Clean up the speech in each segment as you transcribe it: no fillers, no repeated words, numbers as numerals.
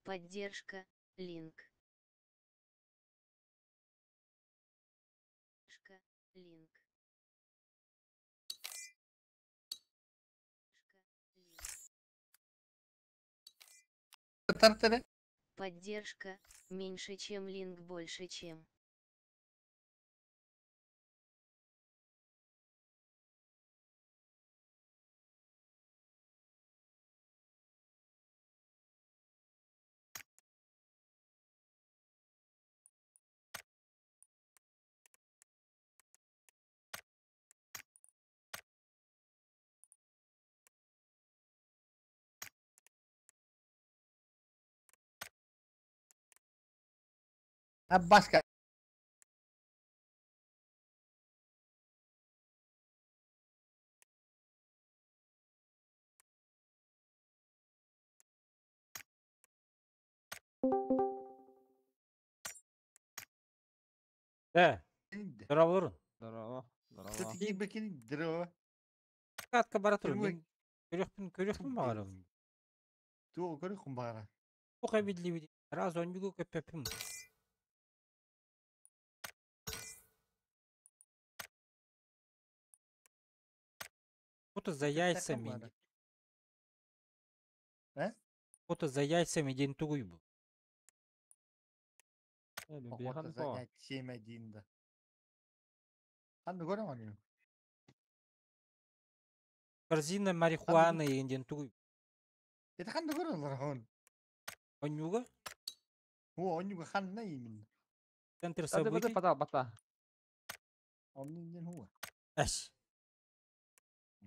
Поддержка, линк. Линк. Тартары. Поддержка, меньше чем линк больше чем. Аббаска. Э, здорово. Здорово. Здорово. Здорово. Катка бара турар. Көрүөхпүн көрүөхпүн баҕарабын. Туох көрүөххүн баҕара? Туох эбиллибит? Раз онньугу көппөппүн. Фото за яйцами. Э? Фото за яйцами диэн тугуй бу? Охота занять 7-1 да. Ханны көрөҥ ону? Корзина марихуаны диэн тугуй? Это ханны көрөҥ Онньуга? О, онньуга ханна именно? Центр событий. Бата, бата. Оннун диэн хуа. Эс.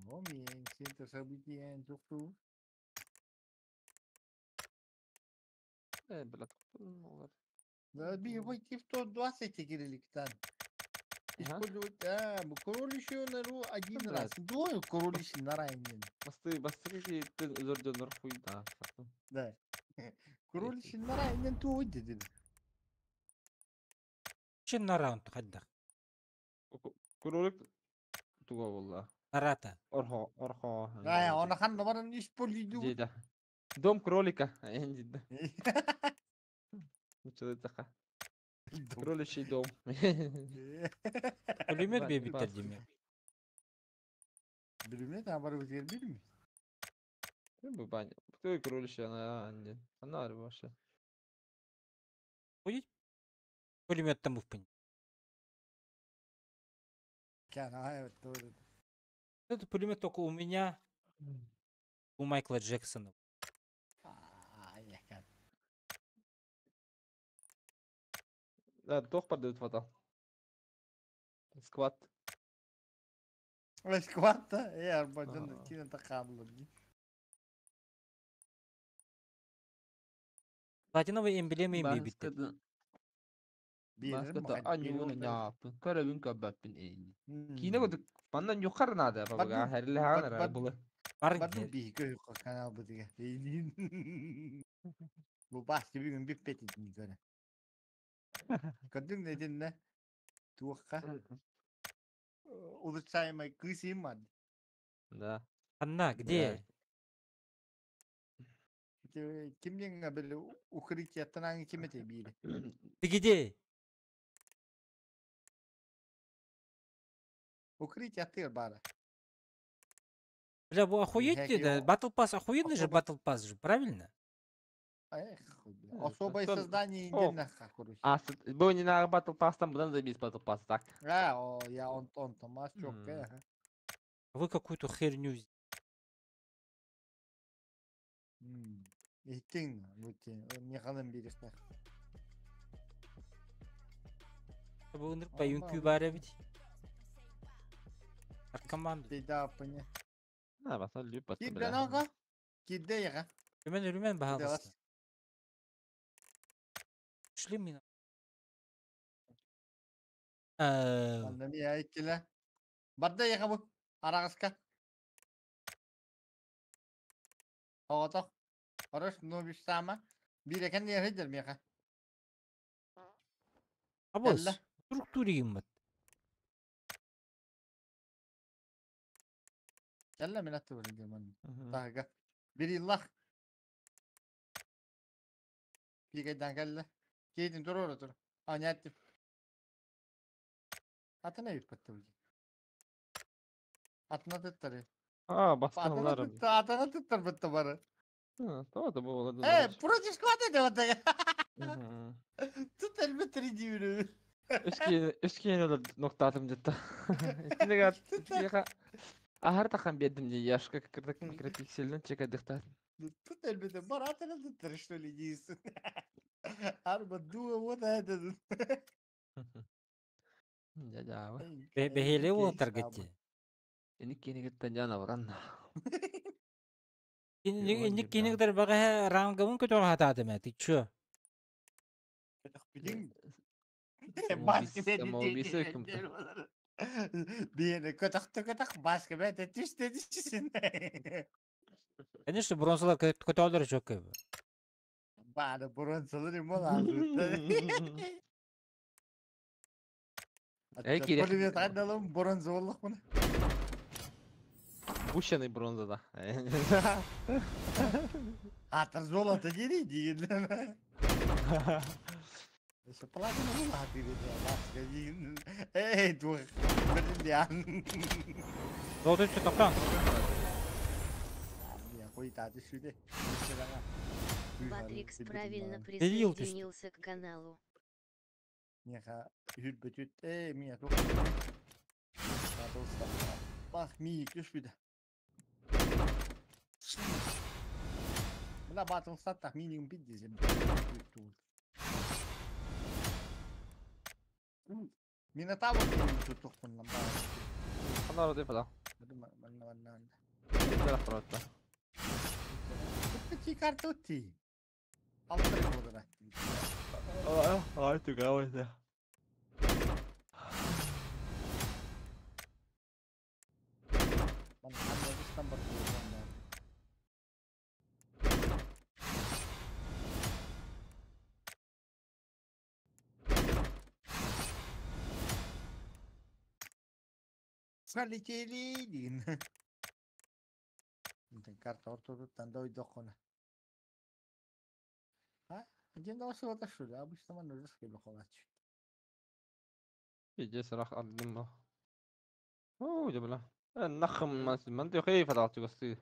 О, мен центр событий эн тукту. Э, блядь. Да, би войти в топ-20 кирилликтан. Использовать, а, кроличью нору один раз. Двое кроличий нора именно. Басты, басты ты өлөрдөнөр хуй да. Да. Кроличий нора именно туой дедин. Чин нора хайдах? Кролик туга болла. Нарата. Орхо, орхо. А, он хан баран использует. Деді. Дом кролика. Деді. Мучылы Кроличий дом. Пулемет бебиттер деме. Билмет, а бар өзгер билми. Бу баня. Кто кроличий она анде. Она вообще. Будет? Пулемет там в Это пулемет только у меня, у Майкла Джексона. Да, тох продают фото. Скват. Скват, я арбажан кина тақабыл. Платиновый эмблемы бибиттер. Баскыта анюны няпын, көрөбүн көбөппүн эйни. Кине көдүк маннан юқар нада бабага хәрле ханара булы. Баду би көй канал бу диге. Бу бас бүгүн биппет итин көрө. Көрдүң недин Туохха. Улучшаемый кысым мад. Да. Анна, где? Кимден били укрытие танаң кимете бири. Ты где? Укрытие тыр бара. Бля, вы охуеть, да? Батл Pass охуенный же Батл Pass же, правильно? Эх, особое создание короче. А, был не на Battle Pass, там будан забить Battle Pass, так? А, о, я он он там чётко. Вы какую-то херню. Иттин, бутин, не бересне. Бу ынырык байын бар бит. Наркоман. Да, поня. А, баса люб баста. Кидде Кидде яга. Рүмен рүмен баһалыста. Шли мы. Анда ми айкеле. Барда яга бу. Арагыска. Оғатақ. Хорош, ну биш сама. Бир экен не хедер меха. Абос. Структуре бат. Кэллэ мен атты бар герман. Тага. Бир иллах. Пикайдан кэллэ. Кейтин туруора тур. А, нет. Атына yıkpattı bu. Атына туттары. А, Атына басталарым. tuttu, атына туттар бітті бары. То да было. Э, против склада деп атага. Тут әлбетте деймін. Үскейін ноктатым деді. Итинеге Ахар тахан бедім де яшка кірдік микропикселден чекадықтар. Тут әлбетте бар атына туттар, что ли, дейсің. Арба дуа вот это. Дядя. Бехели ол таргетти. Эни кенегеттен жана баран. Инник кинигдер бага рангымын көтөр хатады ма? Ты чё? Самоубийство кім-то. Бені көтақты көтақ басқа бәті түсті түсін. Конечно, бронзалар көтөлдөр çok көп. Бары бронзалар им олар. Эй, керек. Привет, айдалым бронза болдық мұны. Пущенный бронзада. Атыр золото дери деген. Еще платина была дейді, басқа деген. Эй, тух, бриллиант. Золотой түсі тоқтан. Я қойтады шүде. Батрикс правильно Перил ты что? присоединился к каналу. Меха хүрбөтүт, э, мия тух. Бах, ми күшпіді. Мына батыл саттақ минимум пиддесем. Минотавр тұтықпын Анар деп ала. Tutti cartutti. Altri kodra. Ай, тугавайся. Ben Hindistan bakıyorum ben. Kaliteli din. Karta ortadan da dokona. Ha? Один осы вот что ли? Обычно man русский бахалач. Иди сырах алдым. О, жабла. نخم ما انت خايف هذا قصدي.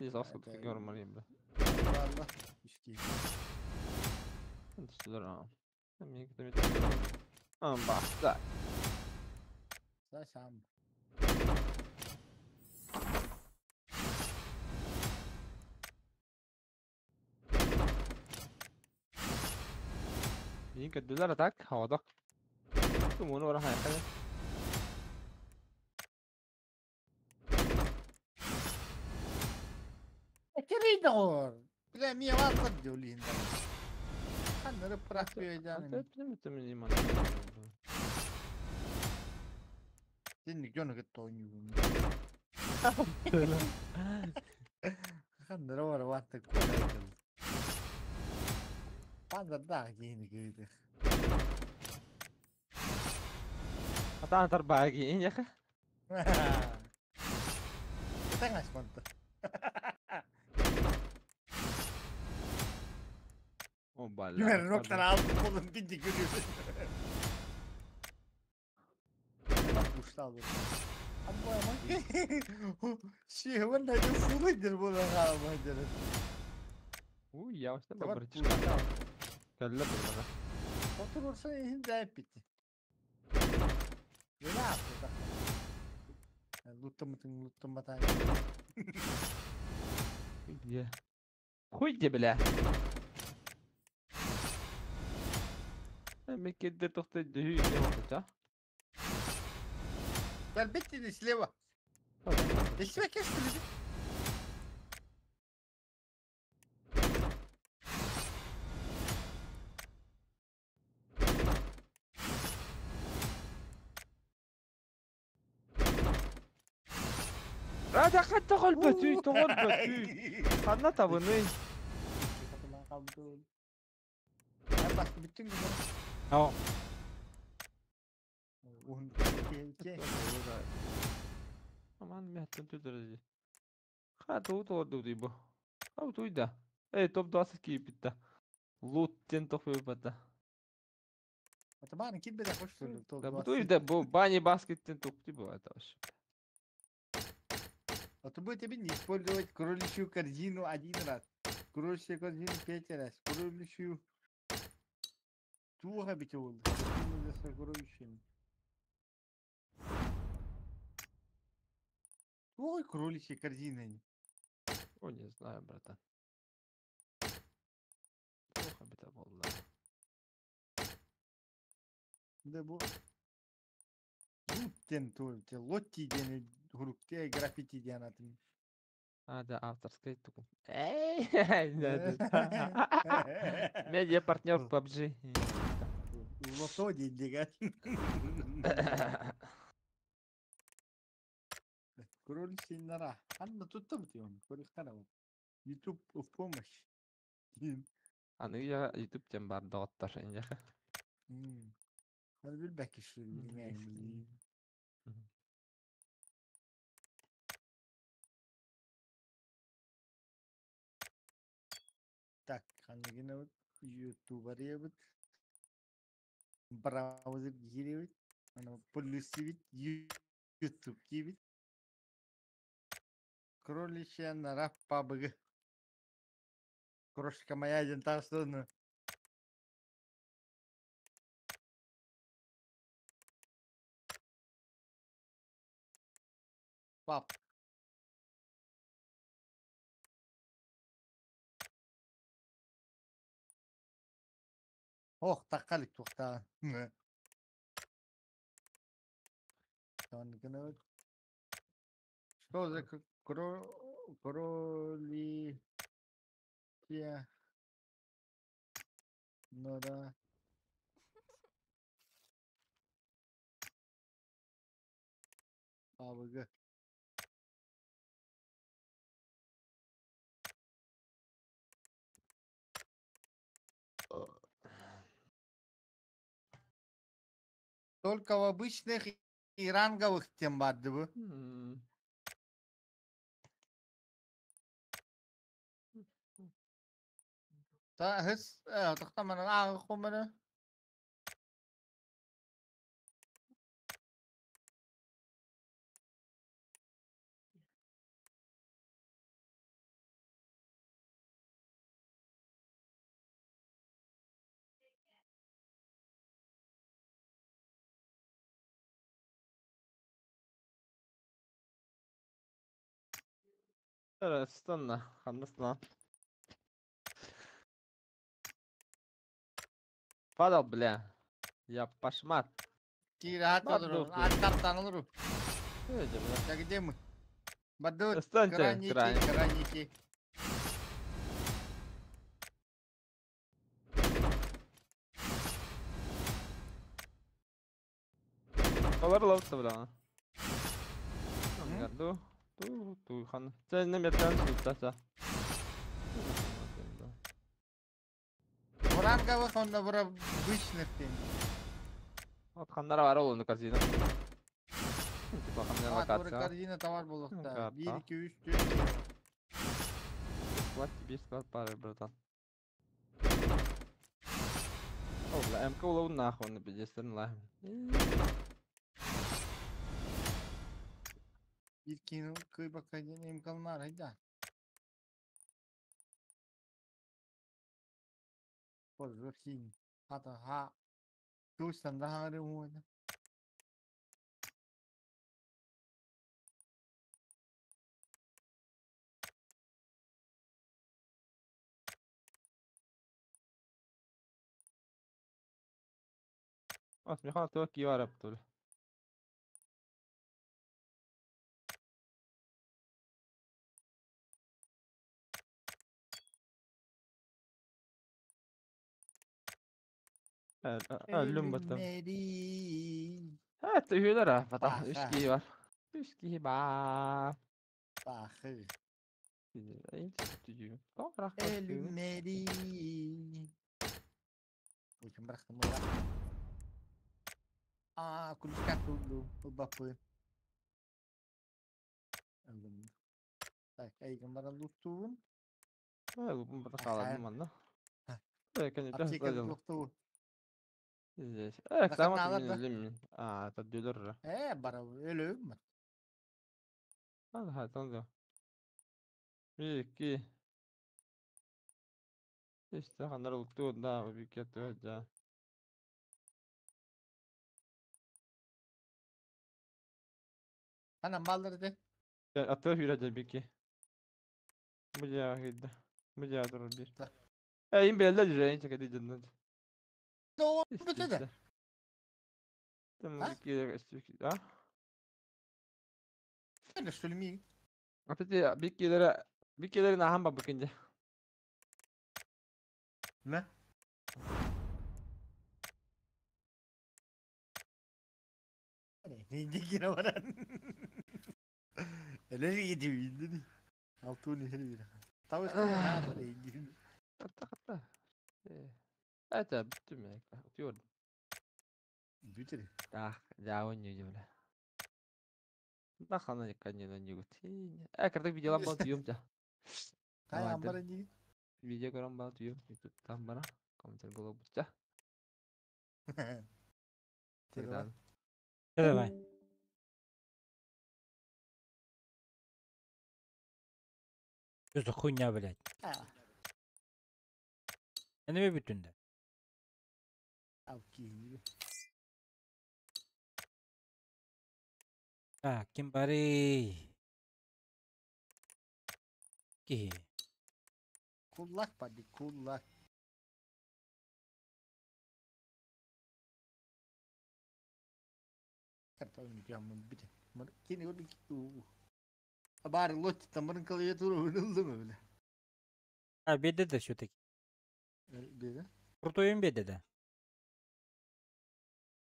ليش اصلا تفكر مريم بلا. والله ишки. انت تدر ام بح. Сам. يمكن الدولار تاعك هو دق. تمون ولا حاجة. Коридор. Бля, мне вас отдели. Ханнары прахпиядяны. Сен жона кетті ойнайбын. Ханнары бар ватты кодайдым. Панда кейini күйді. Атан тарбаги, яха. Кетен ашманты. О, бля. Юер роктар алды қолын бинди көрüyor. Устал. Ши, вон это фулыдер була хаалмадыр. Уй, я уста братишка. Кэллэ була. Oturursa hindayıp bitti. Ne yaptı da? Луттамытын луттаматан. Хуй Хуй где, бля. Меккеде тоқтай дүйі да? Бітті слева. Слева кешті. Рада тоғылбөтүй, тоғылбөтүй. Қанна табыны. Bütün О, Аман мехтен түдірді. Ха, туу тоғырды бу. Ау туйда. Эй, топ 20 кийиппитта. Лут диэн тохуйбата. Атаман килбede hoş Да бу да бу бани баскет диэн тухти бу это вообще. А то будет тебе не использовать кроличью корзину один раз, кроличью корзину пять раз, кроличью туга бит ол. Корзину за сокровищами. Ой, кроличья корзина. О, не знаю, братан. Плохо бит буолла. Да бу Лут диэн туол, те лотти диэн хурукте граффити диэн атын. А, да, авторская туку. Эй, да, да. Медиа партнер PUBG. Лото диэн деген. Кроличья нора. Анна тут там ты он, кролик YouTube в помощь. Аны я YouTube тем бар доҕоттор инжэхэ. Hadi bir şu bilmeyen. Так, ханныгына ютубарыябыт. Браузер кииребит. Аны плюсибит, YouTube киибит. Кроличья нора PUBG. Крошка моя диэн таастыны. Пап. Ох, таққалик туохта. Что за кроличья нора? PUBG. Только в обычных и ранговых тем барды бу. Та хыс тохтамана ааҕы хомана. استنى خلصنا. Падал, бля. Я пошмат. Киир Бар олору. дух. Аттартан олору. Эдя, бля. Так где мы? Бадут. Достаньте Краники, краник. краники. Олар ловца, бля. Ду, ту, ту, хан. Це не метан сутаса. В ранговых он в обычных тем. Вот ханнара бар ол корзина. Типа ханнара А, тура локация. корзина товар буолуохта. Карта. 1, 2, 3, 4. Склад тебе склад пары, братан. О, бля, МК улов нахуй на 50 лайм. Bir kino кый бакайден эм калмар айда. Позрохин. Хата ха. Тусан да хары уна. Ас, Михаил, ты киара птул. Өлүм баттым. Ölümleri. Evet, üyüler ha. Bata, üç Баха. kişi var. Üç kişi var. Бахы. Ölümleri. Ölümleri. Очень бырахтым бырахтым. Аа, күлүскә тулду. Бапы. Ылым. Так, эйген баран луттуун. Бата халадым манна. Аптека туохтуу. Здесь. Наалар да. А, таддүлөр. Бара өлөм. Hadi hadi. Bir, iki. İşte hanlar ultu da bir kötü ja. Ханан баллар de. Atı hüyre bir ki. Bu ya hidde. Bu ya dur bir. In belli jure in çekedi cennet. Doğru de. Tamam iki ha? Ne söyleyeyim? Atı bir kilere bir kilere nahan bakınca. Ne? Ne gire varan. Öyle gidiyor dedi. Altın her bir. Tavus ne böyle gidiyor. Hatta hatta. Evet bitti mi? Atıyor. Bitti. Ah, ya oynuyor böyle. Бахана никогда не гут. Картак видеолар бал түйем да. Кай амбара не? Видео көрөм бал түйем. Ютубтан бара. Комментарий боло бутча. Давай. Давай. Что за хуйня, блядь? Enemy bütünde. Так, ким барый? Ки. Kulak badi kulak. Bari lot tamırın klaviaturu oynandı mı öyle? А, беде да все-таки. Беде. Крутой им беде да.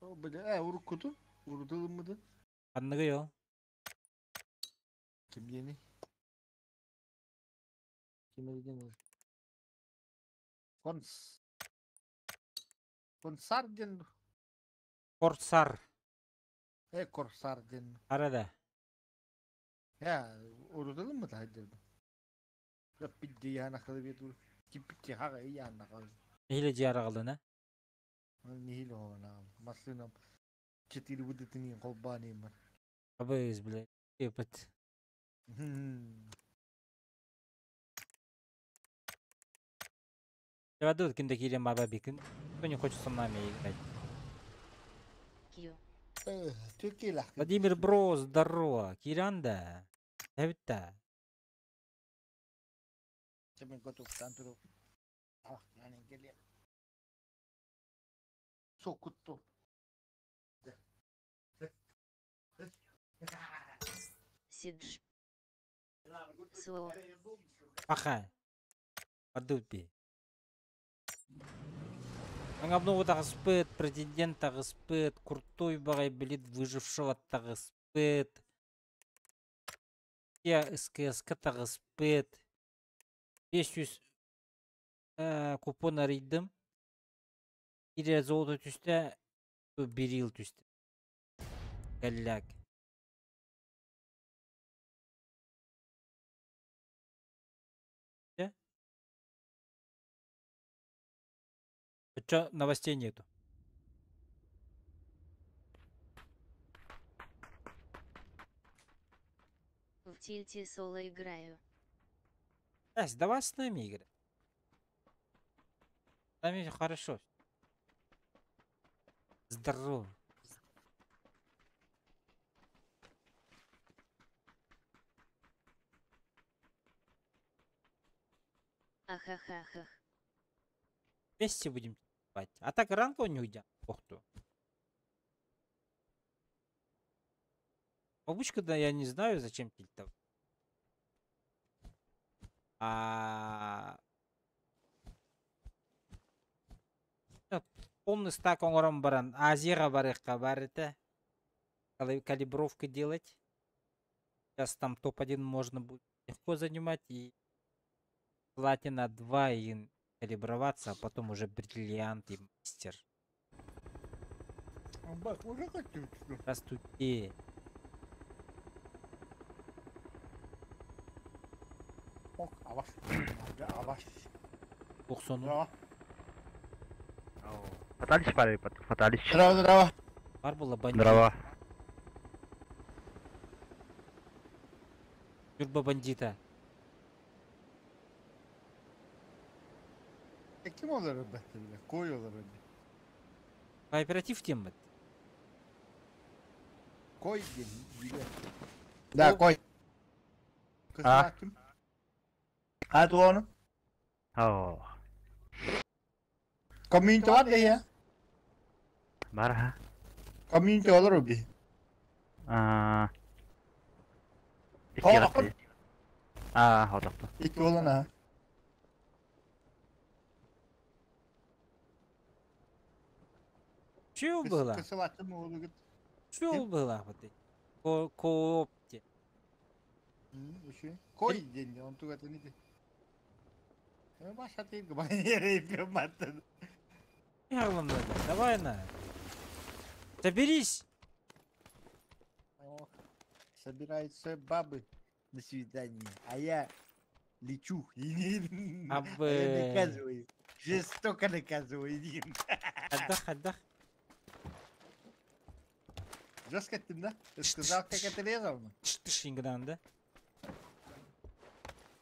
О, бля, уруккуту? Урутулмуду? Анныгы Ким yeni? Kim edin? Kons. Konsardin. Корсар. Korsardin. Арада. Ya урутулму да хайдыр. Рапидди яна klaviatura. Киппити хага яна кал. Или жиаргалына. Нихил хона. Маслина 4 выдатыни колбани мар. Абыз, блядь. Епать. Ведут ким кирем баба бикин. Кто не хочет со нами играть? Кью. Владимир Бро, здорово. Киранда. Это. Сокутто. Сидж. Со. Паха. Подупи. Аңабну тағыспыт, президент тағыспыт, крутой бағай билет выжившего тағыспыт. Я СКСК тағыспыт. 500 купон арыйдым. Ире золото түсті, берил түсті. Голяк. Чё, новостей нету? В тильте соло играю. Ась, давай с нами играй. С нами хорошо. Здорово. Ахахахах. Вместе будем спать. А так ранг не уйдя. Ох ты. Бабушка, да, я не знаю, зачем тильтов. А... Полный стак оңорон баран. Азияға барыққа бар это. Калибровка делать. Сейчас там топ-1 можно будет легко занимать. И платина 2 и калиброваться, а потом уже бриллиант и мастер. Здравствуйте. Фаталич пари, Фаталич. Здорово, здорово. Бар было бандит. Здорово. Юрба бандита. Kim olur bile? Koy olur öyle. Кооператив тем бит. Koy diye. Да, кой. А? Ким? А то он. О. Комьюнити var ya. Барха. Комьюнити olur o bir. А. Хоҕо. А, хотохто. İki olan ha. Чего было? Kısılatı mı oldu git? Чего было? Вот эти? Коопте. Koy diye onu tugatını de. Başa değil ki ben yere yapıyorum hatta. Давай на. Соберись. Ох, собираются бабы на свидание, а я лечу. А А я наказываю. Жестоко наказываю. Отдах, отдах. Жестко ты, да? Ты сказал, как это резал? Тш-тш, да?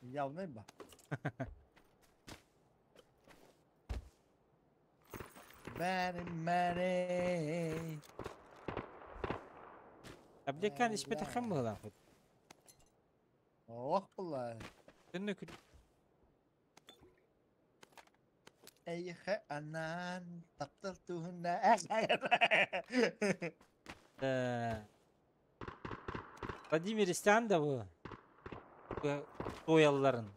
Явно ба. Money, money. Абдекан испетахам было. Ох, была. Эйхэ анан таптал туһуна. Да. Владимир Истяндовы тоялларын.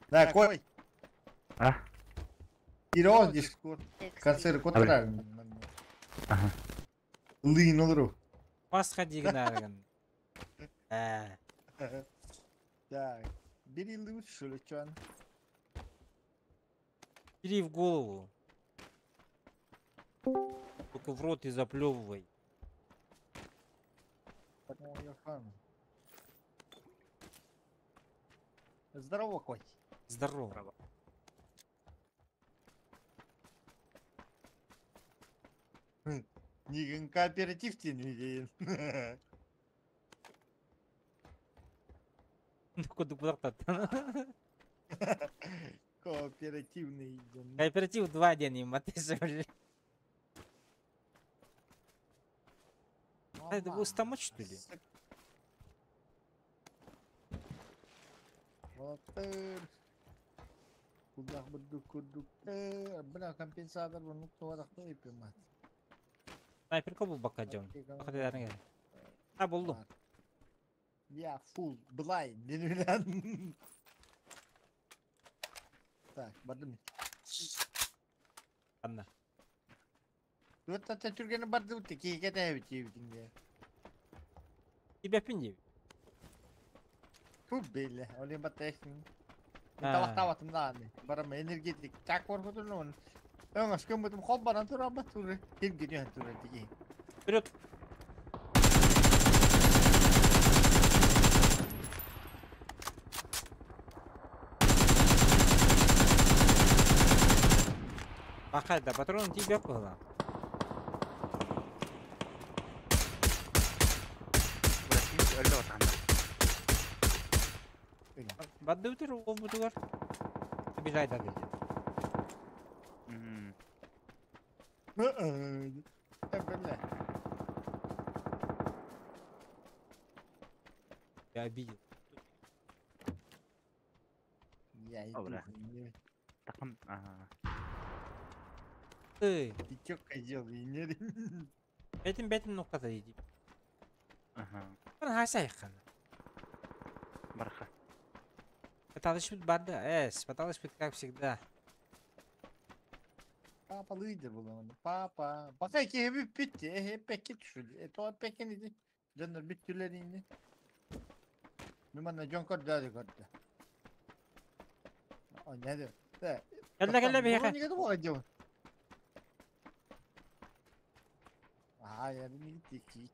Да, кой. А? Киро дискур. Концерт котра. Ага. Лын олору. Пасха дигнарган. Так, бери лучше, лечан. Бери в голову. Только в рот и заплевывай. Здорово, Коть. Здорово. Не кооператив тебе не. Куда куда Кооперативный. Кооператив 2 дня не мотышь. Это был стамоч, что ли? Бля, компенсатор, ну кто так Снайперка был бака дем. А, был. Я full blind. Так, бардым. Анна. Вот это түргені барды өтті, кейке тәйбі тейбітіңде. Тебя пинди. Фу, белі, олен баттайсың. Мен талақтаватым да, барам энергетик. Так коркутун он. Өңөс көмөтүм хол баран тура батуры. Келген тура диги. Вперед. Пахай, да патрон тебе было. Баддутер обутугар. Бежай да где. Я обидел. Я иду. Ты. Ты чё, козел, не? Этим бетим нуката иди. Ага. Хасайхан. Барха. Пыталась барды, эс, пыталась как всегда. Папа лидер был, папа. Пока ki bitti, peki düşürdü. To peki idi. Canlar bittiler indi. Numanna John Korda da korda. O nedir? De. Gel gel bir yere. Ne kadar bu acaba? Aha yani gitti ki.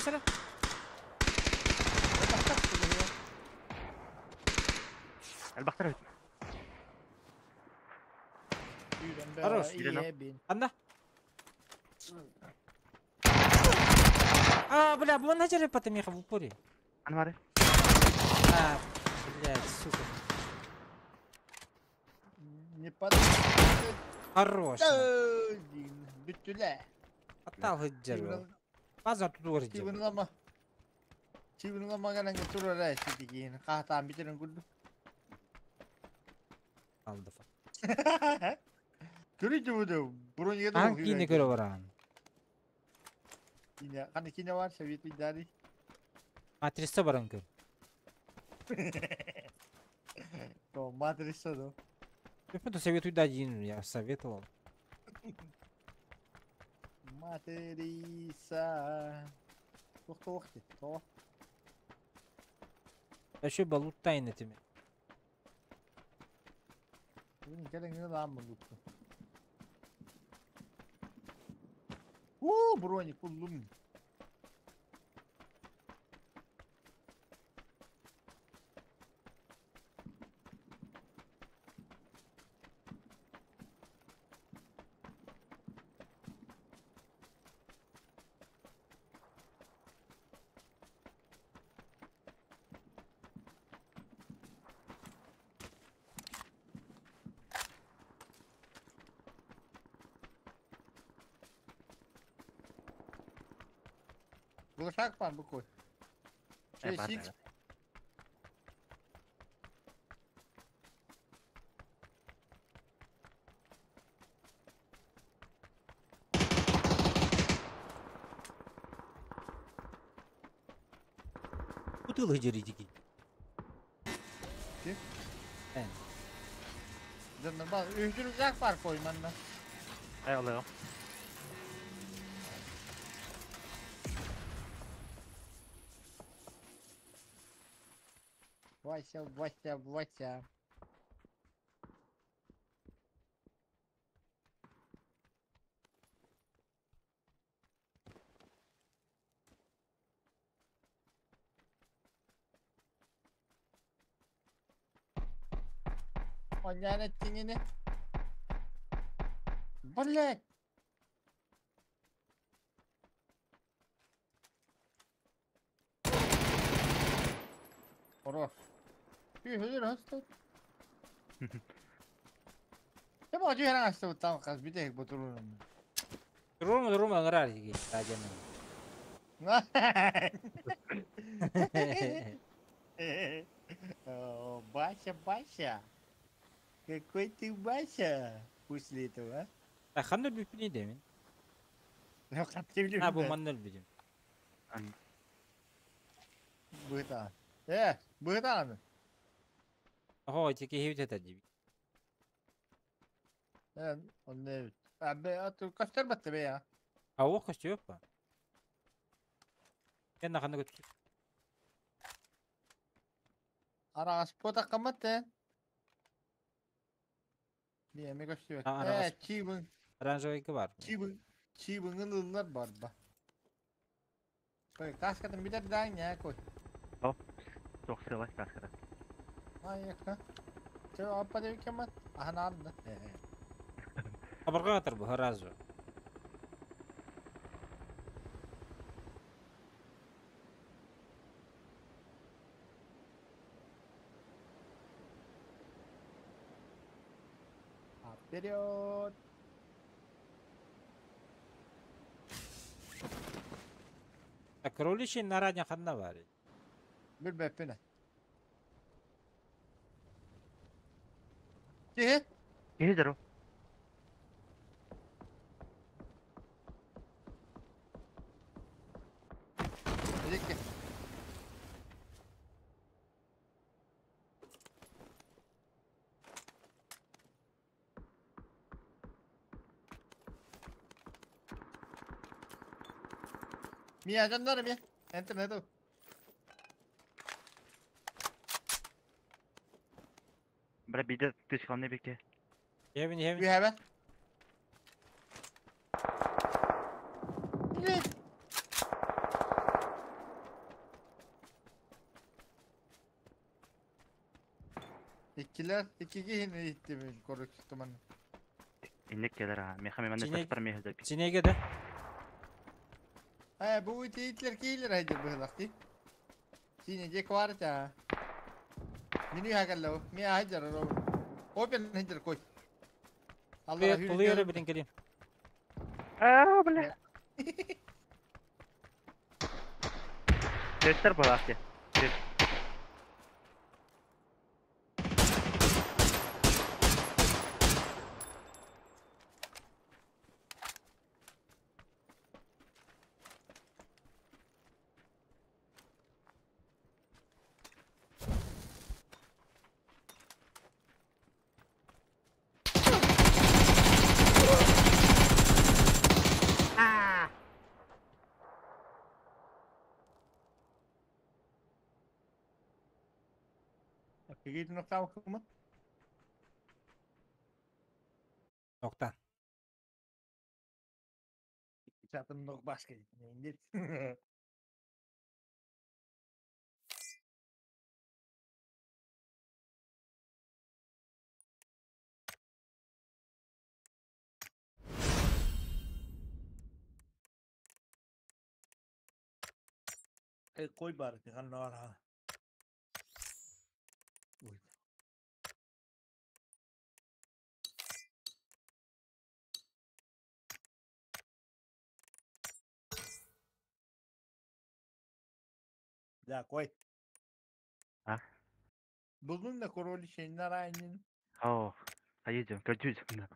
сыра. Элбахтар. Хорош. Анна. А, бля, вон начали потом ехал в упоре. Анвары. А, блядь, сука. Не падай. Хорош. Бүтүлэ. Атал хыджар. Базар тут ордер. Чибынлама. Чибынлама галанга турара ситигин. Каатаан битерин курду. Алды. Көрүчү буду. Броньга да. Ан кийини көрө баран. Кине, кандай кине бар? Совет бидари. Матрица баран көр. То матрица да. Это советую дадин, я советовал. Матрица. Тохто вакыт, то. Еще балут тайны тебе. Бүгүн келеңне лам булупту. Уу, броник булдум. Глушак пан букой. 6 Бутылы дерите. Kim? Ben. Нормально. Үһүрүзак бар койманна. Ай алыо. Вася, Вася, Вася. Оняна тиңине. Блять. Хорош. Үһүр хастат. Я могу хера там хас битек ботурун. Рума, рума, нрарики, тадяны. Бася, Бася. Какой ты Бася после этого, а? А ханнөл бүпүнүй демин. А, бу маннөл бүдүм. Быта. Быта. Ого, тики хибит это диби. Он Абе, а tu костер батты бе я. А о костер па. Мен наханы көтүп. Ара спота каматты. Не, ме көстү. Чибын. Оранжевый бар. Чибын. Чибын ылынар бар ба. Кой, каскатын битер даң я кой. Оп. Токсылай каската. Ай, яка. Чө апа деп кемат. Ахан алды. Абырга атыр бу разу. Вперед! Так, кроличий на ранях одна варит. Бир-беппине. Тихе? Тихе, здорово. Иди. Mia, canlarım mia. Enter ne Бра биде тышкан бекте. Heaven, heaven. You have it? Иккилэр иккиги иһин иһиттим короче. Инник келер а. Меха мен Сине- тастар меха да. Синеге да? Э, бу тиитлер киилер хайдыр быһылах ти. Сине же кварта. Мини хагаллау. Ми хайдыр ро. Опен хайдыр кой. Алла Тулуйары билин келим. Аа, бля. Тестер балах ти. Кигит нокта кума. Nokta. Чатым нок башка. Нет. Эй, кой бар, ганнара. Ой. Да, кой. А? Булдун да король шеннар айнын. Оо, хайыжым, көрдүжүм.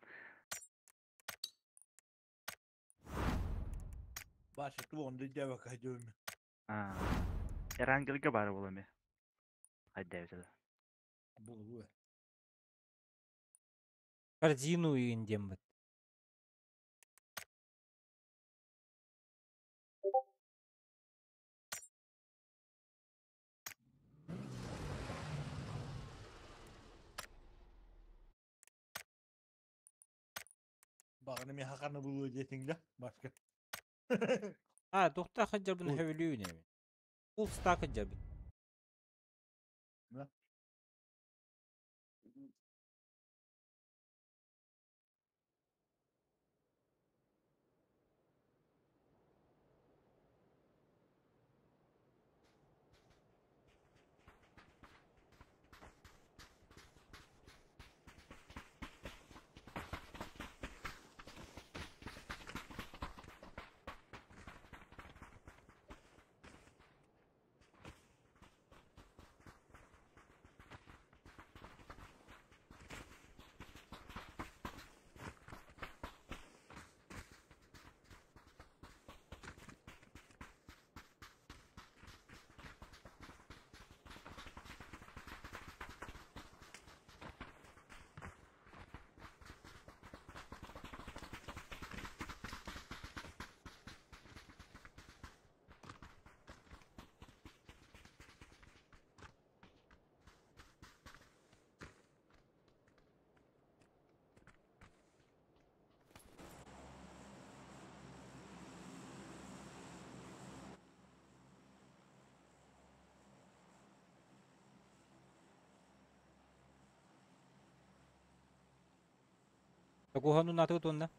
Башы туонду дебе кайдым. Аа. Эрангелге бар болами. Хайда бит. Булгу. Корзину индем бит. Багны ми хаканы булу детиңде башка. А, тухта хаджабын Ой. хөвлүүнэ. Фул стак хаджабын. Да. Такухану наты тонна.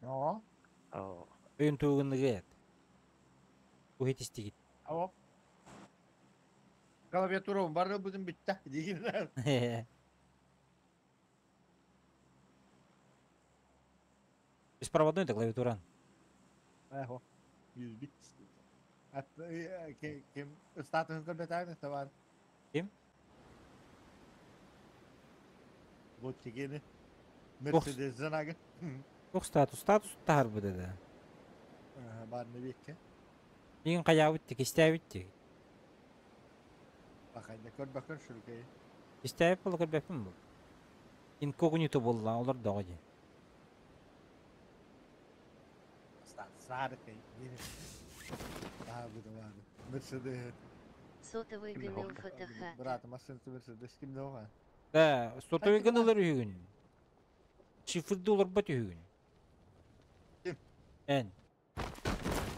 Оо. Оо. Өйін тугыныгет. Ухитистигит. Аво. Клавиатура бары будем битте. Дигилер. Беспроводной это клавиатура. Эхо. Yüz bit. At ким статусын көрбөтәгән бар. Ким? Вот тегене. Мерседес занагы. Тух статус, статус тахар бу деди. Бар не бекке. Мин каябыт ти, кистәбит ти. Бакайда көр бакыр шүркәй. Кистәбит бул көрбәппин бу. Инкогнито булла, олар дагы. Статус сарыкай. А, бу да бар. Мерседес. Сотовый Ким гнил хоқта? ФТХ. Брат, машина Мерседес ким дога? Да, сотовый Кайсы гыналар үгүн. Шифрды олар бат үгүн. Ким? Эн.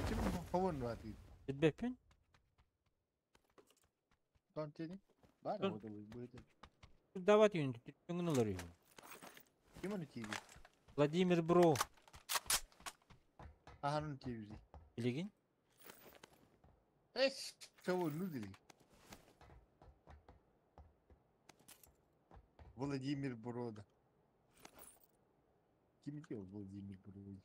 Ким ховон бар? Билбеппин? Тонтени. Бар оҕото быһыта. Давать юн түҥүн ылар үһү. Ким ону тиийбит? Владимир Бро. Ахан ону тиийбит. Билигин? Эс, чего ну дили. Владимир Борода. Ким диyor Владимир Борода?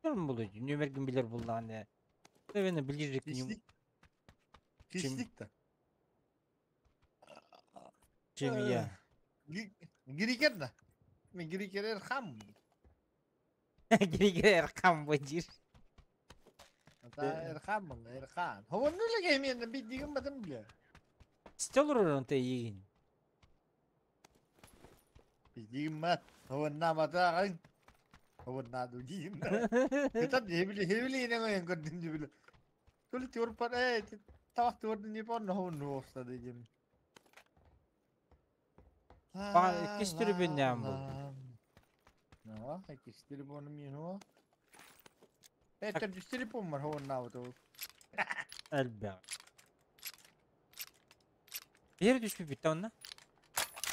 Ким булду? Нөмергин билер буллаҕына. Наверное, ближе к нему. Фишник. Фишник да. Чем я. Грикер да. Мен Грикер хам. Григер хам бодир. Ата Эрхан был, Эрхан. Хо ну леге мен би дигим батым биле. Стел урон те егин. Би дигим мат. Хо на мата айн. Хо на ду дигим. Кытап хебили хебили не ngoyen көрдүн дибили. Тули тюр пар э тавак турдун не пар но ну оста дигим. Ба иккис түрүбүн бул. No, иккис телефону мин хо. Э, төрдүс телефон бар хо на вот. Элбэх. Бери түспүт бүтті онна.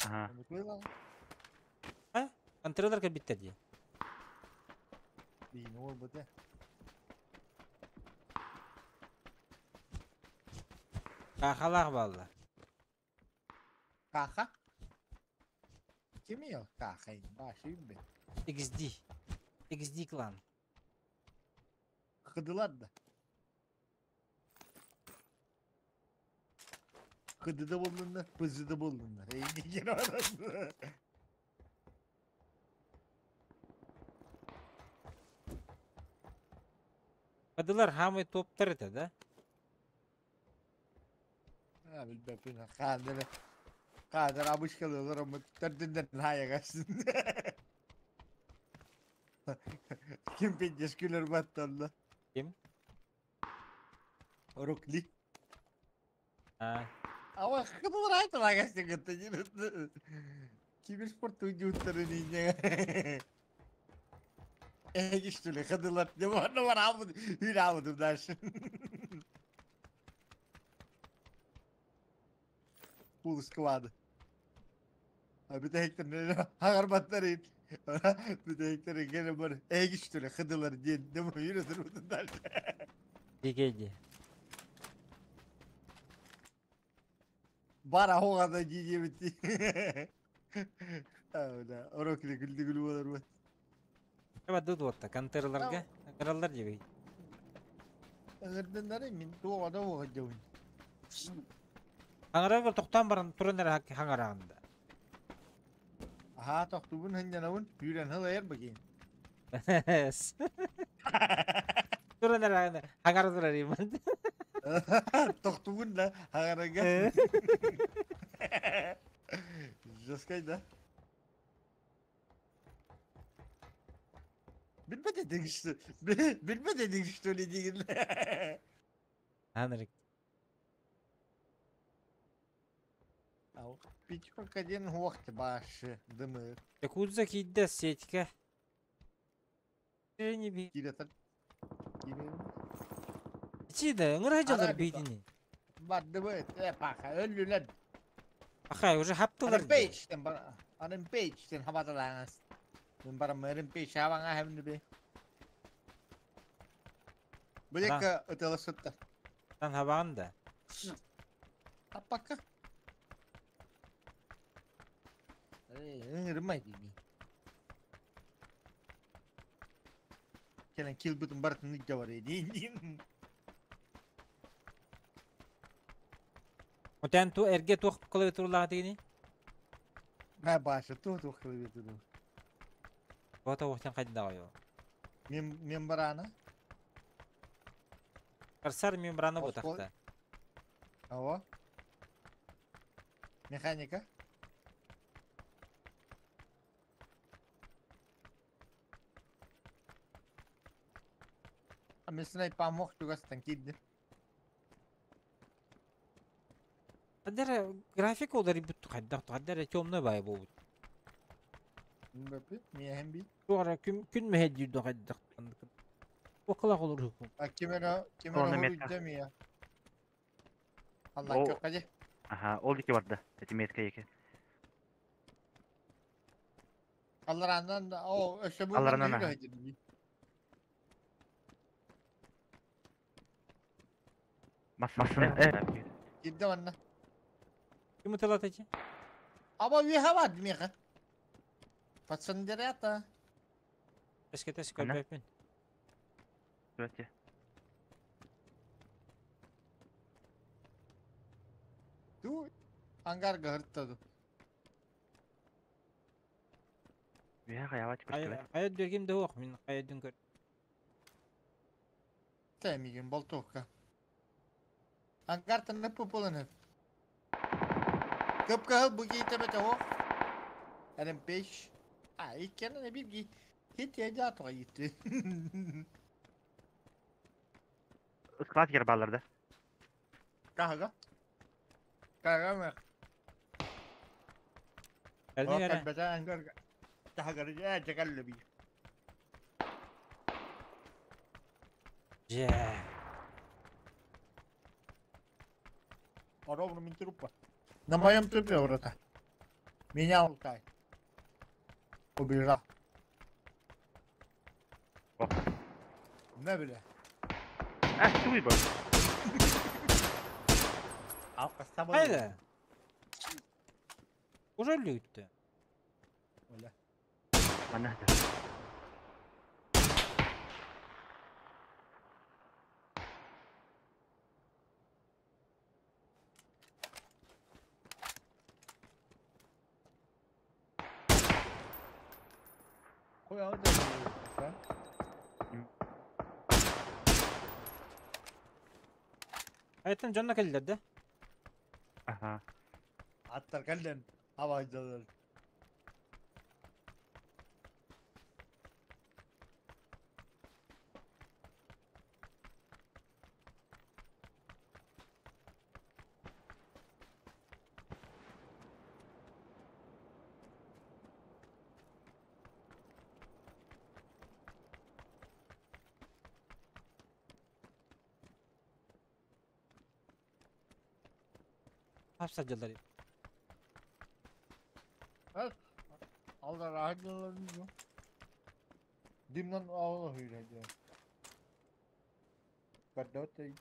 Ага. Контроллер кэлбиттэр дии. Бин ол бute. Кахалаах бааллар. Каха? Ким yok каха? Башы бе. XD. XD клан. Кыдылар да. Кыдыда болдунlar, пызыда болдунlar. Ey ne arası. Кыдылар хамы топтар это, да? Ha bilmem Kadir. Kadir abuş kalıyorlar ama dördünden haya kaçsın. Kim penceş güler battı Kim? Rukli. Ha. Ama kıdılар aytı kaçtı gıttı. Kibersport ucutları ninja. Ege kıdılар ne var ne var almadım. Hür almadım dersin. Full squad. Бүтэһиктэр хагарбаттар бүтэһиктэр гене бар эгиштүле хыдылар диэн дем үйрөтөр дальше. Дегеди. Бара хоғада дии Да, урокли күлдү күлү болар бу. Эба дуд отта контерлерге. Контерлер диби. Ыңырдыннары мин туоҕада уоҕа дьоун. Хаңара бір тоқтан баран туран эрэ хаңарағында. Аха тохтубун хыннанабын пүүрэн хылайар бакин. Туран эрэ хаңара турар иман. Тохтубун да хагарага. Жескай да. Билбет этиң что. Билбет этиң что ли деген. Ханрик. Ау. Пичка один уақыт башы дымы. Якудза кийдэ сетька. Не би. Киретер. Чида, ыңырай жалар Арабика. бейдини. Бар дымы, э паха, өлүлер. Ахай, уже хаптылар. Rampage-тен бар. Rampage-тен хабаталаңыз. Мен барам Rampage хабаңа хэмни би. Бүлекке өтелі сытты. Тан хабаанда. Аппакка. Ыңырмай деймін. Келен кил бүтін бартын нүдде бар еді. Отан ту эрге тух клавиатуралаах дигини. Мә башы ту ту клавиатура. Бота уохтан хайда ойо. Мем мембрана. Карсар мембрана Оспол- бутахта. Ава. Механика. А мен сынай помог тугастан кидди. Адара график олар бут хайда адара темный бай бу. Бөпү, миэхэн би. Туара күн күн мехеди ду хайда. Окла олор хукум. А кимера кимера Хронометр. хуру мия. Алла О. көккажы. Аха, ол iki барда. Эти метка екі. Алларанан о өссө бу Алларанан, аха. Массына. Кирде манна. Ким ытылат эти? Аба үөһэ бар миэхэ. Пацандерята. Тэскэ Ана? көрбөппүн. Давайте. Ту ангарга хырттаду. Үһэ хаябат көстүбэт. Хайа дүргим да ох, мин хайа дүн көр. Тэмигин болтуохка. Ангартан нэппу поланы. Кыпкаһыл бу киитэ бэтэ ох. Эрем пеш. А, иккенне бир ги. Хит яжа тоға гитти. Склад кер балларда. Каһага. Каһага ма. Эрдин эрэ. Бэтэ ангарга. Таһагар жа жагаллы би. Же. Ровно мин трупа. На моем трупе ворота. Меня ултай. Убежал. О. Не бля. А, туй был. Алка Хайда. Уже лютты. Оля. Манна. Кой алды. Айтын жонно келдер да. Аха. Аттар келден. Хава айдалар. Хапса жылдар. Алдар айдалар. Димнан аула хүйрәде. Кадоты.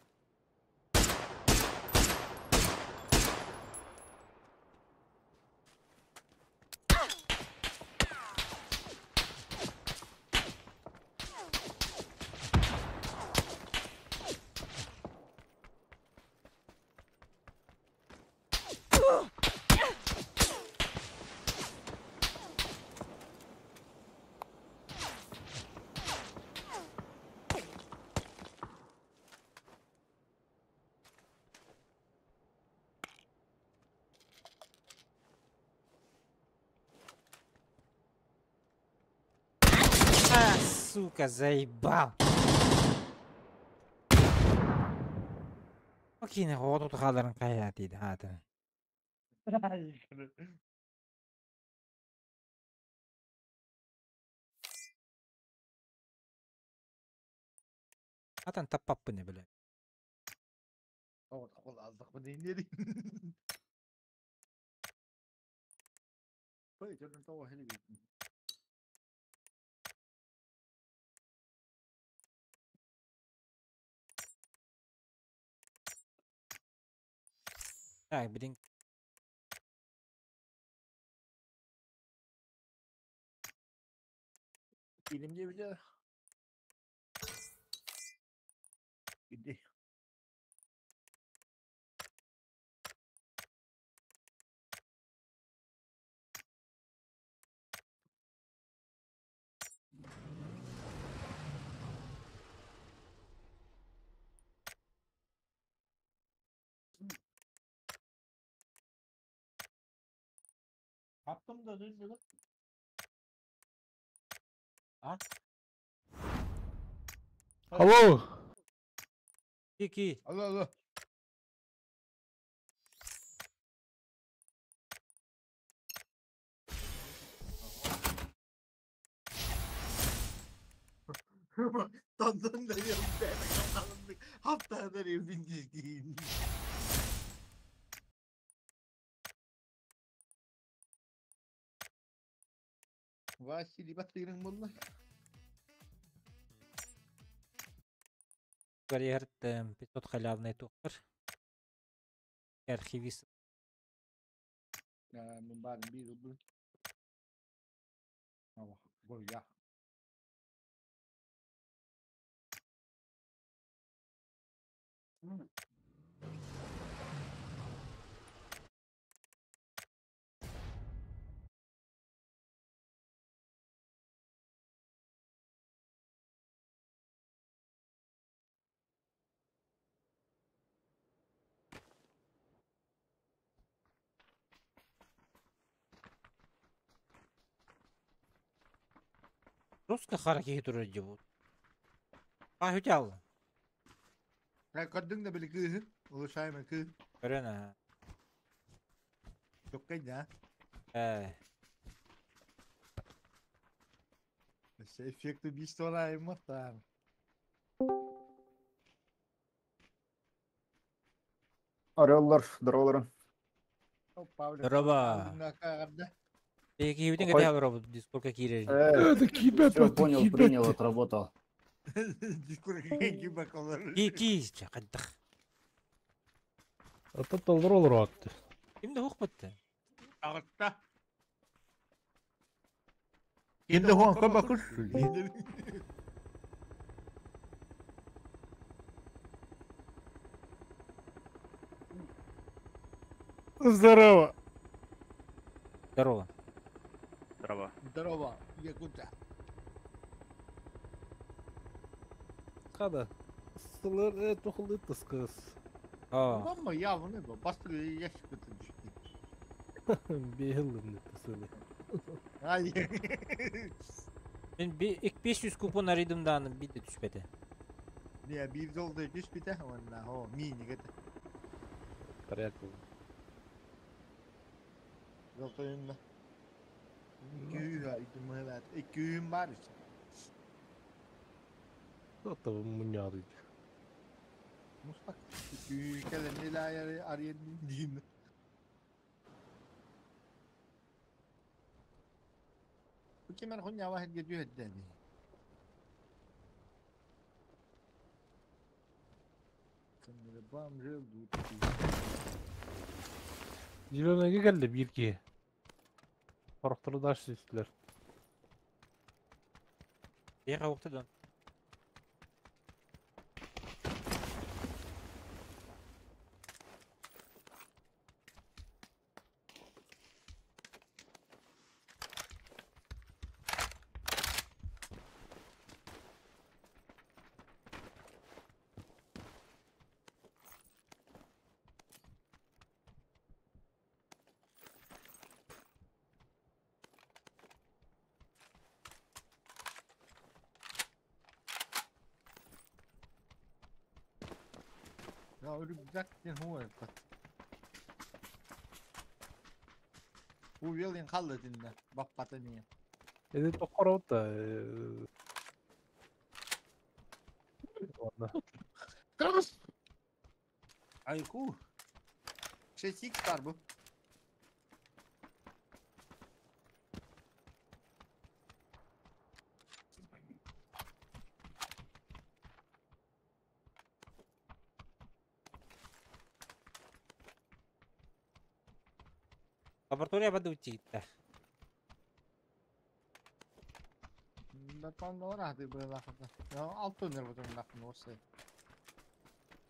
А, сука, заебал. Окей, отут халарын кая дейді, аты. Атан таппаппын не біле. Ол аздық бы дейін деді. Ой, жөрден тоға хелі бейін. Так, блин. Benim de bile. Gidi. Kaptım da dün de. А? Алло! Ки-ки. Алло, алло. Tandan da yaptı. Hafta da Василий Батырын булла. Карьер 500 халявный тухтар. Архивист. Мен барын bir bu. Ава, я. Руска харакеhi турар дебут. А хүтял. Көрдүң да били кыыһын, улучшаемый кыыс. Көрөн а. Чоккай да. Э. Эффект убийства иммортал. Ореллар, здоровалар. Здорово. Киһибитин Ой. кэтэ робот дискорка киирэр. Э, кибет, все понял, принял, отработал. Ки ки чакаддах. Ата толдыр олар атты. Ким да хук битти. Агытта. Енді хуан көбі күш. Здорово. Здорово. Здорово. Здорово, Якута. Қада. Сылыр тоқылды тысқыз. О. Мама явно бу. Бастыр ящик бітін. Бейілімді тысылы. Ай. Мен 500 купон арыйдым да аны бите түшпети. Не, bir жолда түш бите, онна, хо, мини кете. Порядок. Жолда önüne. 200 mıhlat. 200 var işte. Ата мұняды. Muslak. 200 kere neler arayın diyeyim. Bu kemer hunya واحد قد يهداني. كان ربام جلد. Зеленыйға келді бірге. Қорықтыры даш сестілер. Бега уктыдан. Ya рюкзак هو Bu yıl kaldı dinle. Bak pataniye. Эді тоққар отта. Ладно. Ayku. Şey six var bu. Лаборатория бады утигитта. Ben doğru hadi böyle lafı. Ya alt döner bu durum lafını olsa.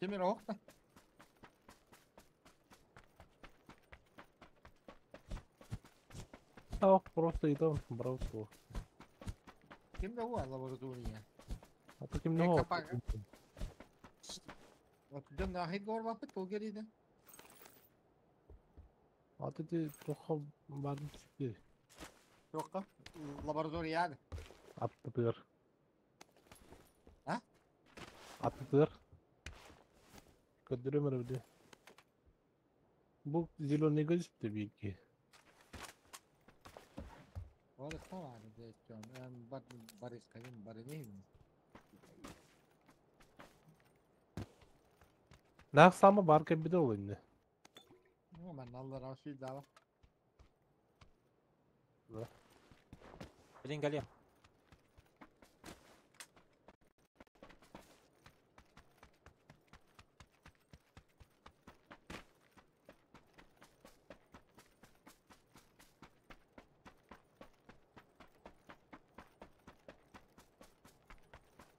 Demir ok da. Ах, просто идем, брал то. Kim de bu laboratoriya. А то ким Э, не капак. Отдем нахид гор вапыт ол geriydi. А ты тоққа барын түсті. Yok laboratoriya. Аттыдыр. А? Аттыдыр. Көдірімір біде. Бұл зеленый көзіпті бейкі. Orası var diye Ben bar barış kayın barı değil mi? Нақ самы бар кәбіде ол енді. Ama ben Allah razı daha. Да. Блин, голем.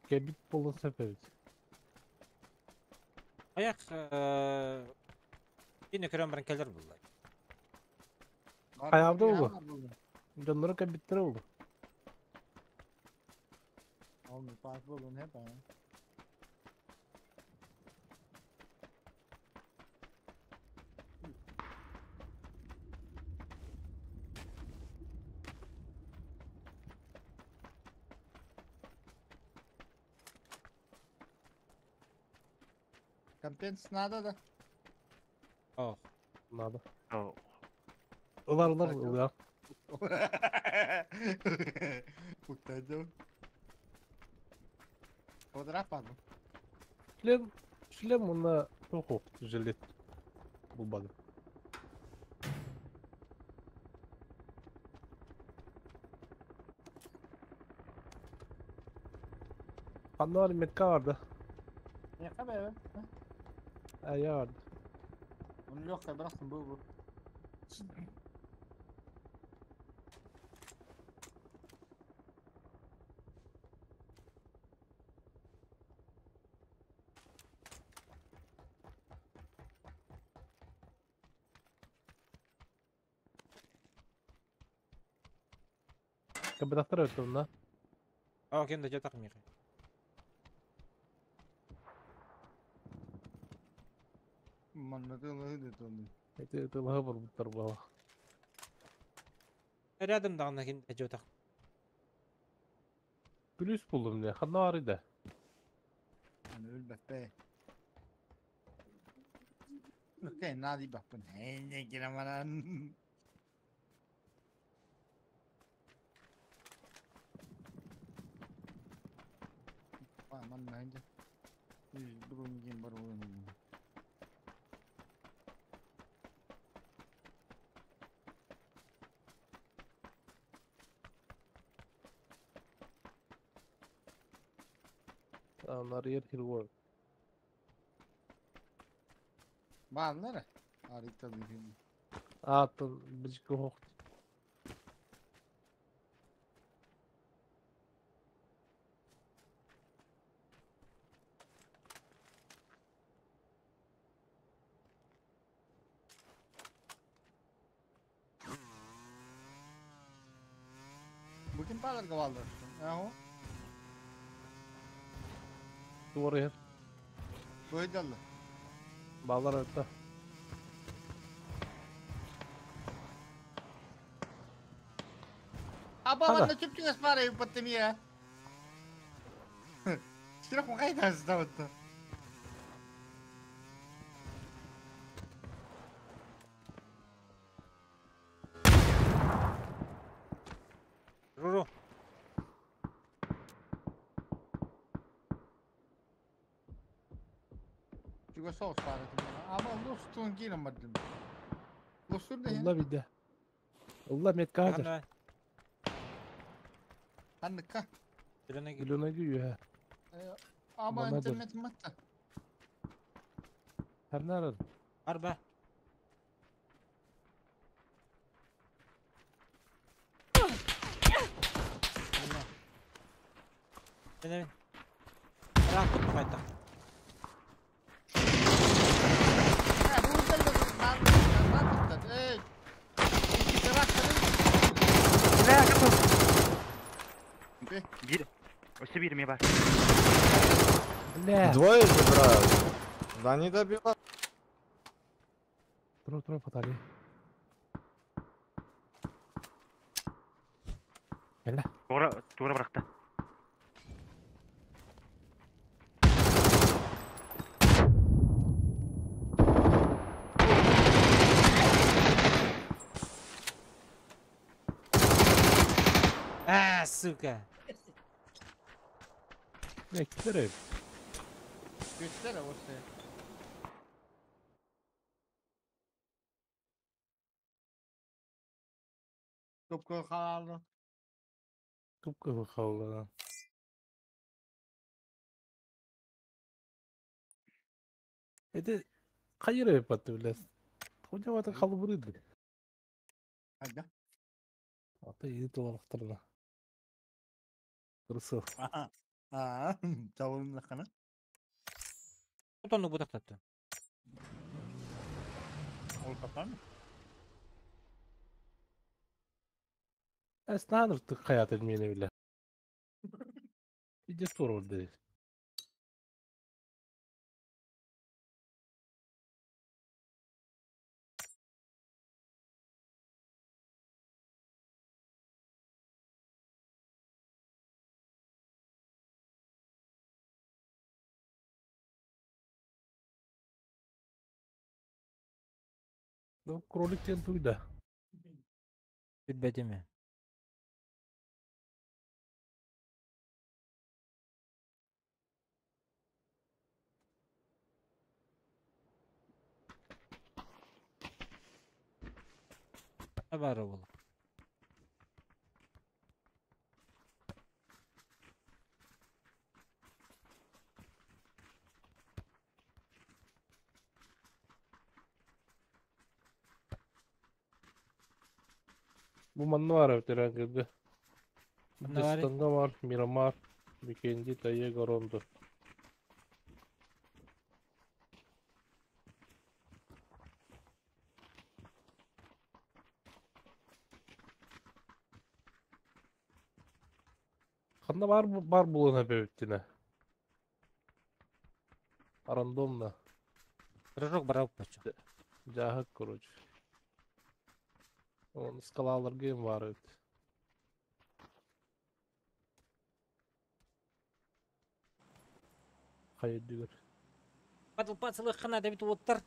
Кэлбит буолуон сөп эбит. Аяқ кини көрөн баран кэлэр булла. Хайаабыта буолуо. Дьонноро кэлбиттэрэ буолуо. Ол паас буолуон сөп аа. Компенс надо да? О, Надо. О, Ылар ылар ылар. Уктадым. Квадрат падал. Шлем, шлем уонна туох жилет булбадым. Ханна метка барды. Не хабар. Ая барды. Он легкая брахтан был бы. Кабинаттар өттүн о, кем да жатақ миха. Манна тылы тылы. Эти тылыһы барбыттар буола. Рядом даҕаны ким да жатақ. Плюс булдум не. Ханна бар иде. Аны өлбәппе. Окей, нади баппын. Не кирамаран. Манна инде. Бүгін кем бар олын. Анар ер хир Баалар. Арыктан дихин. Ааттан бижки хох. Бүгін баларга балдар. Аһо. Туар ер. Бөйдәлле. Балар өттө. Аба Ана. манна чүп-чүгәс бар паттемия. Сире кайда астабытты. Руру. Чүгәс соус бар. Аба лустун кире маддым. Лустун да. Улла бидде. Улла метка хатыр. Ханна. Ханныкка. Зеленый. Миллиона күйе. Аба Мана дыр. интернет матта. Ханнар. Арба. Мен. Ракут қайта. Эй, Bir. Өссө bir mi бар? Бля. Двое забирают. Да не добивают. Тура тура фатали. Кэллэ. Тура, тура бырахта. А, сука. Не, китере. Göster o Топ халалы. Кып-кыһыл хааллаҕа. Ити хайыр эбиппат билэс. Хотя халбырыды. Хайда? Ата иди тулалахтарына. Кырсыл. Аа, чабылыннаххына. Отонну бутахтаттын. Ол капан. Эснааныр хайатын миэнэ билэ. Иди турур дии. Ну, кролик диэн туйда. Билбэтим. Бары буолла. Бу манна баар эбит Эрэҥкиргэ. Манна баар Дыстанга бар, Мирамар, Бикенди, Таега, Рондо. Ханна баар баар буолан эбэбиттинэ. Рандомно. Прыжок барар бачча. Дьааһык, короче. Он скалаларга им баар эбит. Хайа үрдүгэр. Батл Pass ылыаххына эбит уоттар.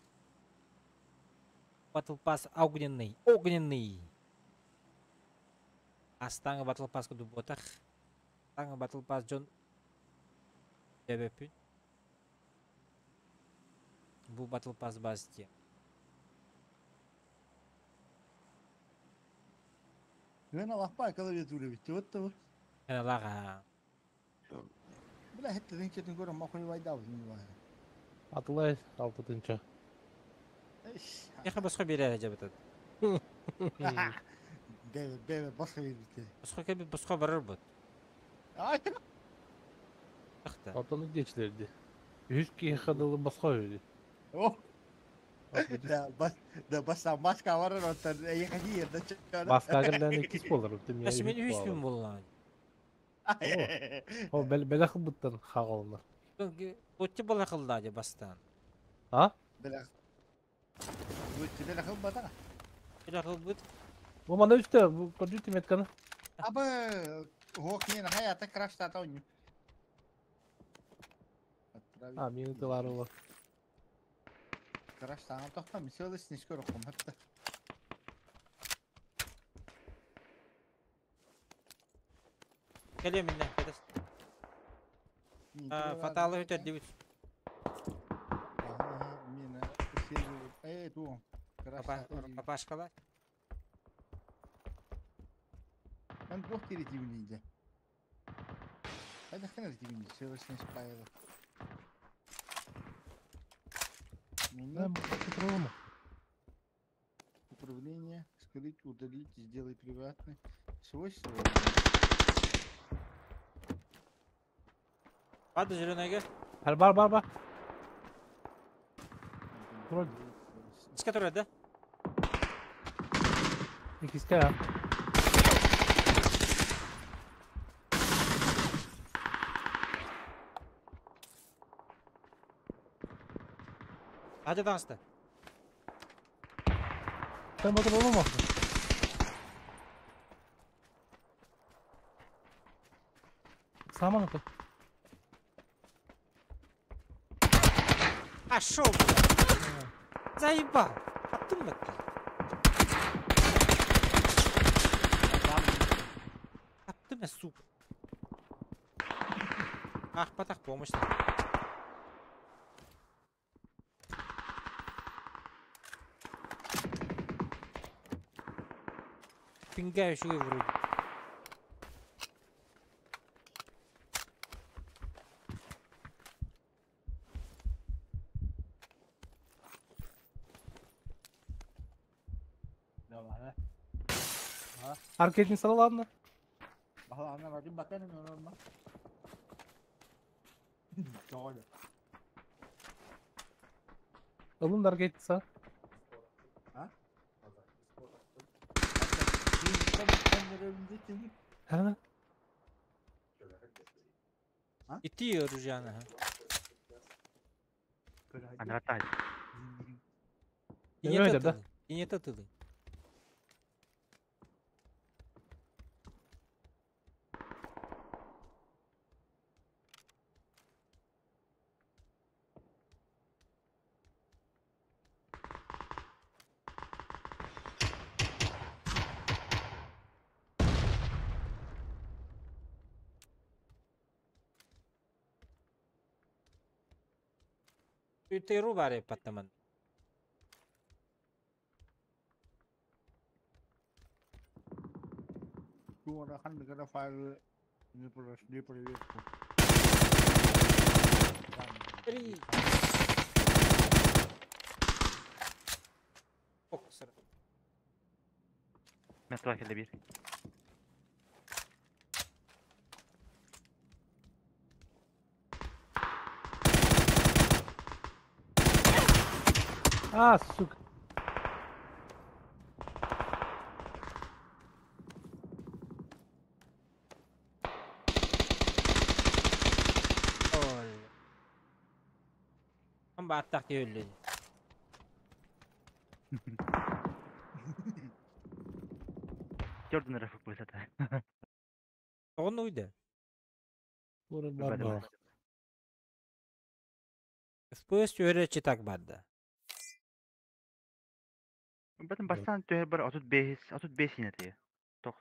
Батл Pass огненный. Огненный. Астааҥы Батл Pass кудубуотах. Астааҥы Батл Pass дьон Эбэппин. Бу Батл Pass баас диэн. Мен алахпа клавиатура битти вот бу. Лаға. Бля хеттен кетин көрө мохой вайдау не Атылай алтытынча. Яха босхо берер жабытат. Бе бе босхо битти. Босхо кеби босхо барар бут. Ай. Тахта. Алтаны geçlerdi. Үс киһи хадылы босхо öyle. О. Да бас да бас маска барар оттан эйхи да чара. Баска кэллээн иккис буолар. Әс мен үс bin боллан. О бел белэх буттан хаална. Отчы бола кылда же бастан. А? Белэх. Бу белэх бата. Белэх бут. Бу мана үстэ бу көрдү метканы. Абы хокнен хаята крашта тоню. А, мини тылары Крашта тохта мисел снишко рохом хатта. Келе минне кетес. Фаталы өтер дебит. Мина э ту. Папашкала. Мен двух тиретивниде. Хайда хрен ретивни, все не спаяло. Да, по-другому. Управление, скрыть, удалить, сделай приватный. Свойства. Бады зеленыйга. Бар бар бар. Вроде. С которой, да? Икиске. Hadi dansta. Sen batır olamaz. Саман это. Пошел, блядь. Заебал. А ты мать. А ты меня, сука. Ах, потах помощь. Пингающий вроде. Аркетин ладно. Ылын да аркетин Ха? Ити оружие. Анратай. И не Давай, да. тылы. И не тылы. Ты рубаре паттаман. Три. Фокусер. Метла келе бир. А, сука. Ой. Баттақ өлі. Jordan Rafık bu zaten. Оған уйды. Бар бар. FPS өрі читак барды. Батын бастан төһө бар 35 35 yine diye. Тох.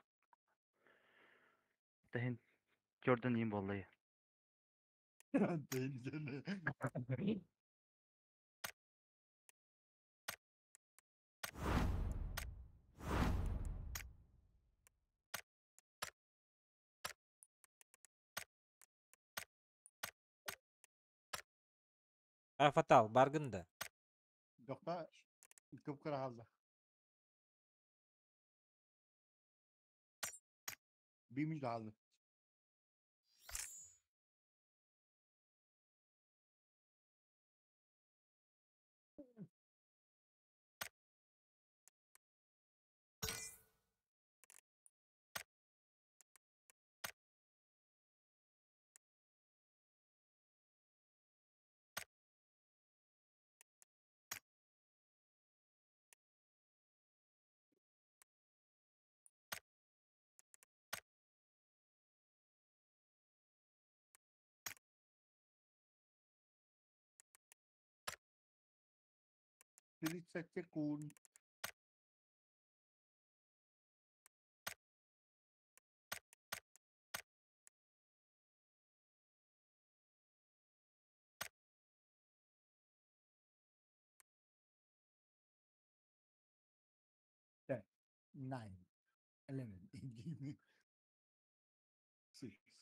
Тахин Jordan им боллай. А фатал, баргында. Doktor kıpkara kaldı. Bir mil kaldı. Тридцать секунд. Ten, nine, 11, 6.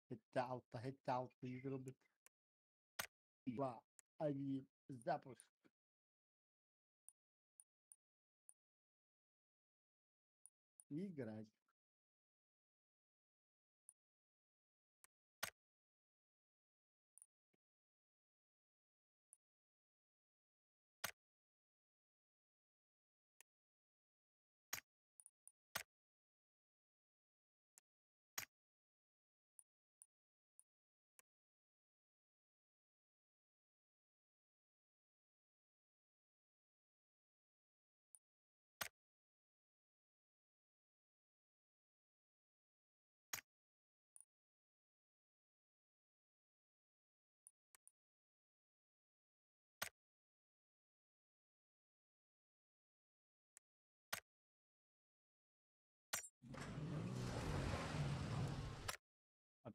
Хитта хитта يضرب Два, один, запуск. Играть.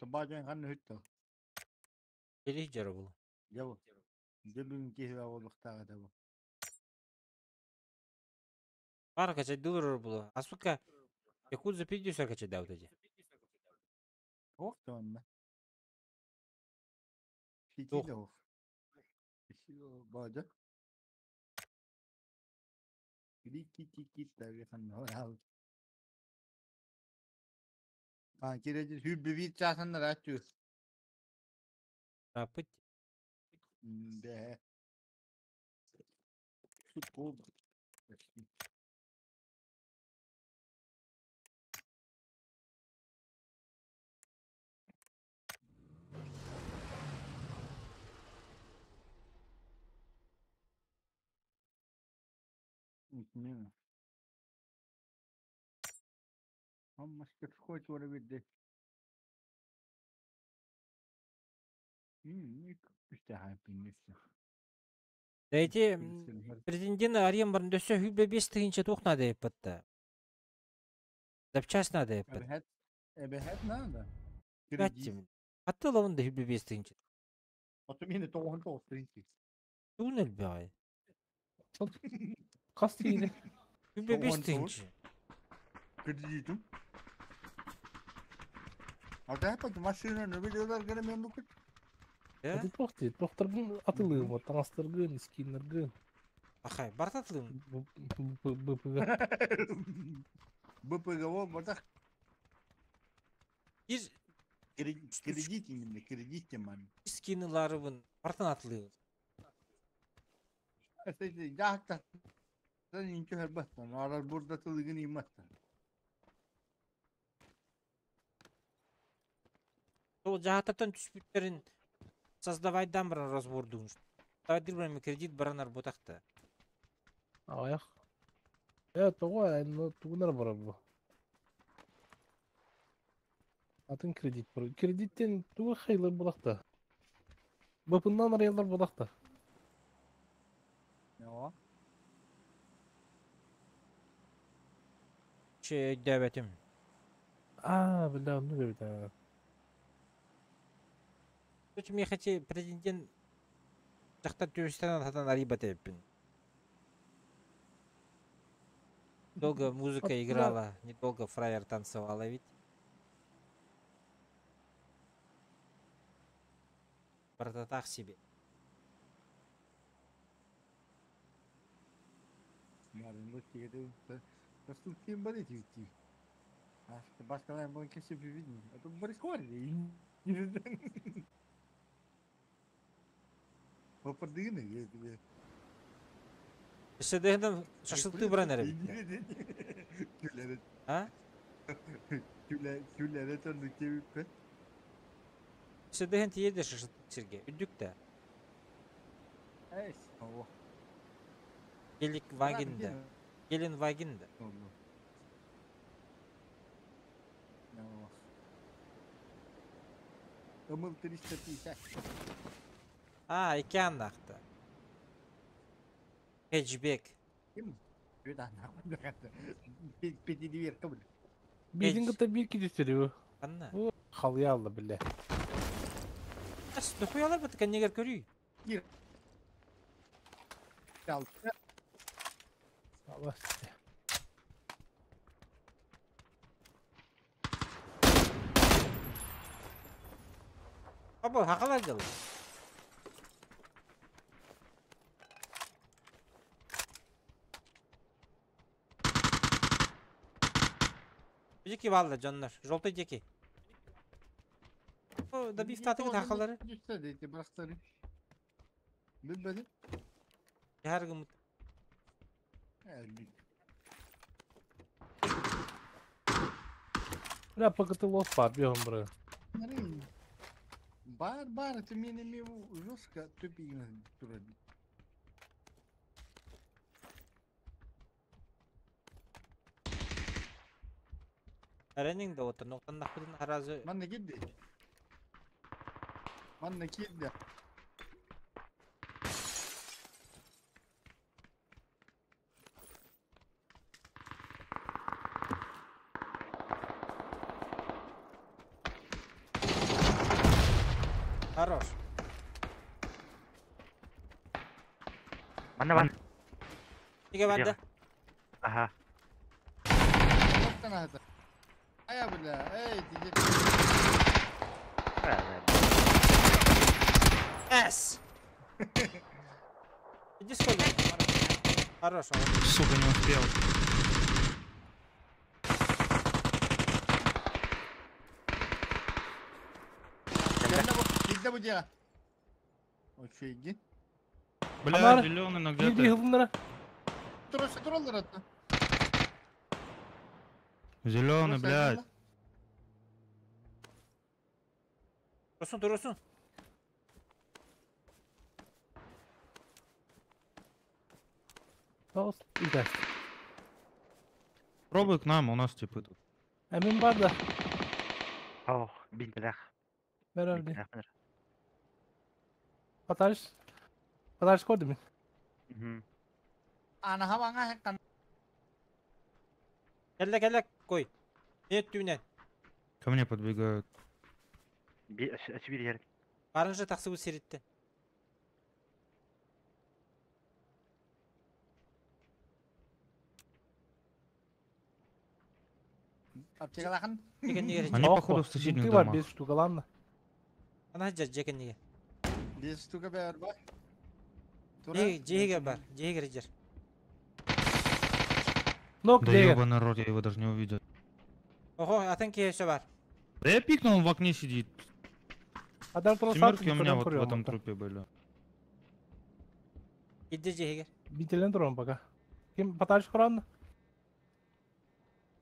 Ата бажан ханны хүттө. Или жары бұл. Жабы. Дебин киһи болуктага да бу. Пара качать дулар было. А сука, Якудза пидюсер качать да вот эти. Ох тонна. Тух. Сити ох. Баja. Кире часаннар ачу. Рапыт. Да. Да эти президент арен барын дөссө хүбе 5 тыгынча тух надо еппетта. Запчасть надо еппет. Эбэһэт эбэһэт надо. Кредит. Хатты лавын да хүбе 5 тыгынча. Ото мени 99 тыгынча. Тугун элбэгай. Хас тиийдэ. Хүбе 5 тыгынча. Кредитим. А да машина не виделар геремен лукut. Аты туох дии, туохтаргын атылыым, таҥастаргын, скиннаргын. Ахай, бартатылым. БПГ. БПГ о батах. Ир Кредит именно, кредит ман. Скиныларыбын бартан атылыым. Жаакта. Sen inki herbаттан, арар бурда тылыгын иматтан. Сол жаататтан түспүттерин создавать баран разбордуун. Давай баран кредит баранар бутакта. Аяк. Э, тоҕо, ну, тугунар барар бу. Атын кредит бар. Кредиттен тугу хайлар булакта. Бапыннан арыялар булакта. Yo. Че дөбөтүм. А, бля, ну бит. Короче, мне хотя президент жакта төбүстен ататан ариба теппин. Долго музыка играла, недолго фраер танцевала ведь. Брататах себе. Попадыны. Седегден шашылты баран эребит. А? Күләре тонды кебиппе. Седеген тиеде шашылты сирге. Үдүк да. Эс. О. Гелик вагинда. Гелен вагинда. Ымыл 350. А, ики аннахта. Хэтчбек. Ким? Пятидверка, блин. Бидин кытта бир кидистериу. Анна. Халыялы биле. Ас, нахуялар бит коннегер көрүй. Ал. Алла. Або, хакалар дел. Жеки балда жоннор. Желтый жеки. О, да биф татыгы хакалары. Düşse de bıraksana. Bilmedim. Яргым. Бля, пока лос бар, бьем, бро. Бар, бар, это меня жестко тупик турады. Әренең да отыр, ноқтан нақпыдын аразы. Манна кидди. Манна кидди. Хорош. Манна бар. Неге барды? Аха. Ноқтан ата. Ая бля, эй, диге. С. Иди сколько? Хорош. Сука, не успел. Килдэ бу дьиэҕэ. Очуйгин. Бля, Анар, зеленый, но Биир где биир ты? хылыннара. Туруса тураллар атта. Зеленый, блядь. Dursun dursun. Тоҕус ыйда. Пробуй к нам, у нас типы тут. Эмин бар да. Ох, билбэлэх. Бер өрдü. Билбэлэх бэр. Patariş. Patariş koydu mu? Мгм. Анаха баңа хаккан. Кэллэ кэллэ кой. Нет түүнэн. Ко мне подбегают. Би өссө биир иһэр. Барынжа тахсыбыт сириттэн. Аптекалахан. Дьиэкэннигэр Они, Ох, походу, в соседних бинты бар домах. 5 штука ладно. Ана дьэ дьиэкэннигэ. 5 штука бэр бар. Дьиэгэ бар. Дьиэгэр дьэр. Нок Да дьиэгэр. ебаный рот, я его даже не увидел. Ого, атын киһи өссө бар. Да я пикнул, он в окне сидит. Адар тура Семерки у меня вот в этом трупе были. Килдэ дьиэгэр. Бинтелен турам пока. Ким patariş kuran?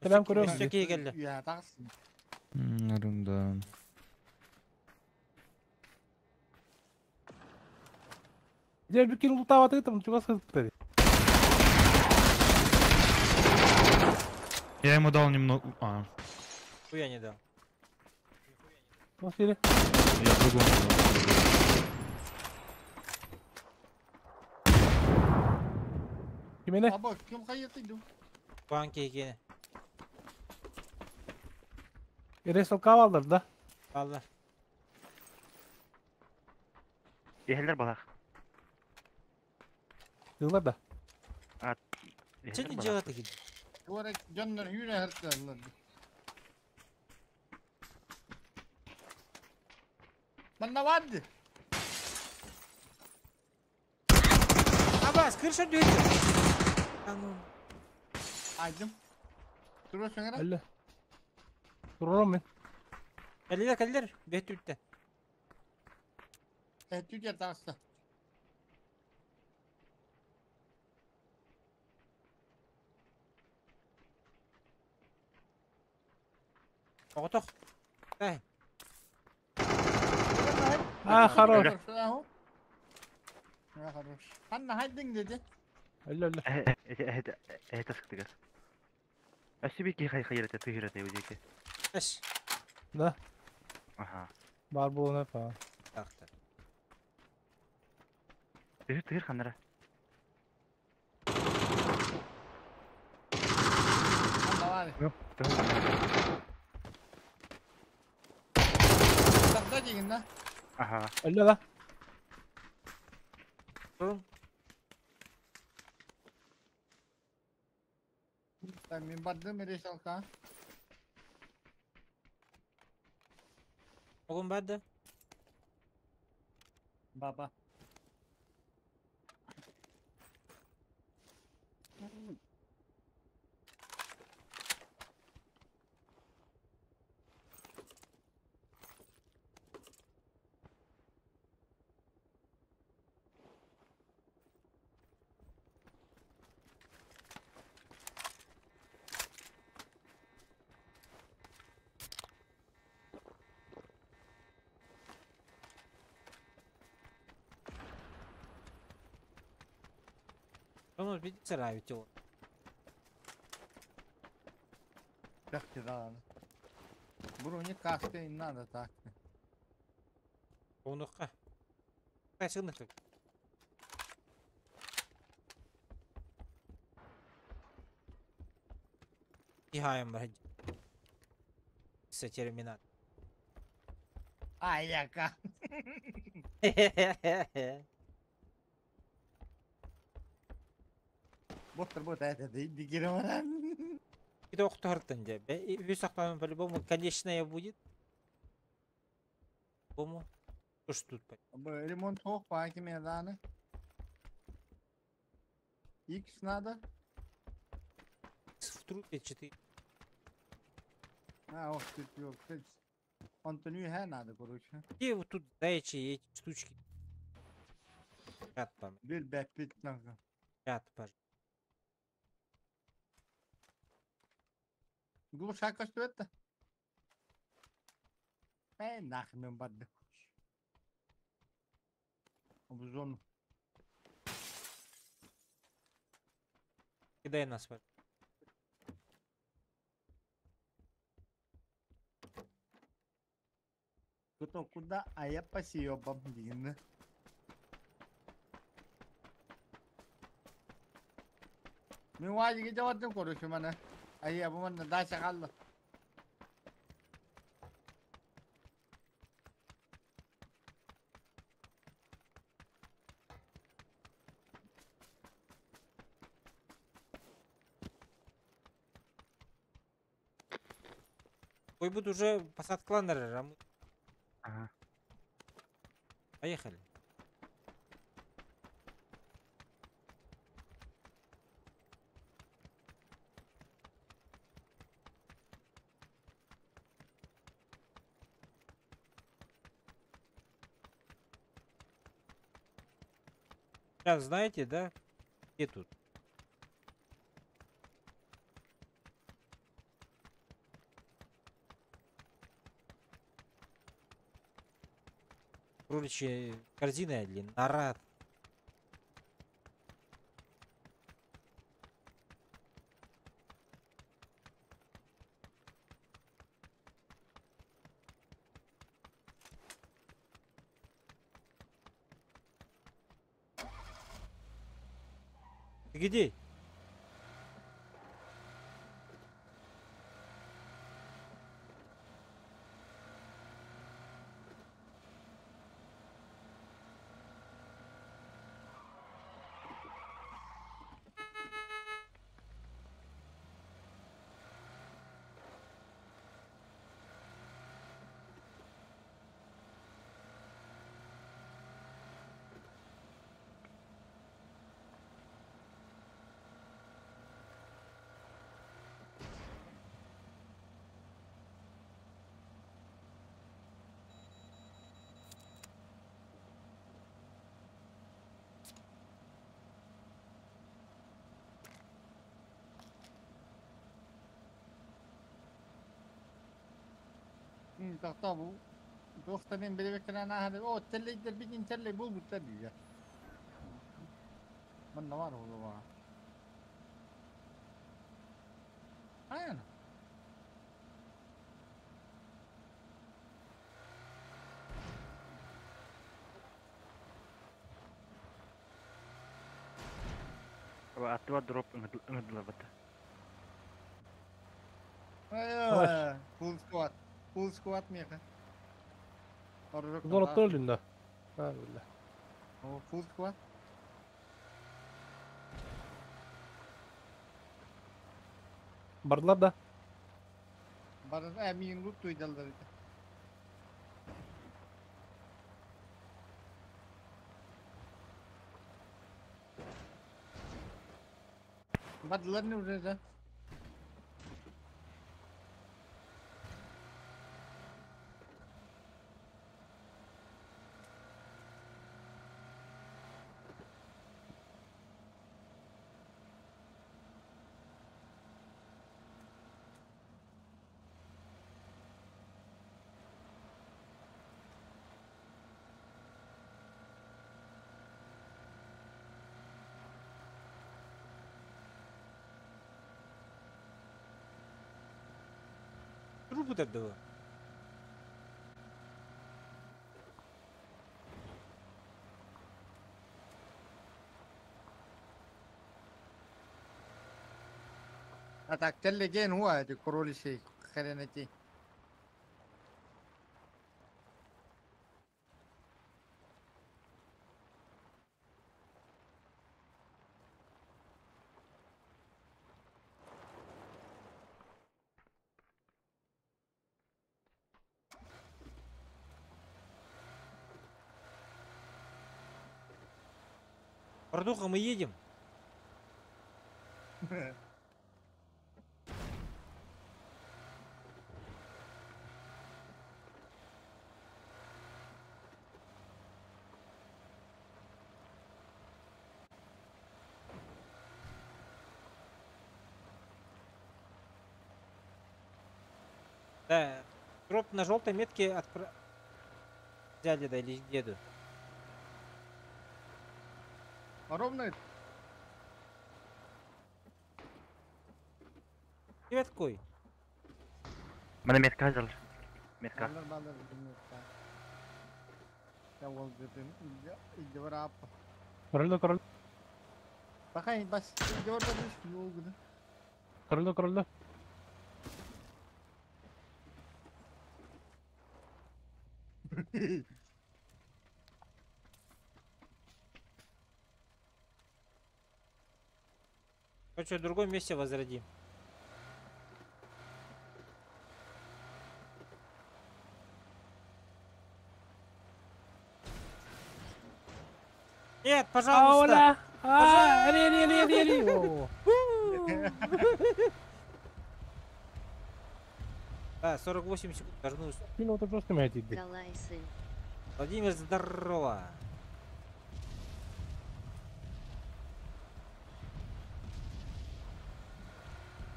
Кэлэн көрөм. Өссө киһи кэллэ. Я тагыс. Да. Дьэ бүкин лутаабаты там чугас сыттар. Я ему дал немного... А, Хуя не дал. Бас или? я другому дал. Кимene? Аба ким кайыты ду. Куан киһи киэнэ. Эрес алдар да. Аллар. Иһэллэр балах. Yıllar да. Иһэллэр Сен балах. дьиэҕэ тигин. Туара дьоннор үүнэ харталлар. Манна варды. Абас, крыша дүйді. А ну. Айдым. Тура сөңөрө. Әлле. Турарам мен. Кэллилэр кэллилэр. Бэт түттэ. Түгер тагыста. Оҕотох. Эй, А, хорош. Хорош. Ханна хайдың деди. Әлле әлле. Эһэ эһэ тасыктыгар. Өссө биир киһи хайырата тыһырата диэки. эш. Да. Аха. Бар буолуна па. Тахта. Тыһыр тыһыр ханнара. Ханна бар. Тыһыр ханнара. Тахта деген да. Аха. Әлле да. Турун. Мен бардым решалка. Огун барды. Баба. Ону видите равить его. Бәхти да. Брони каска не надо так. Онуққа. Кайсыгын Тихаем бар. С терминат. Ай, яка. Боттар бот это дигерман. Киде оқтыртын де. Весь ақтан по-любому конечная будет. По-моему. Уж тут. Ремонт хох па киме даны. X надо. В трупе 4. А, ох ты, ёлка. Онтон үөһэ надо, короче. Где вот тут заячьи эти штучки? Чат там. Билбэппит нахуй. Чат, пожалуйста. Глушак көстүбэт да. Ээ, нахрен барды. В зону. Кидай нас, пожалуйста. Кто куда, а я по съебам, блин. Мин уазиги жабаттым, короче, маны. Айя, бу манна дача хаалла. Ой, буду уже посадка кланера, а мы... Ага. Поехали. Сейчас знаете, да? Где тут? Кроличья корзина или нора? Ты где? Тохтоо бу. Туохта мин билбэккинэн ааһан оо тэллэйдэрбитин тэллэй буолбуттар диye. Манна баар буолуоҕа. Айана. Аттыба дроп ыҥырдылар батта. Айа, full squad. Full squad миэхэ. Зонаттан өлдүн да. А, бля. О, full squad. Бардылар да. Баран э миигин лут туйдаллар этэ. Бардылар не уже да? Трубу тогда. А так тэллэйгэ हुआ है кроличий хренати. Братуха, мы едем. Да, дроп на желтой метке взяли, да, или деду. Ровно. Привет, кой. Мана метка взял. Метка. Король, король. Пока бас. Король, король. Короче, в другом месте возродим. Нет, пожалуйста. Оля! Да, 48 секунд должны. Минуту просто меня. Владимир, здорово.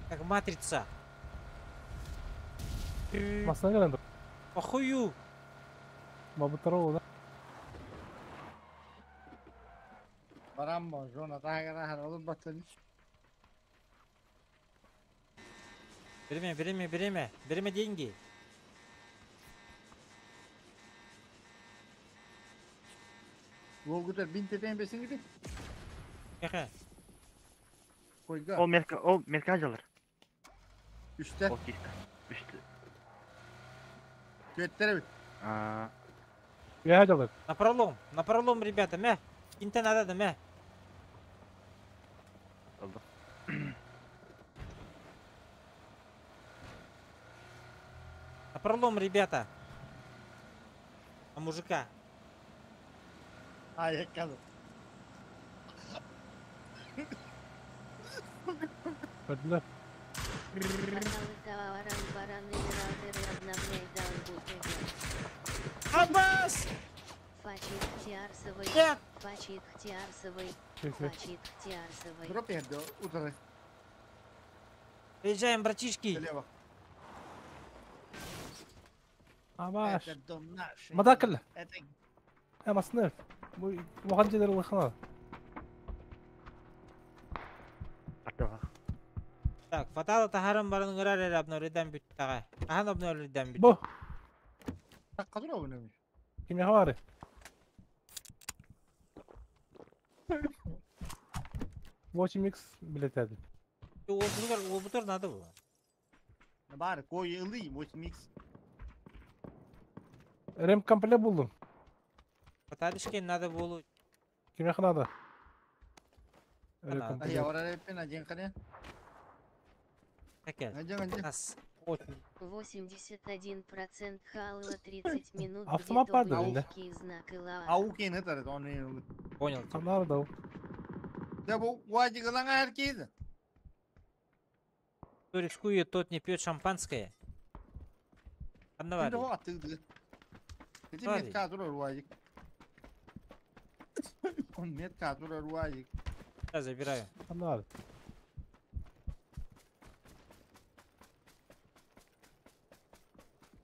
Как матрица. Похую. Бабутарова, да? Барамбо, жона тагара, олуп батын. Время, время, время, время, деньги. Волгутер бинтетен бесиңди? Эхе. Койга. Ол мерка, ол мерка жалар. Үстә. Ол кисте. Үстә. Көттер бит. А. Я жалар. На пролом, ребята, мә. Инте надо, да мә. Oldu. На пролом, ребята. На мужика. А, я кажу. Аббас! Нет! Приезжаем, братишки. Абаш. Мадакл. Я маснев. Муханджи дер. Так, фатала тахарам баран гырар обновлен бит тага. Ахан обновлен бит. Бо. Так кадро обновлен. Ким я 8x билет әді. Ол надо было. Бар, кой ылый 8x. Рем комплект булдым. Фаталишке надо было. Ким я надо? А я вара репен один қане. Нас 81% хаула 30 минут. Автомат падает, да? Аукен это он. Понял. Надо. Да бу вадик лаңа эркейді. Кто рискует, тот не пьет шампанское. Одного. Метка турар вадик. Он метка турар вадик. Я забираю. Надо.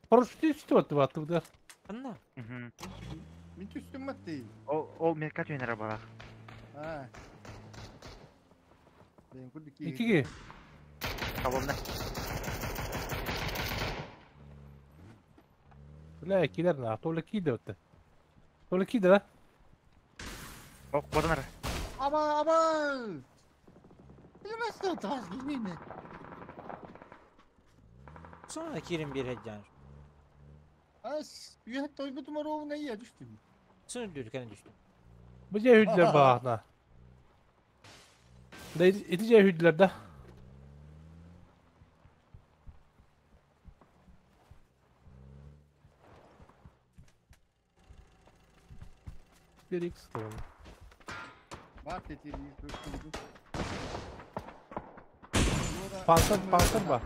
Парашютист что ты оттуда? Анна. Угу. Мен түстім атты. Ол метка түйенер бара. А. Икиге. Кабымда. Бля, килер на, тола киде өтті. Тола киде, да? О, коданар. Аба, аба! Билместе таз гинене. Sonra кирим bir hecan. Ас, үйе тойбутум ровно я түштүм. Sonra dürkene düştüm. Bu cehüdler bağına. Da iti cehüdler de. Bir X tamam. Бар тетери. Пантер, пантер бар.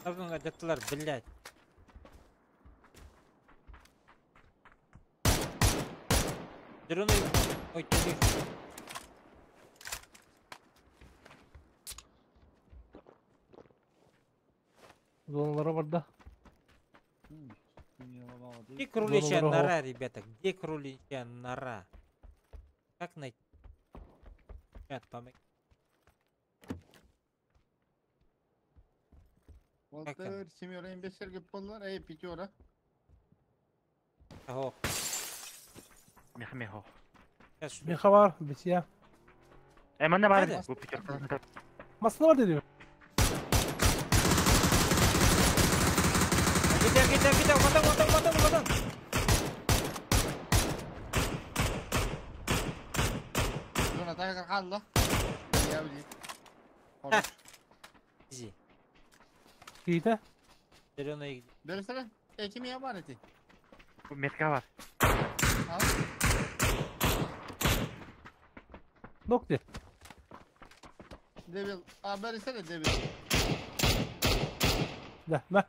Pardon, adetler, блядь. Зеленый, ой, ты. Зоналара бар да. Где кроличья нора, ребята? Где кроличья нора? Как найти? Ребят, помоги. Волтер, семера, имбесер, поллар, эй, пятера. Ого. Мех-мехо. Меха бар, бесия. Манна бар. Бу пятерка. Масына бар деди. Где, где, где? Вон там, вон там, вон там, вон там. Зона так қалды. Я білейін. Хорош. Изи. Кейді? Зеленый. Бересene. Ekimi var eti. Бу метка бар. Al. Нок де. Devil. Aa versene devil. Да, на.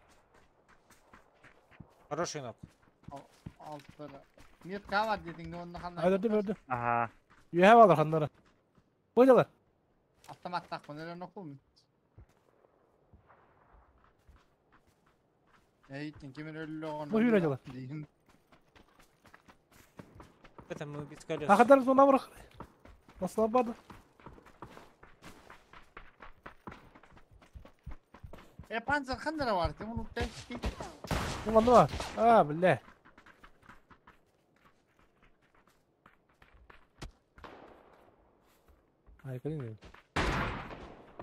Хороший нок. Altları. Metka var dedin ne onun hanlar. Öldürdüm, öldü. Ага. Yühe alır hanları. Koydalar. Автомат так, onu okum. Ey, kimin öldü onu. Bu yürü acaba. Это мы без колес. Ахадар зона bırak. Nasıl vardı? E panzer kandara var. Bunu değişti. Ulan var. А, бля. Ай, блин.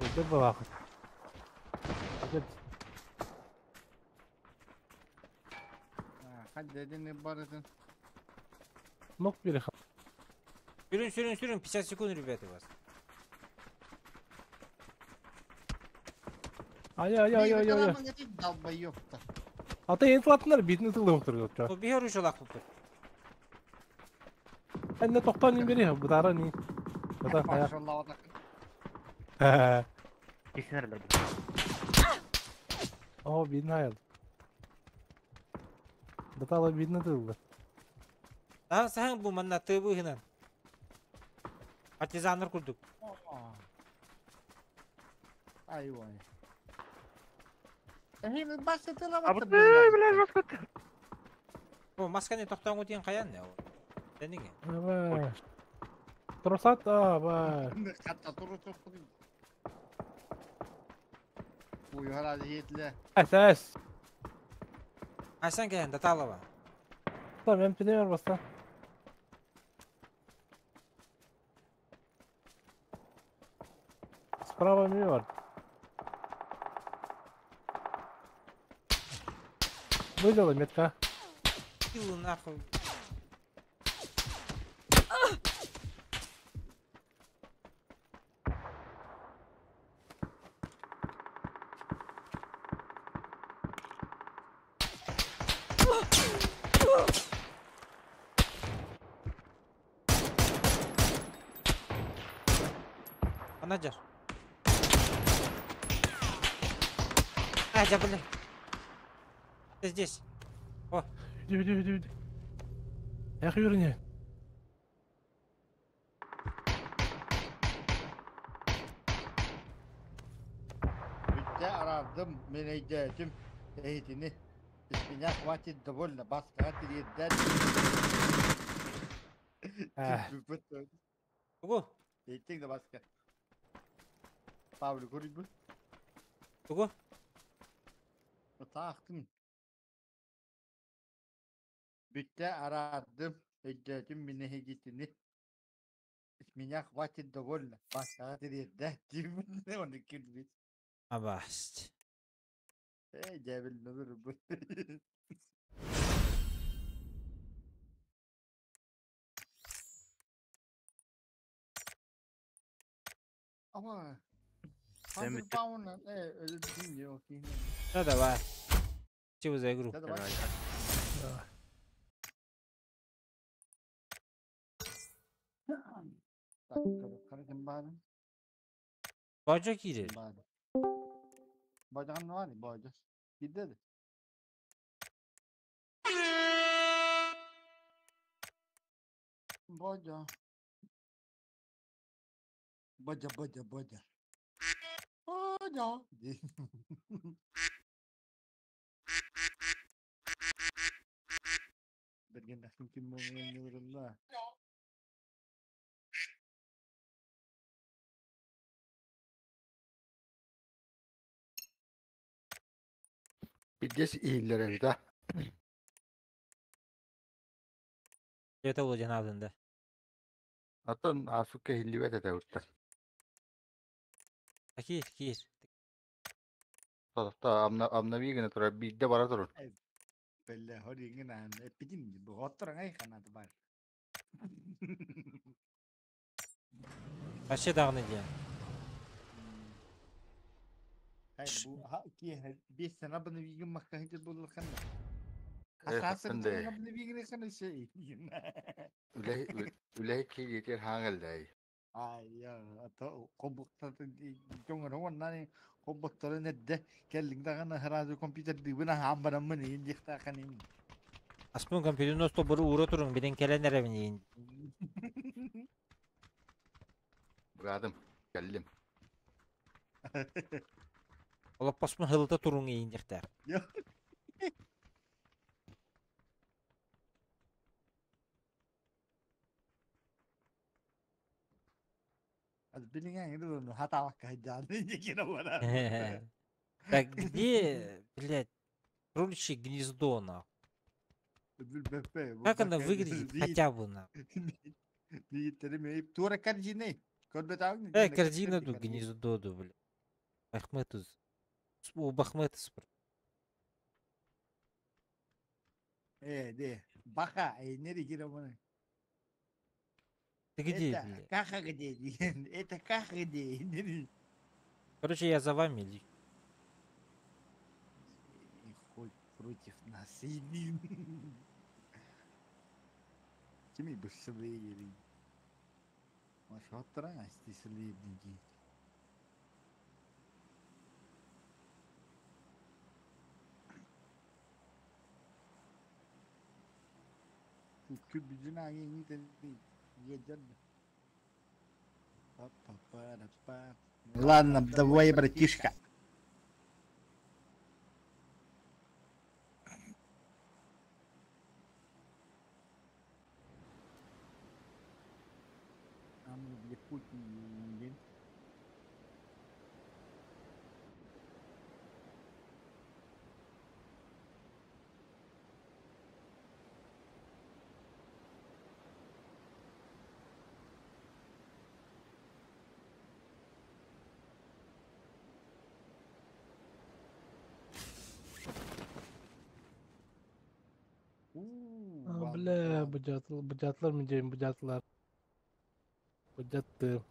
Это было. Hadi dedin ne barıdın. Нок biri. Sürün sürün sürün 50 секунд, ребята, у вас. Ай, ай, ай, ай, ай. Долбоёб-то. Ата yeni fırlattılar, birini tıklı yoktur yoktur. O bir horuşu lak bu. Ben de toktan biri, bu da ni. Bu da ya. Kesin herhalde. Oh, birini hayal. Bu da birini tıklı. Daha sen bu manna tı bu hınan. Partizanlar kurduk. Ay vay. Ehim başlatıla А вот бля, жестко. О, масканы тоқтан өтен қаян не ол? Дәнеге. Evet. Тросат, а, var. Hatta turu çok Uyu herhalde yetli. Es, es. Aysan келен, Даталова. Tamam, ben pide ver basta. Справа mi var? Выдала метка. Пилу нахуй. Анаджар. А, я, блин. Ты здесь. О. Иди, иди, иди, иди. Эх, юрни. Bitti aradım, meneyeceğim. Eğitini. Меня хватит довольно, баска передать. Тугу? Eğitin de баска. Павлю, көріп Тугу? Тақтым. Bitti aradım. Eccetim minehegitini. Меня хватит довольно. Баска передать. Onu kirmiş. Абасть. Ey cevil nöbür bu. Ama Sen Hazır bitti. bağımlı. Öyle bir şey yok. Ну давай. Спасибо за игру. Да, давай. Так, Бадьа киирэр. Баар. Бадьаҕан баар, бадьа. Киирдэ да. Бодя. Бодя, Бодя, Бодя. Бодя. Бергеннәхтин ким болуын Пиздец иһиллэр эбит а. Это ол диэн аадында. Оттон аасукка иһиллибэт этэ урта. Киир, киир. Тота обнови гына турар биирдэ бара турар. Бэллэ хориҥин аан эппитим бу ай ханаты бар. Вообще даҕаны диэн. Хай бу ки бес сана бны вигин макка хитер болur ханна. Э, Асасы хаттан да. бны вигин ханна шей. Үлэһит киһи хаҥаллай. Ай я ата кобукта жоңор оннан кобуктары недде келлиң даганы сразу компьютер дыбына хамбарамын ин дихта ханин. Аспын компьютерин осто бұру ура турун биден келен эребин. Бырадым. Кэллим. Олоппоспун хылыта турун иин дихтер. Az билиңен иду хатавакка жаны дикина бара. Так где, блядь, кроличье гнездо, нахуй? Как оно выглядит хотя бы, нахуй? Тура корзины. Корзина тут гнездо, ду, блядь. Бахмету. У Бахмета спро. Де. Баха, нери кира бана. Ты где, Это блядь? каха где? Это каха где? Короче, я за вами. Ли. И хоть против нас иди. Кими быстрее. Машотра, стиследники. Ладно, давай, братишка. Якутии. А, бля, быдьатлар, мен быдьатлар. Быдьатты.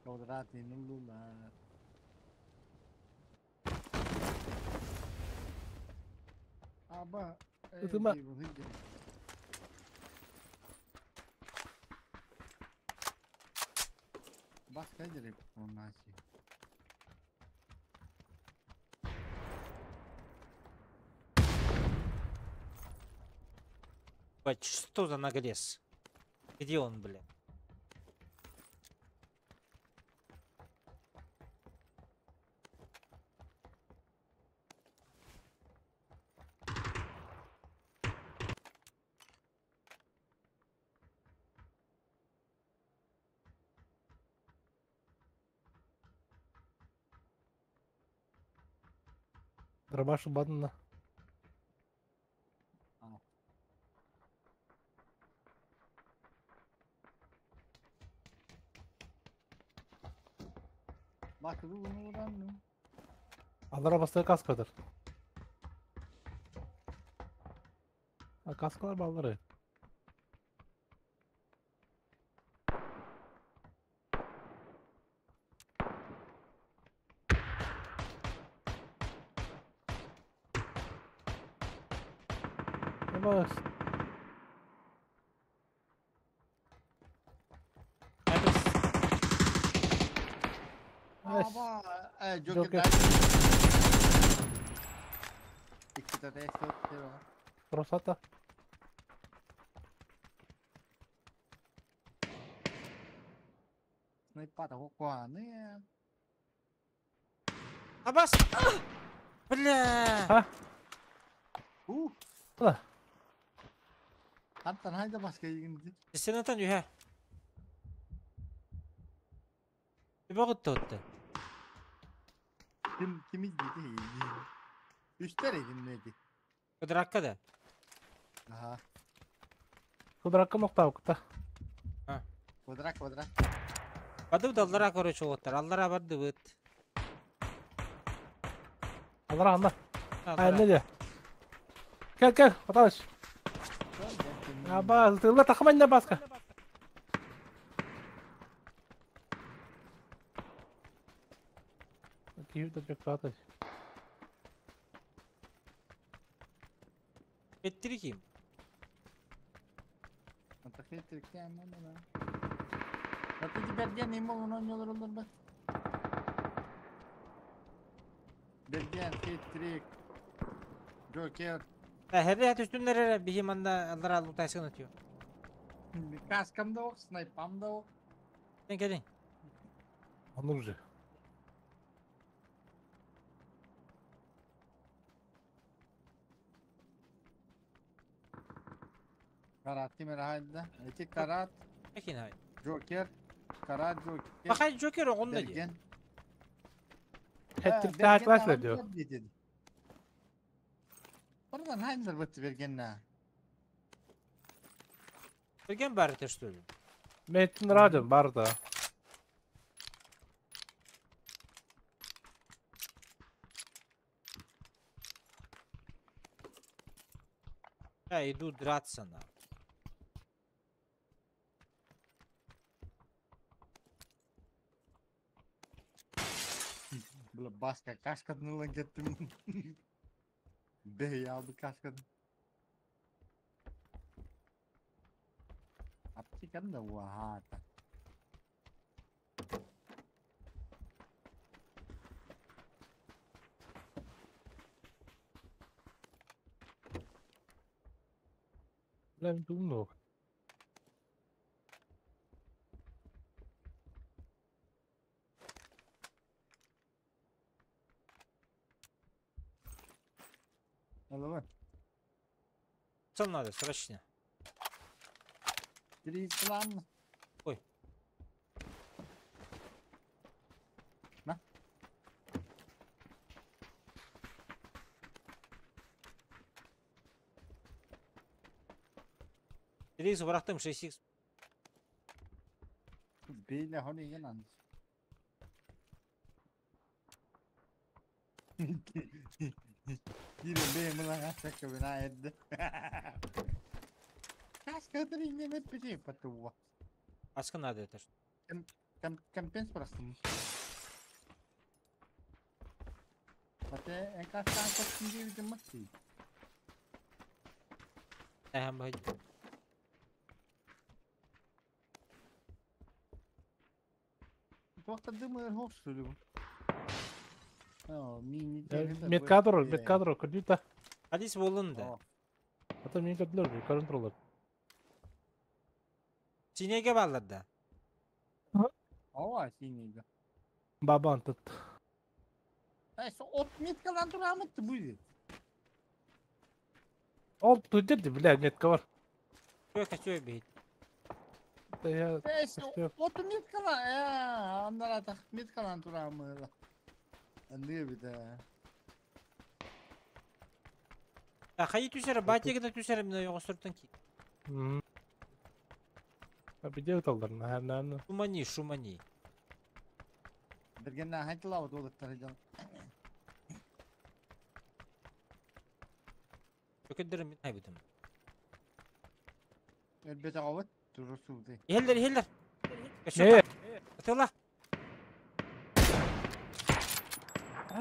Квадратный нуллар. Аба. Ытыма. Бас кайдереп у нас. Бать, что за наглец? Где он, бля? Дробаш бадына. Алара баста каскадыр. А каскалар баллары. Баш. Аба, Джокер. Джокер. Красота. Абас! Бля! А? Да. Антон, хайда баска игинди. Сенатан юха. Богот тотты. Ким ким издиди? Үстер игиннеди. Кыдракка да. Ага. Кудракка мохтаукта. Квадрат, квадрат. Бады даллара короче оттар. Аллара барды быт. Аллара анда. А, не де. Кел, кел, Баталыч. Аба, тылла тахман баска. Киев да жок. Беттiri ким? Берген, хитрик, Джокер. Хәрре түстүннәр бихим анда аллара лутайсын өтüyor. Каскам да ок, снайпам да ок. Сен келин. Onu уже. Карат кимер хайда? Эти карат, Пекин хай. Джокер, карат, Джокер. Бакай Джокер оғында ди. Берген. Хеттик таклашла diyor. Oradan hangiler бытты берген на? Берген бары тештөлү. Metin радио бар да. Я иду драться на. Бля, баска кашкадын кеттим. Бей алды кашкадын. Аптекам да уахата. Бля, думно. Алло, Что надо срочно? Три план. Ой. На. Три бырактым 6х. Бейле хони ген Yine benim lan kaçak bina etti. Kaç kadar inne bir şey patuva. Аска надо это что? Компенс просто. Ate enkaz tank diye bir mı? Әһәм бай. Туақта дымыр хош сөйлеп. Меткадро, меткадро, көрдү Адис болун да. Ата мен көрдүлөр, көрүн туралар. Синеге баллар да. Ооба, синеге. Бабан тут. Ай, от меткалан турамытты бу. Ол тут бля, метка бар. Чөй качөй бейт. Я От меткалан, андар атак меткалан турамы. Анды бит. А хайы түшәр, батегіне түшәр, мына йоғыстыртын ки. Бидео талдар, на на. Шумани, шумани. Бергеннен хайтылабыт олыттар жан. Чөкөддөр мен хайбытым. Элбете кабыт, турусу ди. Хеллер, хеллер. Не? Атыла.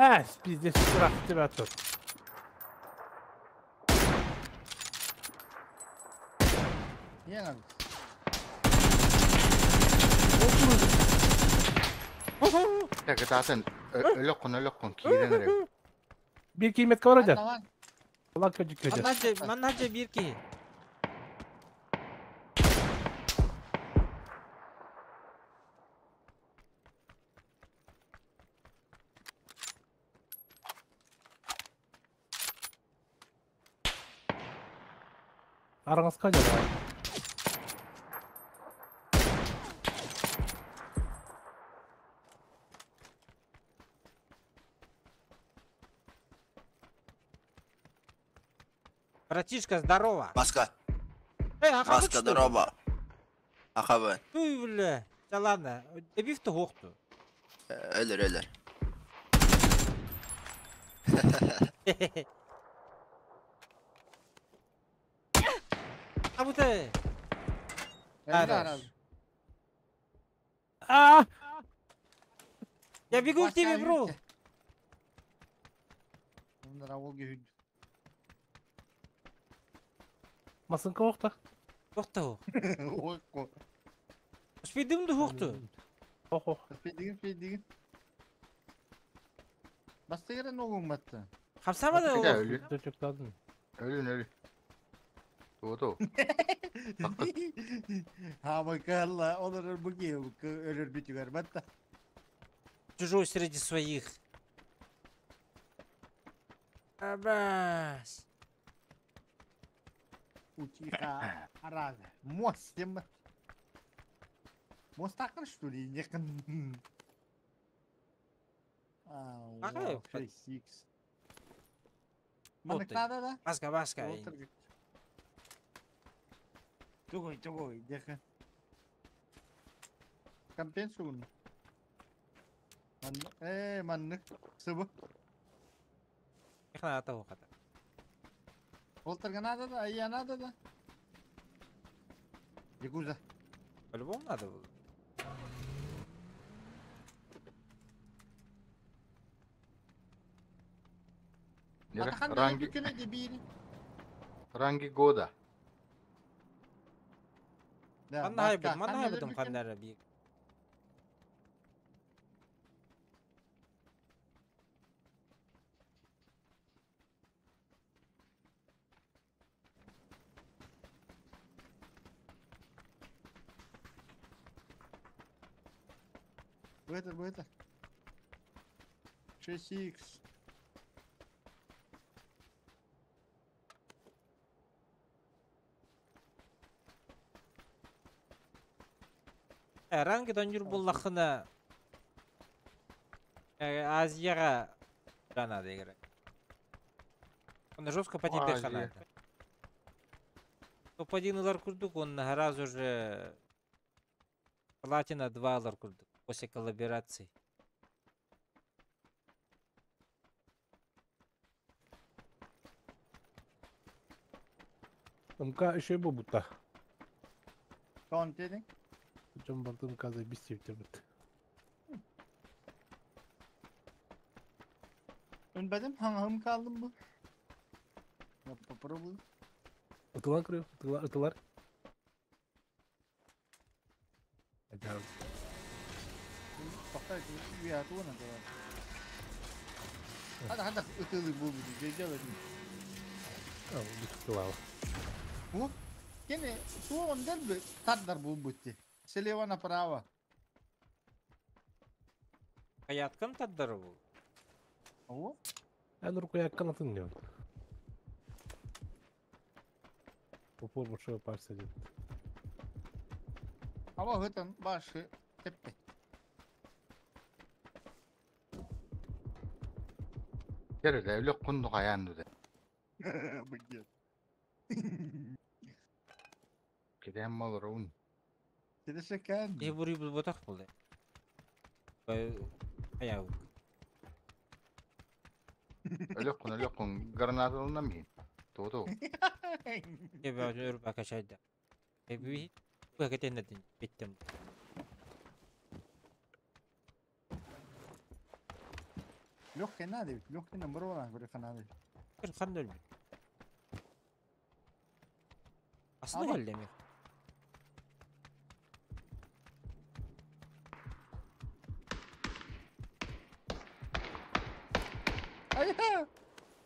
А, пиздец, страх тебя тут. Яна. Кытаатын өлөккун киирэн эрэ. Bir kıymet kavracan. Allah köcük köcük. Манна bir киһи. Араңыз қайда? Братишка, здорово. Маска. Эй, а Маска, здорово. Ахабы. Туй, бля. Да ладно. Эбив-то хохту. Өлөр, өлөр. А вот это. А! Я бегу к тебе, бро. Масынка охта. Охта. Спидим да хохту. Ох, ох. Спидигин. Бастыгыра ногуң батты. Хамсама да Өлүн. Өлүн, өлүн. Туоту. Хамакалла, олар буги өлөр бүтүгөр батта. Чужой среди своих. Абас. Утиха, арада. Мост тем. Мост такыр что ли? Некын. Ага, 6 Манык надо, да? Баска, баска. Тугой, тугой, деха. Компенсуун. Маннык, сыбы. Эхна ата хата. Олтырга надо да, а я надо да. Якуза. По-любому надо было. Ранги... Ранги года. Манна хайбытым ханнара бик. Бытыр, бытыр. 6х. Ранги донюр буллахына Азияға надо играть. Он жестко по тебе хана. Топ-1 лар курдук, он сразу же платина 2 лар курдук после коллаборации. МК еще и будто. Тон дедin? Причем бардым каза бистеп бит. Ünbedim, hangım kaldım bu. Я попробую. Ытылар кырıyor, ытылар, ытылар. Это Пока я туна давай. Hadi hadi ıtılı bu bu делать. А, бит Bu gene su ondel bir tadlar bu bitti. Слева направо. Kаяткан таддар бул. О? Я руку я канатын не. Упор большой пальцы сидит. Ава гытан башы теппе. Кереле өлөк кунду каянды де. Быгет. Кеден малыр ун. Келешеккен. Не бури бул ботак булды. Аяу. Өлөк кун, өлөк кун гранаталынан мин. Тоту. Кебе өрүп акачайда. Эби бу биттим. Легкий надо, легкий номер говорю, надо. Кир ханнөл. Асны келдеми. Айа!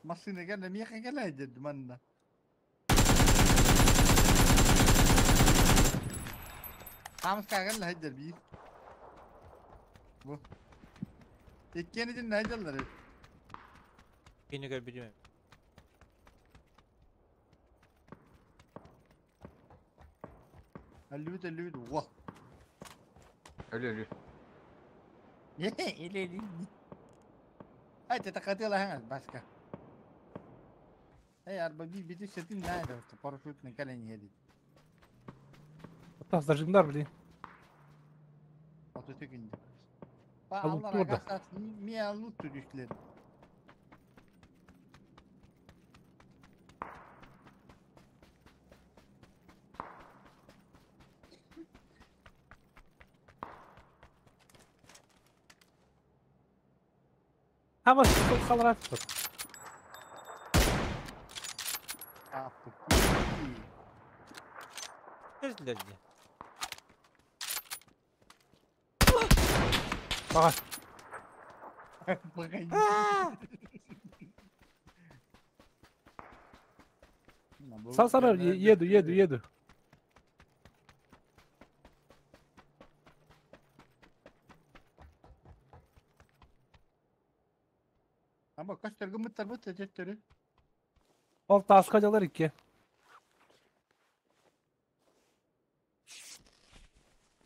Массыына кэллэ, миэхэ кэлэ дьэ манна. Хаамыска кэллэ сылдьар биир. Бу. Иккиэн итиннэ сылдьаллар эбит. Кини көрбүтүм. Өллүбүт өллүбүт уо. Өлü өлü. Или или. Ай тетакатыалаһаҥ баска. Эй арба би бити сетин наада парашютный кэлэн иһэдит. Тас зажимдар, блин. Оту төкүндү. А лут Аллар турда. агасат мия лут түдүшлер. Ama şu kalır тут. Аппы. Көздүлэр дии. Bak. Sağ sana yedu yedu yedu. Ama kaç tane mıttar mıttar tetteri. Ol taskacalar iki.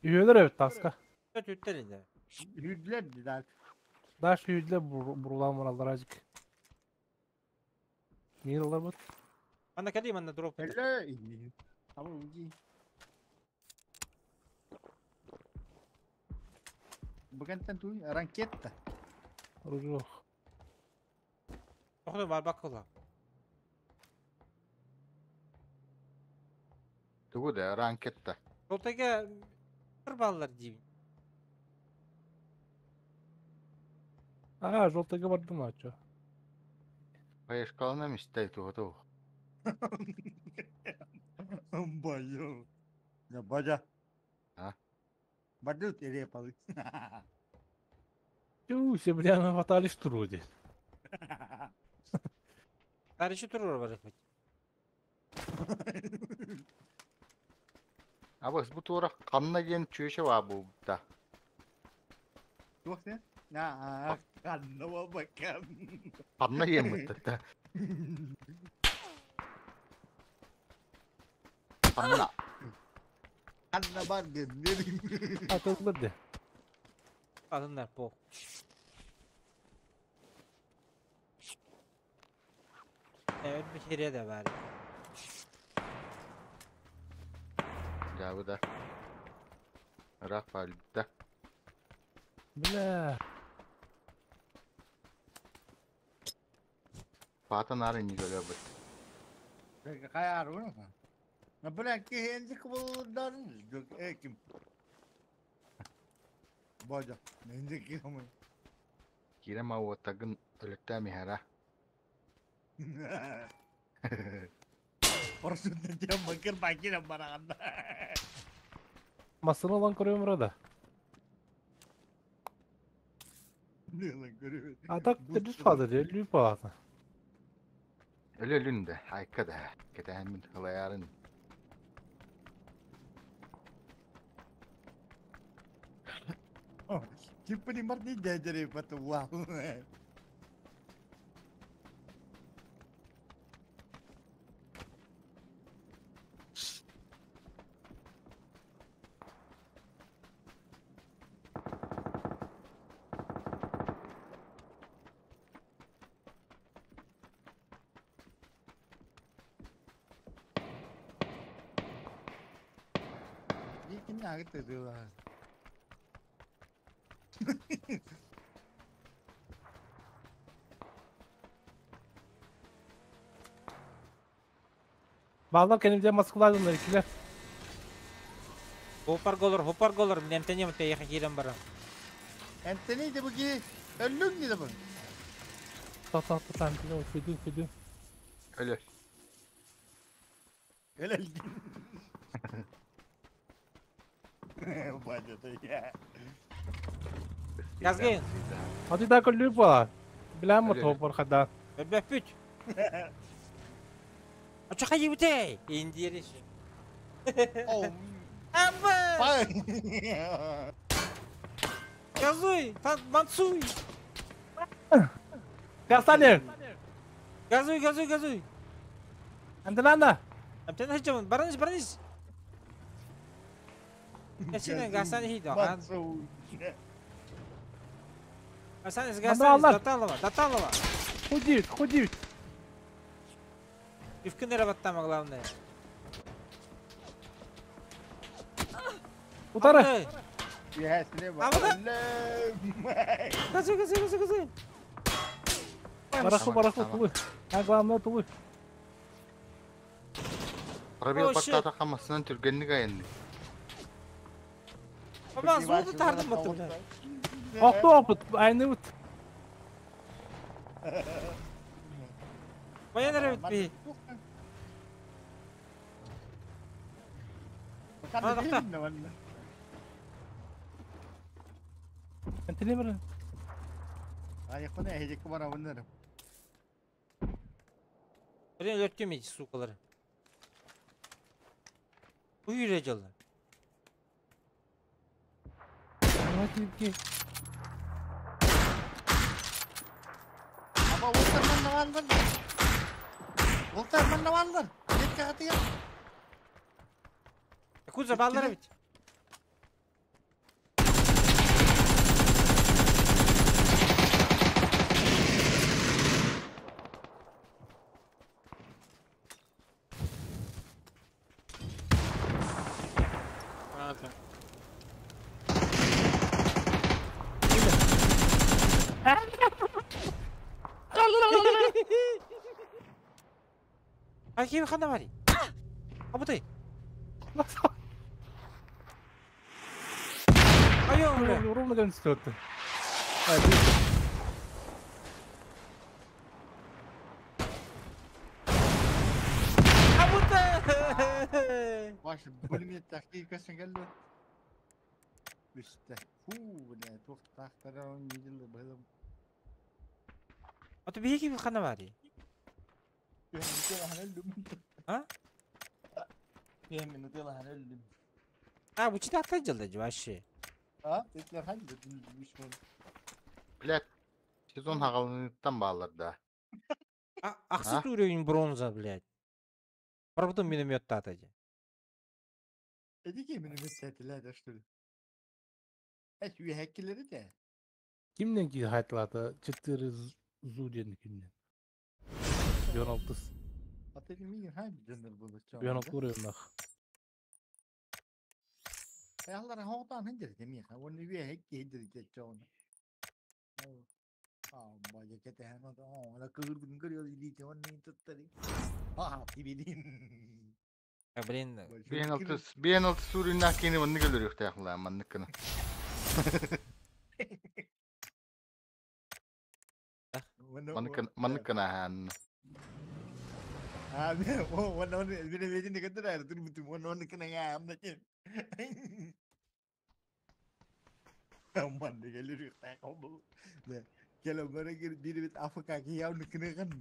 Üyeler evet taska. Түттэр инде. Hüdler diler. Daha şu yüzle burulan varallar azıcık. Niye alır bu? Манна кэлии манна дроп. Hele. Ama ucu. Bugün tu ranketta. Ruju. Тохну бар бакыла. Тугу да ранкетта. Жолтайга бір баллар деймін. Aa, жолтайга бардым ачо. Поешкална мистай тугу тугу. Баю. Ya baca. Ha? Бадут репалы. Тю, бля, на фатали штруди. Тарышы турur бар хоть. Абас бу тура канна ген чүөшө ба бу да. Туох sen? На, канна бакам. Канна ген бутта. Канна. Канна бар ген. Atıldı. Alınlar по. Evet bir kere de var. Я бу да. Рафаль да. Бля. Пата нары не говорю бут. Каяр уна. На бля ки хенди кбулдан. Эким. Бажа. Ненди ки хам. Кирема вот тагын өлөктө михара. Парашютный тем бакыр бакыр бараганда. Masını olan koruyorum burada. Ne lan görüyor. Atak düz fazla diyor. Lüp fazla. Өлө өлүн да, айка да. Кетәһин хылаярын. Киппини марни дядери патуа. Ким агыт дела. Bağlar kendimize maskılardınlar ikiler. Хопар голор, хопар голор, мен тенем те яха кирем бара. Энтони de bu ki öllüm de bu. Ta ta ta ta ta füdü füdü. Өлө. Helal. Бадя я. Yazgın. Hadi daha lüp var. Билэн мотопор хада. Өлбөппүт. Очо хайыбытай? Индиэриш. Амба! Газуй! Мансуй! Гастане! Газуй, газуй, газуй! Антонана! Амтен хачамын, бараныс, бараныс! Касина гасан хидо. Гасан, гасан, Даталова, Даталова! Худит, худит! Пивкины работама главное. Удары! Газуй, газуй, газуй, газуй! Бараху, бараху, тулы. А главное тулы. Пробел паттата хамасынан түргенник айынны. Баба, золото тардым баттым, бля. Охто опыт, айны вот. Баян эребит би. Антилемер. Айыкпын эһежекке барабыннарым. Блин, өрттөмейді, сукалар. Уйре жылы. Аба, олтар манна валдар. Олтар манна валдар. Жетке хатыгар. Куза баллар бит. Аким хана бари. Абытай. Айо, бля. Ровно границу Абытай. Баш бөлүмү тактикасын келди. Үстэ. Фу, бля, тух тактаран видел бөлүм. Аты беги хана бари. А? А, bu çita atlayacağız вообще. А, тетлер ханди düşman. Блядь, сезон хагалыныттан баалар да. Ахсыт уровень бронза, блядь. Правда миномет татади. Dedi ki minimum tetler de что ли. Эч üye hekkileri de. Kimden ki haytladı? 4 зуден kimden? 16. Атegi hangi dınır bunu 16 уровень. Ayaklara hoğdan hındır demiyor. Onu üye hekki hındır geçeceğini. Aa, bacak ete hemen aa, la kıvır kırıyor ilite onu tutları. Ha, tibilin. Блин. Бен алты сурина кени манны көлөр юктаяхла манныккына. Манныккына манныккына хан. А, о, оны бire vedin ne kadar dur bütün onu onu kına ya amda kim. Aman ne gelir yuktayakla. Gel bana gir biri bit Afrika ki ya onu kına kan.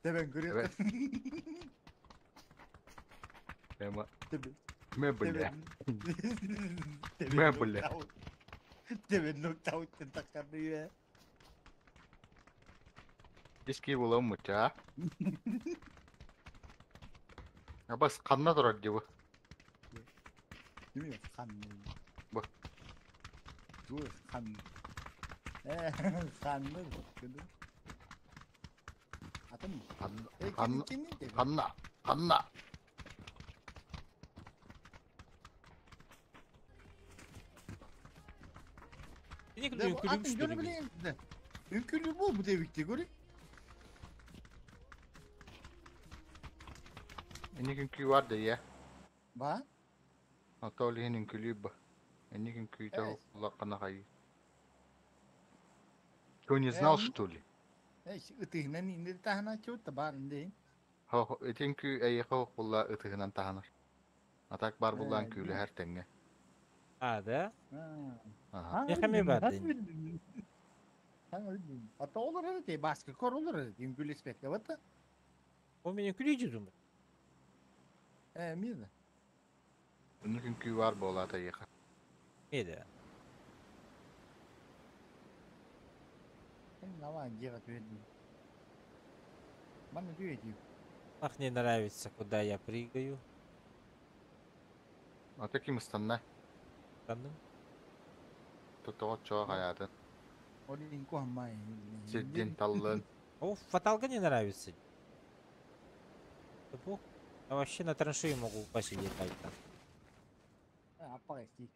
Teben görüyor. Эма. Ме бля. Ме бля. Тебен нокаут такканы. Иски була муча. Абас канна турар дибу. Дими хан. Бу. Dur хан. Хан. Атым. Канна. Канна. Канна. Atın gönü bileyim. Ünkülü bu bu devikti görü. Эник үҥкүү бар да я. Ба? Ата ол иһин үҥкүлүү ба. Эник үҥкүүтэ улаккана хайы. Кто не знал, что ли? Ытыгынан инде тахана чута бар инде. Хо, ити үҥкүү эйиэхэ булла ытыгынан таханар. Атак бар буллаан күүлэһэр тэҥҥэ. А, да? Ага. Эхами бар дин. Ата olur öyle baskı kor olur öyle. Üngül ispet вот. Он меня күлейді думает. Э, мир. Өнүк үҥкүү бар буолаата эйиэхэ. Меда. Давай, делать веди. Мана дүйети. Ах, не нравится, куда я прыгаю. Ата ким ыстанна? Танным. Тотоҕо чоҕо хайаатын. Олин куһаммай. Сирдин таллын. О, фаталка не нравится. Да бог. Я вообще на траншею могу упасть и летать там. Аппа ки.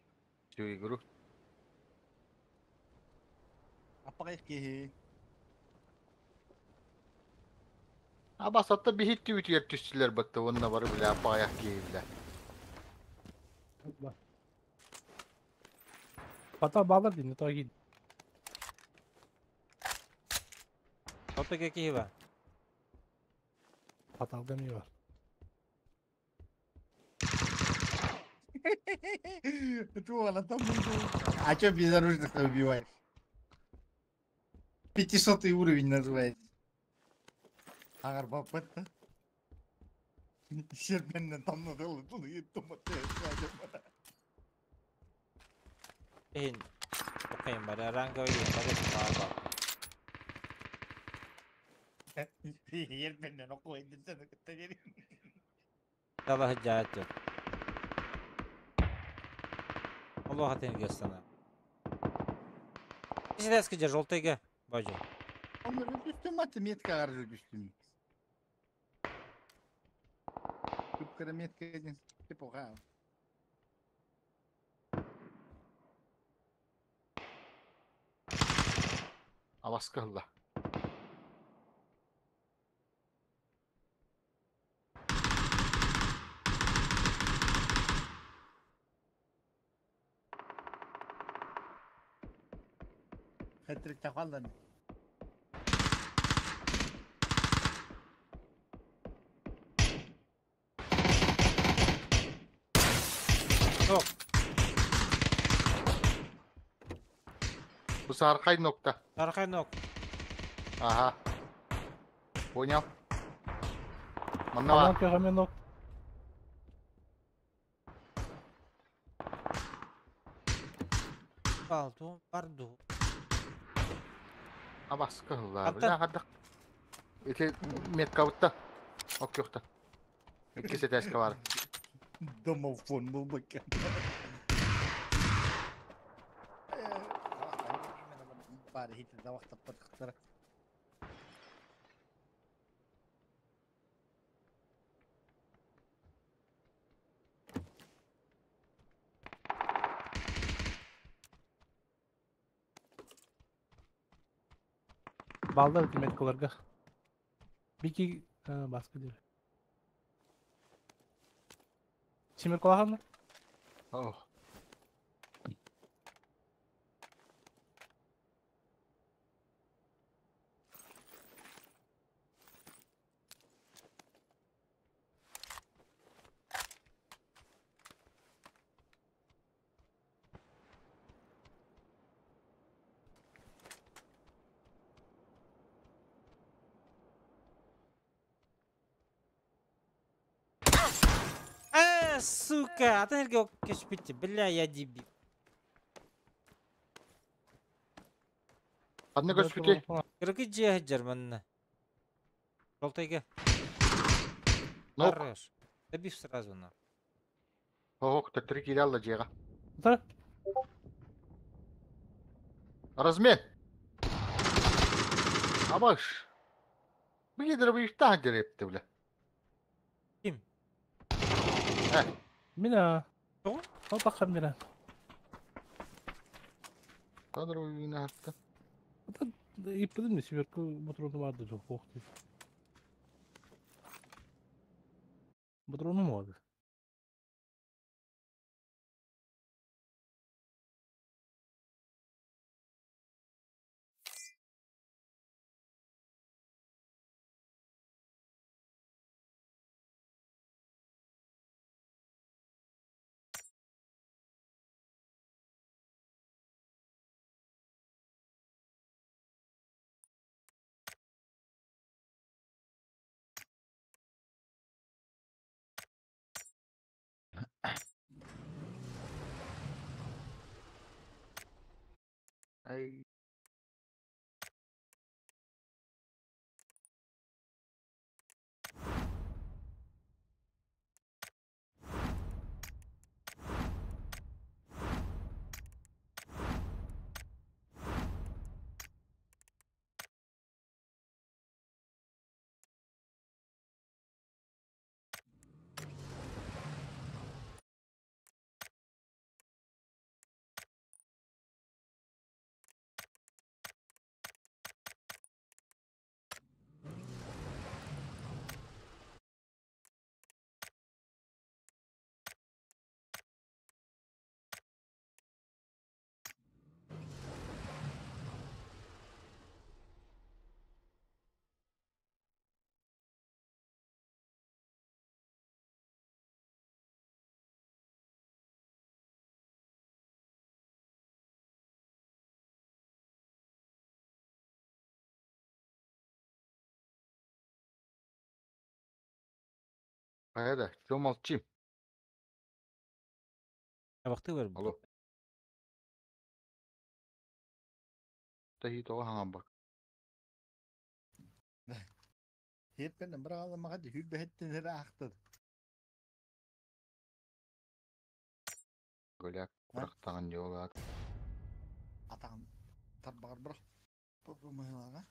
Всю игру. Аппа ки. Аба сатта биһит түбүтүгэр түстүлэр батта уонна бары билэ аппаҕайах киһи билэ. Хата балар дин, то ги. Вот какие ба? Фаталга ми бар. Туала там А чё безоружных убиваешь? 500 уровень называется. Агар баппат. Серпеннен тамнадылы туну еттум. Эн. Окей, бара ранговый бара баба. Ерпеннен окуйын десene кытта. Дала жаат. Аллах тенге астана. Сидески же желтыйга. Бажы. Оны түстүм аты метка каржы түстүм. Түпкара метка един. Типа. Абаска ылла. Хәтрик тақалдан. Yok. Bu саркай нокта. Аркай нок. Ага. Понял. Манна бар. Аман көҕөмөн ок. Балду, барду. Абаска ылла. Аттан. Билэ хаддак. Ити метка бутта. Ок юхта. Икки сетеска бар. Домофон был бы. Бары хит да вакыт таппат. Балдар меткаларга. Бики баскы дир. Чимер колахан? Ох. А, сука, а ты кешпите, бля, я дебил. Ханна көспүтүй? Кыргы же жарманна. Желтыйга. Нок. Хорош. Добив сразу на. Ох, төттөрү киирэ алла дьиэҕэ. Да? Размен. Абаш. Бигидер быйыктаан жерепти бля. Ким? Э, Мина. Тоҕо? Ол таххар мина. Тадыр уйна хатта. Иппедин ми сиберку ботрону барды жок ох дейт. Ботрону бар. Ай. Хайа да, чё молчим? Табахты бар. Алло. Таһи тоҕо хаҥамбак. Хеппен бырааламаға хүрбэһэттен эрэ аахтар. Голяк курахтаҕын дьолаат. Атаҕын тарбаҕар бырах. Бу мыһылаҕа.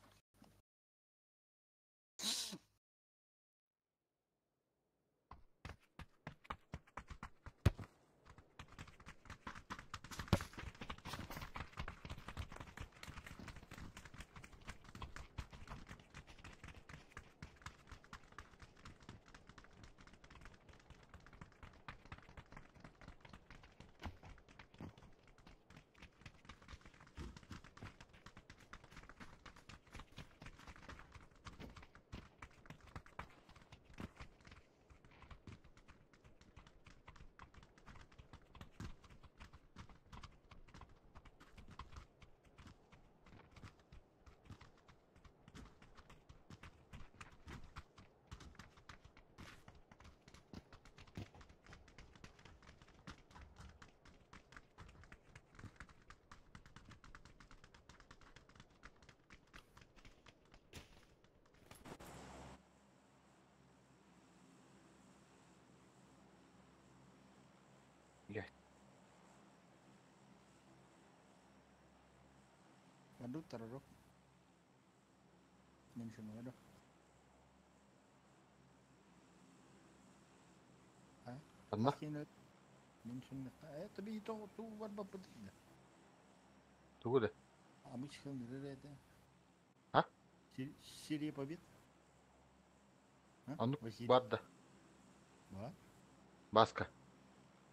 Aduh, terorok. Mention aduh. Ханна? Mention tabii to tu var bapıdı. Тугу да? Обычно это. А? Серия побед. Оннук Василий. бар да. Ба? Баска.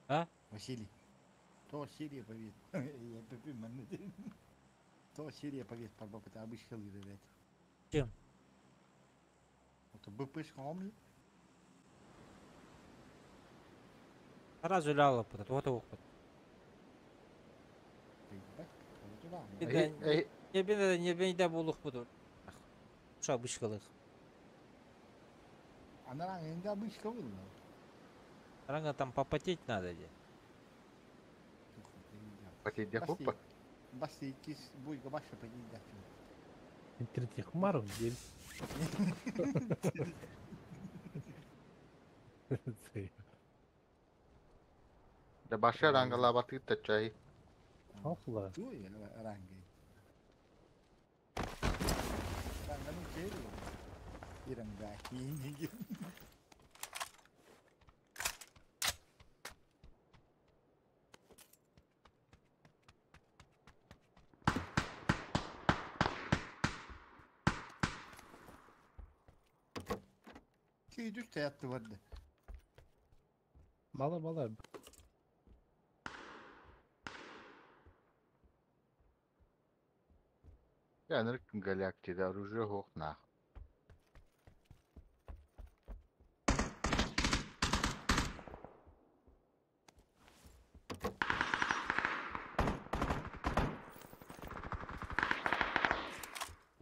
А? Василий. То серия побед. Я пепи То серия побед par бапыты обычно это. Чем? Это БП шкомли. Сразу ляла под вот его под. Эй, Не беда, не беда булух буду. Ша бышкалых. Она не обычно было. Ранга там попотеть надо де. Потеть хуппа. Басти кис буйга баша подидя. Третьих маров дель. Да баша рангалабаты тачай. Ахла. Туй ранги. Ранга ну чери. Иранга хинги. Күйдүс таятты барды. Мала мала. Я нырк голяк тебе оружие хох нах.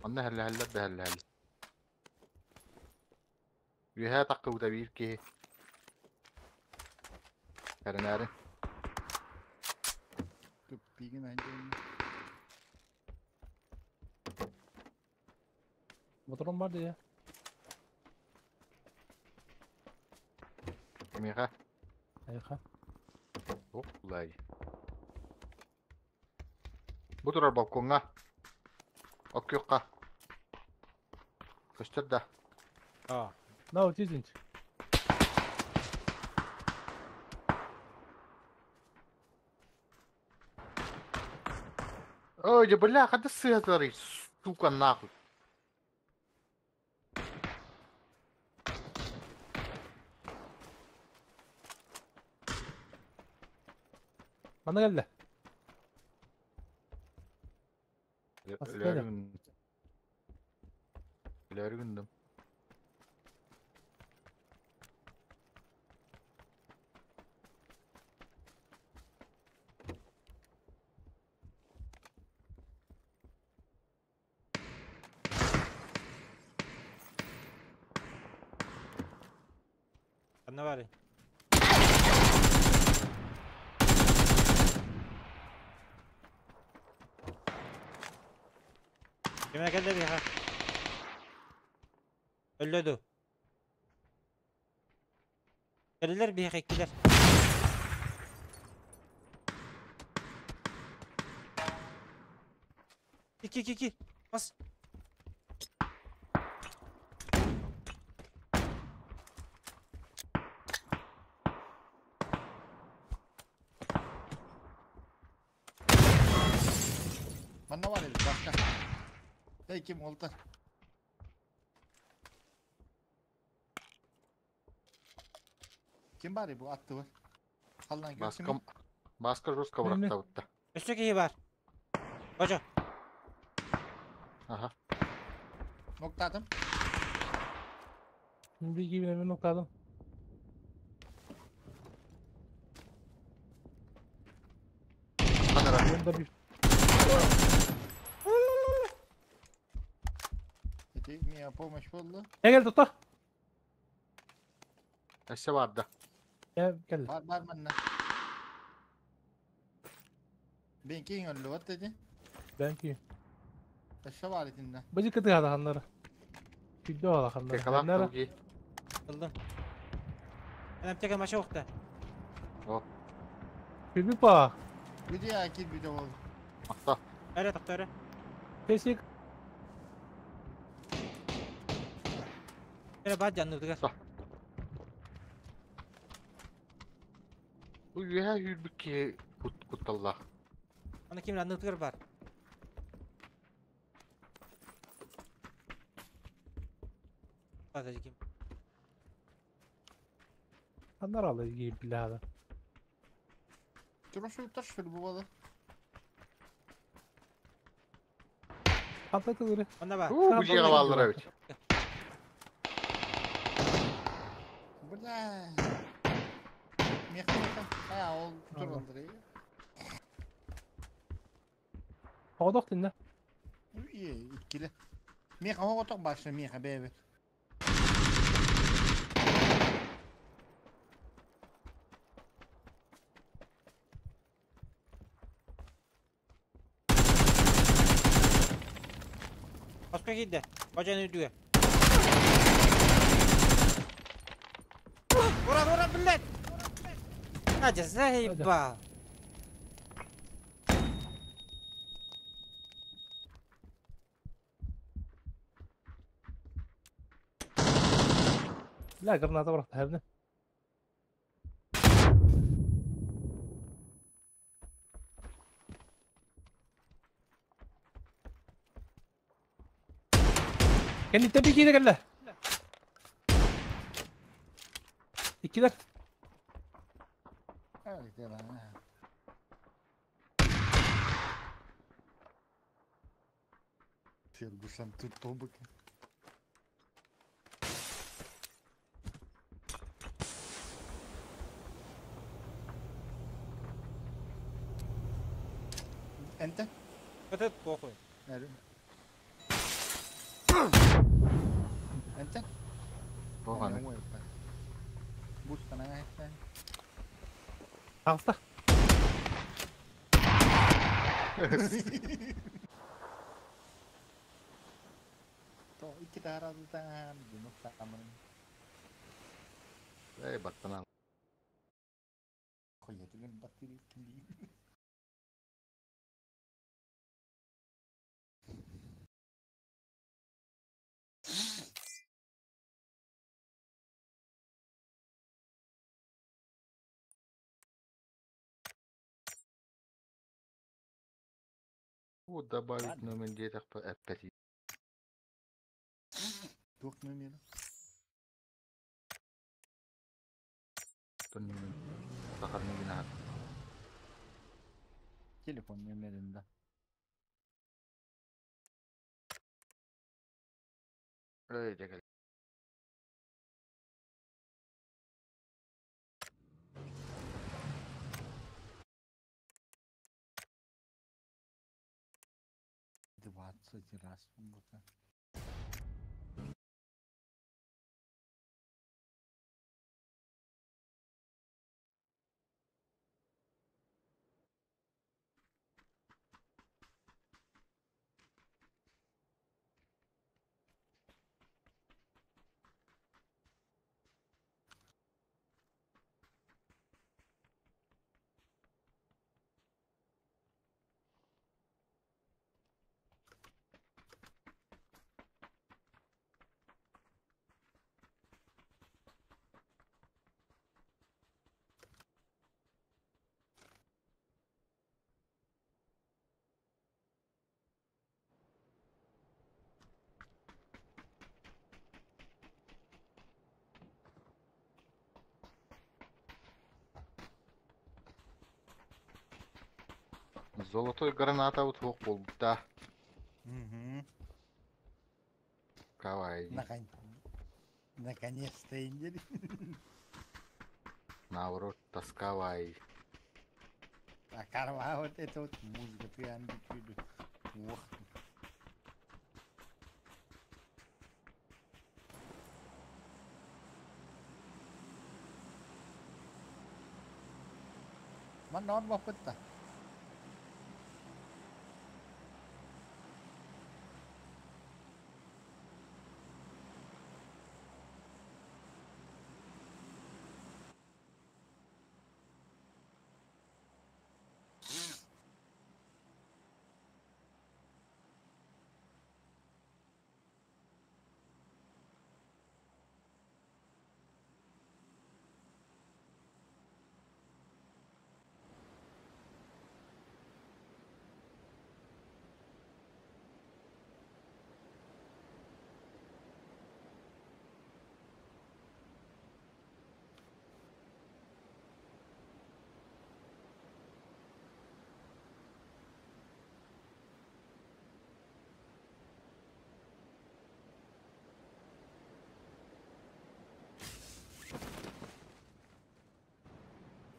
Анна هلا هلا ده هلا هلا. يها تقو دبير كي. هرناري. Тупигин один. Патрон бар diye. Миха. Айха. Ох, лай. Бу турар балкоҥҥа. Оккүөххэ. Көстөр да. А. На, вот извините. Ой, да бля, хата сыатары, сука, нахуй. Bana geldi. Өлөр гындым. Ханна баарый? Кимэ кэллэ биһиэхэ? Өллө дуу? Кэллилэр биһиэхэ иккилэр. Икки, икки, икки. Бас. Манна бар эбит башка. Эй ким олта. Ким бар бу атты бар. Халлан Баска, баска жестко бырахтабытта. Өссө киһи бар. Бочо. Аха. Ноктадым. Bir gibi hemen nokladım. Onda bir Ити мия помощь болду. Ne geldi tutta? Өссө бар да. Gel gel. Бар бар манна. Мен кейін өллү бар деди. Ben ki. Өссө бар итинне. Быжы кыты хада ханнары. Күдді хада ханнары. Текалак Ханнары. туги. Ылдым. Мен аптека маша укта. О. Күдді па. Бүдü я кир бүдü бол. Акта. Өрө тохто өрө. Pesik. Өрө баар дьанныбытыгар. Бу үөһэ үүрбүт киһи кутталлаах. Аны ким анныбытыгар бар. Баар ким. Ханнар алды gibi bile hada. Тура şu taş bu бала. Ханта кылыры. Онна бар. Уу, бу дьиэҕэ бааллар эбит. Бля. Меха меха. А, ол тур олдыр. Оғдақ dinle. Ие, иккиле. Меха оғоток башы меха бэбэ. Баска киирдэ. Бажан үрдүгэ. Ура, ура, блядь! Надя, заебал. لا قرناطة بروح تهبنا. كان تبي كده قال له كده. Сергушан тут тобык. Энте? Вот это похуй. Энте? Оҕаны. Бустана айтты. Алта. Икки таһаратытан дьону таамын. Эй, баттанан. Хоятыгын баттыры кили. Вот добавить номер где-то опять. Туох номер? Телефон номерин да. Эй, дегel. 20 раз будто. Золотой граната вот хук болбута. Угу. Кавай. Наконец-то индери. Наоборот, тосковай. А карма вот это вот музыка ты амбитюду. Ох. Ман норма пытта.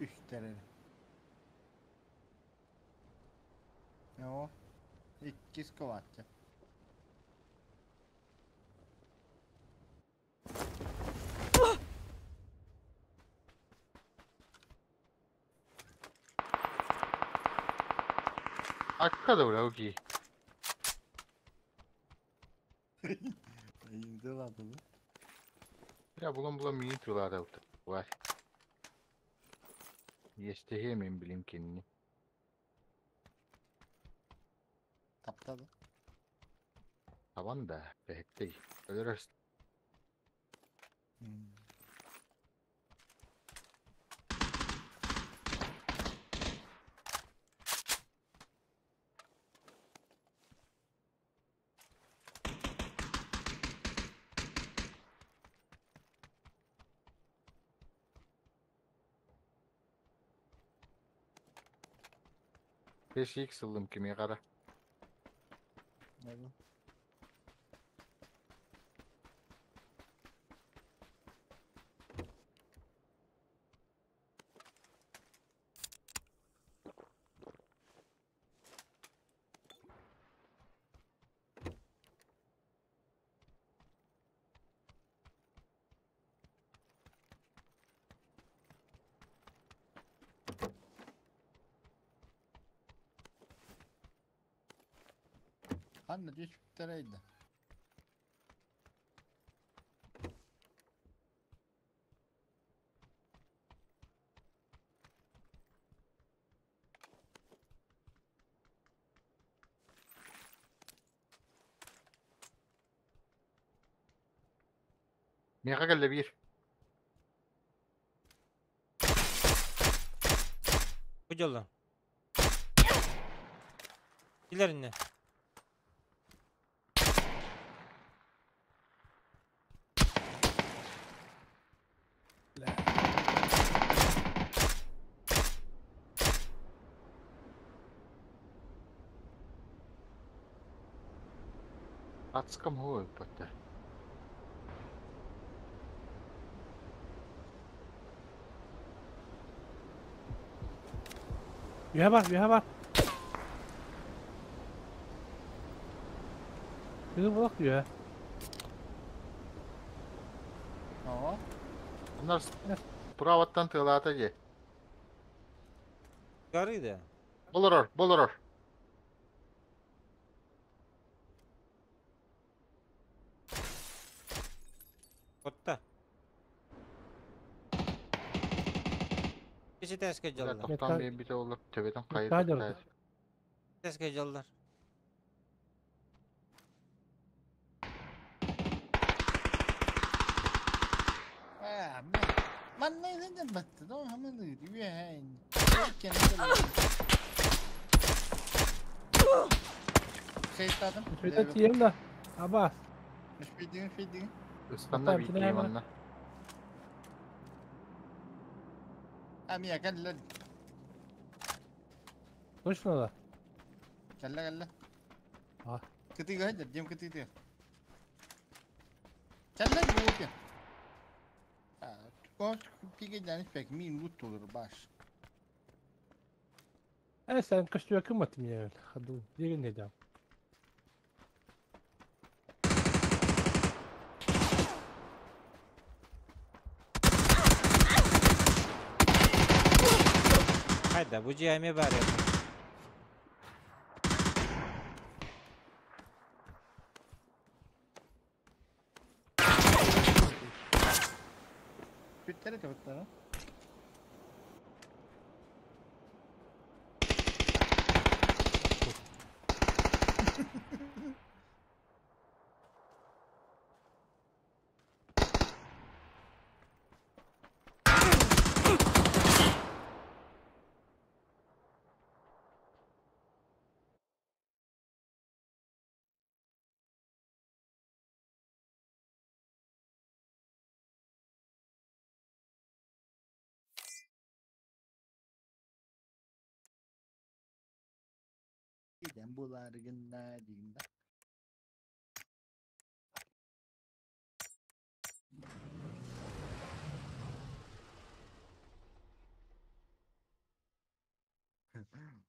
Yhterere. Joo. Ikkis kovatsa. Akka da uki. Ayındı Ya bulan bulan mini tuğlar var. Естеһиэмин билим кинини. Таптады. Табан да, бэһэттей. Өлөрөс. 5x ыллым кими қара. Ханна түспүттэрейді. Миэхэ кэллэ биир. Бу дьолло. Килеринне. Атскам хуой бата. Үһэ бар, үһэ бар. Кыһыл булак үһэ. Aa. Bunlar праваттан тыалаата дии. Горы да. Болорор, болорор. Отта. Кisi тэске Бля, дьаллар. тохтоон биэрбитэ буоллар, төбөтүн хайы Металл. тахтаа. Тэске дьаллар. Aa, Manna neden battı? Tamam hemen uyudu. Şeytadım. Şöyle tiyem de. Abbas. Müşbediğin şeydiğin. Ыстанна Оттан биир кинэ киһи манна. Amiya kelle. Точно да? Kelle kelle. А. Kıtı gaydır. Cem kıtı diyor. Kelle bu ki. Koş pike pek min lut olur baş. Э, sen көстүө кыммат мне. Хаду. Деген не дам. Хайда, бу дьиэ бар этэ. Bütleri de tuttu. Giden bular günler diyeyim.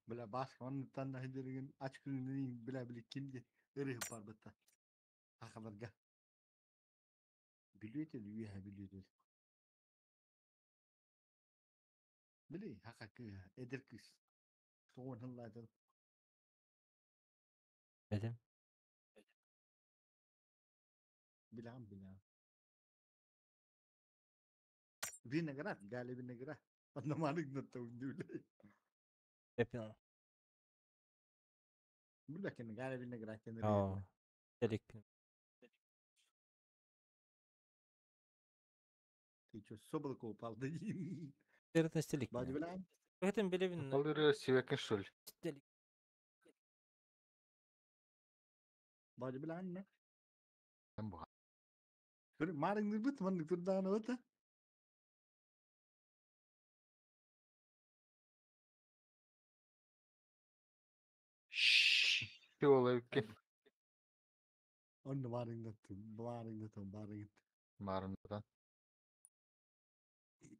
Бля, баш, оннуттан да хидерген ач күнүнүн бля били кимди ырыһып барбытта. Хакаларга. Билүөтө үйэ билүөтө. Били хака кыа эдер кыз. Соон хылладын. Этим. Билам билам. Виноград, гали виноград. Одноманык на то удивляет. Эпин. Бля, кен гали виноград кен. Оо. Телекпин. Ты чё, с облака упал? Да Терден стелик. Бади билам. Этим билебин. Ол ырыа сибэкин что ли? Стелик. Бади билам на. Эн буха. Марың бит, маннык турдааны бит. Ти ол эбиккин. Онно марыңда тун, марыңда тун, барыңда. Маарындан.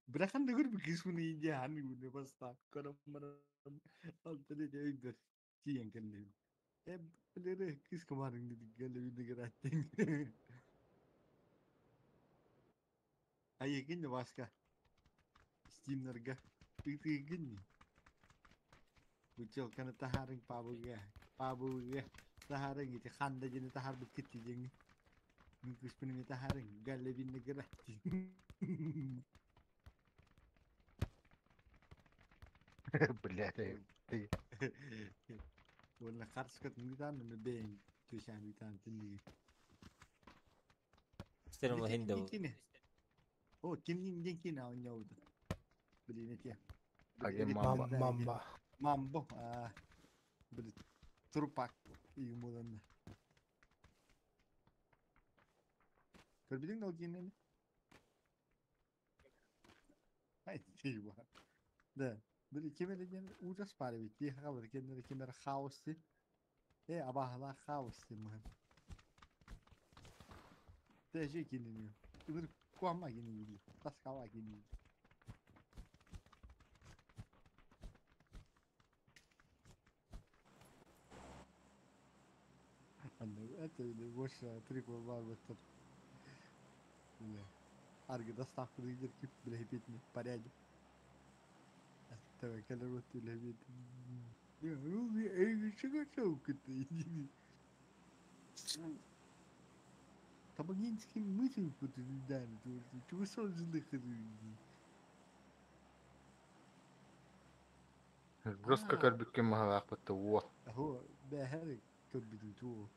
Брахан да көрбү кисуни инде ханы гүнө баста. Көрөм марам. Алтыны жейдер. Тиен келли. Э билере кис комарыңды геле виноград. Ай гинне башка. Стимнерге. Ыты гинне. Бучелканы тахарың пабуга. Пабуга. Тахарың ити ханда жени тахар бит кетти жеңи. Мүмкүспүнү тахарың галле виноград. Блядь, ты. Уонна харскат нитан бэйн төшән нитан тинни. Стерм хинде. Итини. О, ким ден кин оонньообут. Блин, эти. Аген Мамба. Мамба. Мамбо. А, блин, трупак игмуланна. Көрбүтүң ол кинини? Ай, тиба. Да. Били ким эле диэн ужас баар эбит дии хаалар кэннere ким эрэ хаос дии. Э, абааһылаах хаос дии мыһын. Тэжи кинини. Ыныр куама кинини дии. Таскала кинини. Анна, это больше прикол бар быттар. Бля. Аргы доставка дигер кип билэпитни порядок. Давай, кэлэр вот үлэбит. Табагинский мысль чего Жестко көрбүккүн маһалаахпытта уо. Хо, бэһэр көрбүтүн туу.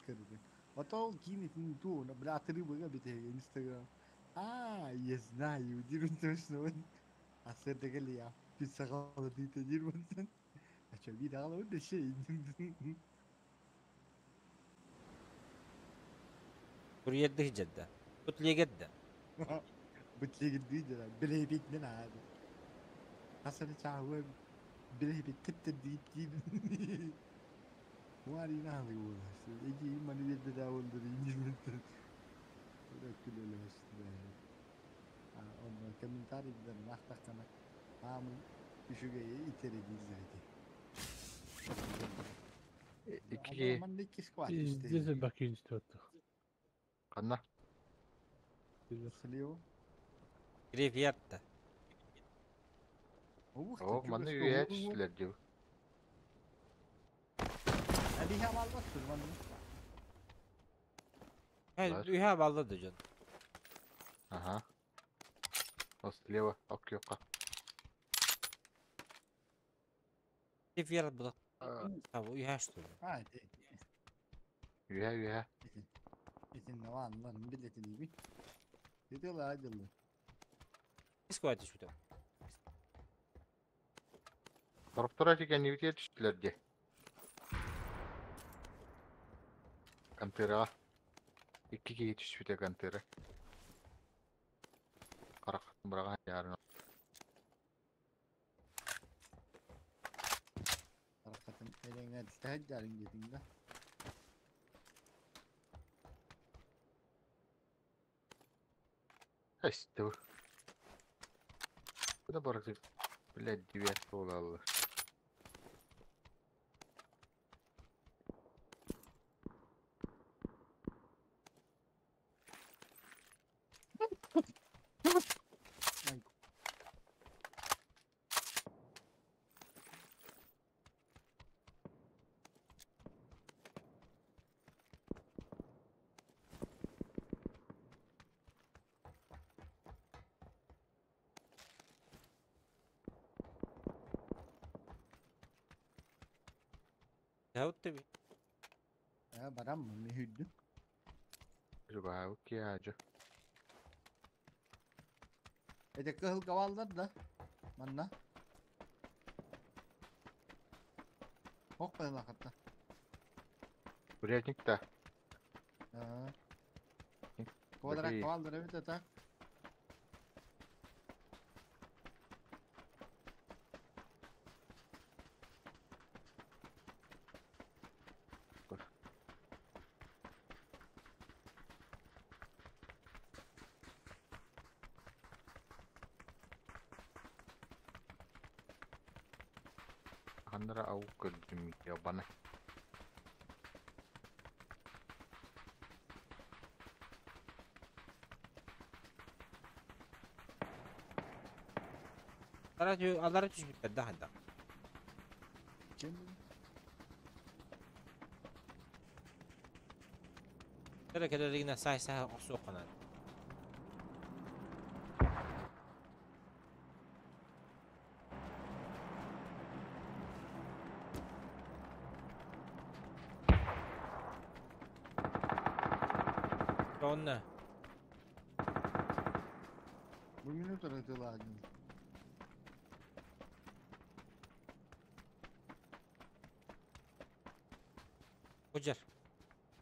Көрбүтүн. Отол кинетин туу, на бля рыба бите Инстаграм. А, я знаю, дирун точно. А сэрдэгэл я пиццаҕала диите дирбын. А чё, биир аҕала да шей. Курьердых жадда. Бутлегедда. Бутлегедди жада. Билебитнен аады. Хасаны чаауы билебит типтер диит диин. Уари наалы буолас. Эги маны берде да болдур инжиметтен. Күлөлөс. А онно комментарийдер нахтахтана. Аамын үшүгэ итере дииллер Икки Манна икки сквад Здесь бакин түстү. Ханна? Слева. Грейвьярдта. О, манна үйэ түстүлэр дии. Әбиһэ албаттыр манна. Үһэ балла да жон. Ага. О, слева, окьёка. Грейвьярд была. Табу үһэ что ли? А, это. Үйэ, үйэ. Итин ваннан билетин иби. Ити ладилы. Сквад түспүтэ. Тороптора тиген үйэ түстүлэр дии. Контыра. Икки киһи түспүтэ контыра. Харах быраҕан ярын. Харахатын элеңе тәһәҗәрин дедиң да. Эстэ. Куда барык? Блядь, девятка буолаллар. Яут тебе. А, барам мы хүддү. Жубаа киажа. Это кыһыл каваллар да. Манна. Ох хатта. Урядник та. А. Квадрат каваллар эбит это. Хандра ау көрдүм ябана. Алара түспүттэр да ханда. Ким? Кэлэ кэлэригинэ сай сай охсуоххунан. Онна. Bu минута ытыладым. Бу жер.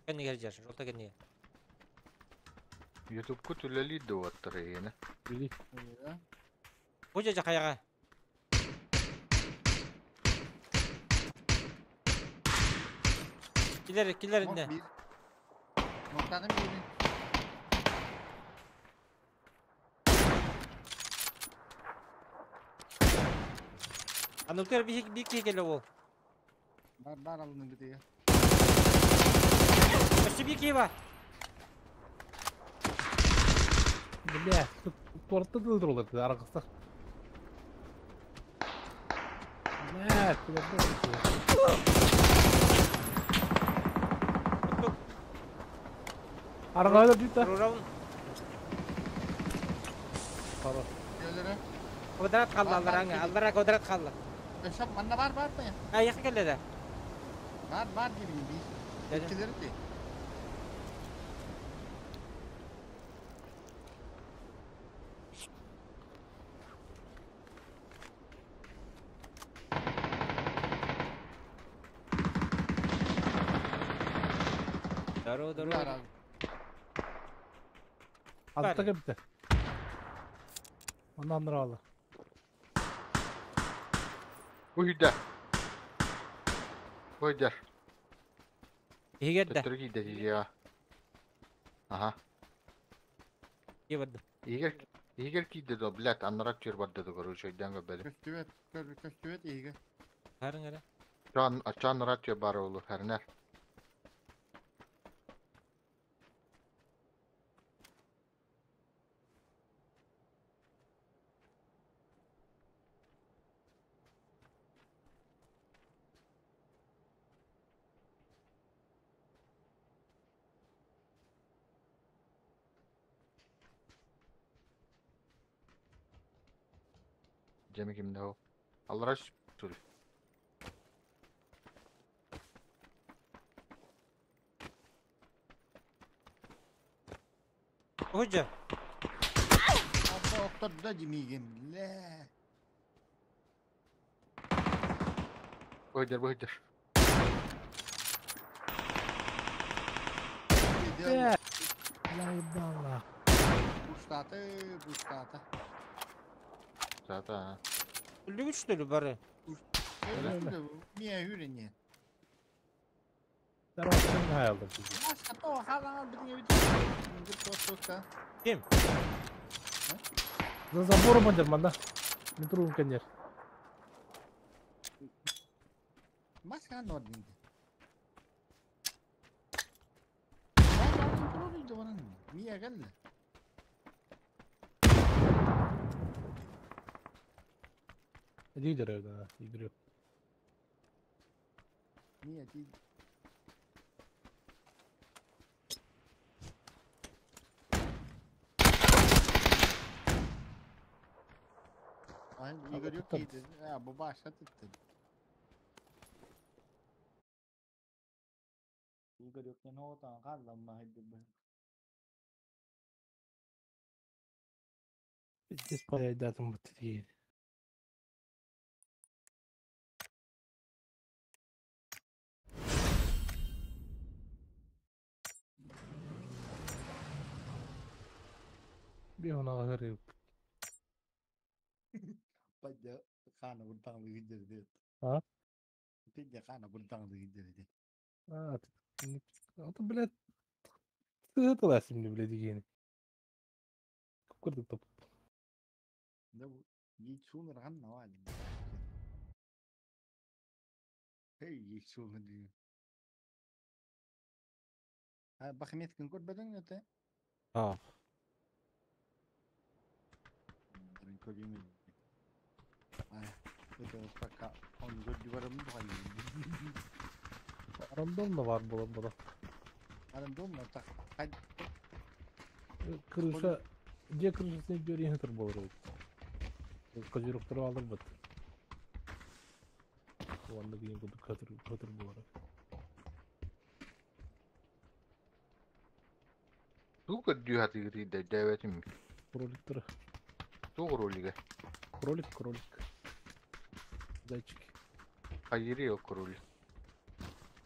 Кэннигэр жер, жолта кэннигэр. Ютубку түлелий дуоттар ейіне. Били. Бу жер жакаяга. Килер, килер инне. Noktanın biri. Ануктар бик бик келе ол. Бар бар alındı bir diye. Өссө бик бар. Бля, туартта дылдыр олар арақыста. Бля, Арғайда дейді. Рурабын. Қара. Gelere. Квадрат қалды алдараңа, алдара квадрат қалды. Eşap manna var var mı? А, яқы келеді. Var var gibi bir. İkileri de. Здорово, здорово. Алтта кепті. Онан нұралы. Уйда. Уйда. Егерде. Төттөрү кийде я. Аха. Еберді. Егер егер кийде до, блядь, аннарак жер бар деди короче, өйдөн көбөдү. Көстүбет, көстүбет иге. Харың эре. Чан ачан жер бар олу, хернер. Жеме кимде о? Аллара шүр. Hoca. Abba oktar da demeyeyim. Le. Уйдер, уйдер. Бля, я ебала. Буштаты, буштаты. Зата. Үлүгүч что ли бары? Мия хүріне. Здорово, кім хаялды бізге? Başka to halan bir ne Ким? За забором одер, да? Метру конер. Başka ne oldu? Мия geldi. Лидер, да, Игорь. Нет, Ay Igor yok iyiydi. Ya bu başladı. Igor yok ne oldu? Kaldı hadi. Здесь поедатым вот такие. Бионаға кіріп. Пәдде қаны бұлтаңды күйдірді. А? Пәдде қаны бұлтаңды күйдірді. А, ты, блядь, ты это мне, блядь, дегені. Көп көрдік топ. Да, ечуңыр ған науа. Эй, ечуңыр деген. А, Бахметкін көрбедің өте? А. Көрейін. Ай, это пока он көрді барым бұған. Рандомно бар болады бұда. Рандомно так. Крыша, где крышасını göreyim тұр болыр. Козерогтар алыр бит. Онда кейін бұды көтір көтір болар. Ту көрдүү хатыгы дэвэтим. Кроликтер. Туох ролига? Кролик, кролик. Зайчик. Хайыры ол кролик.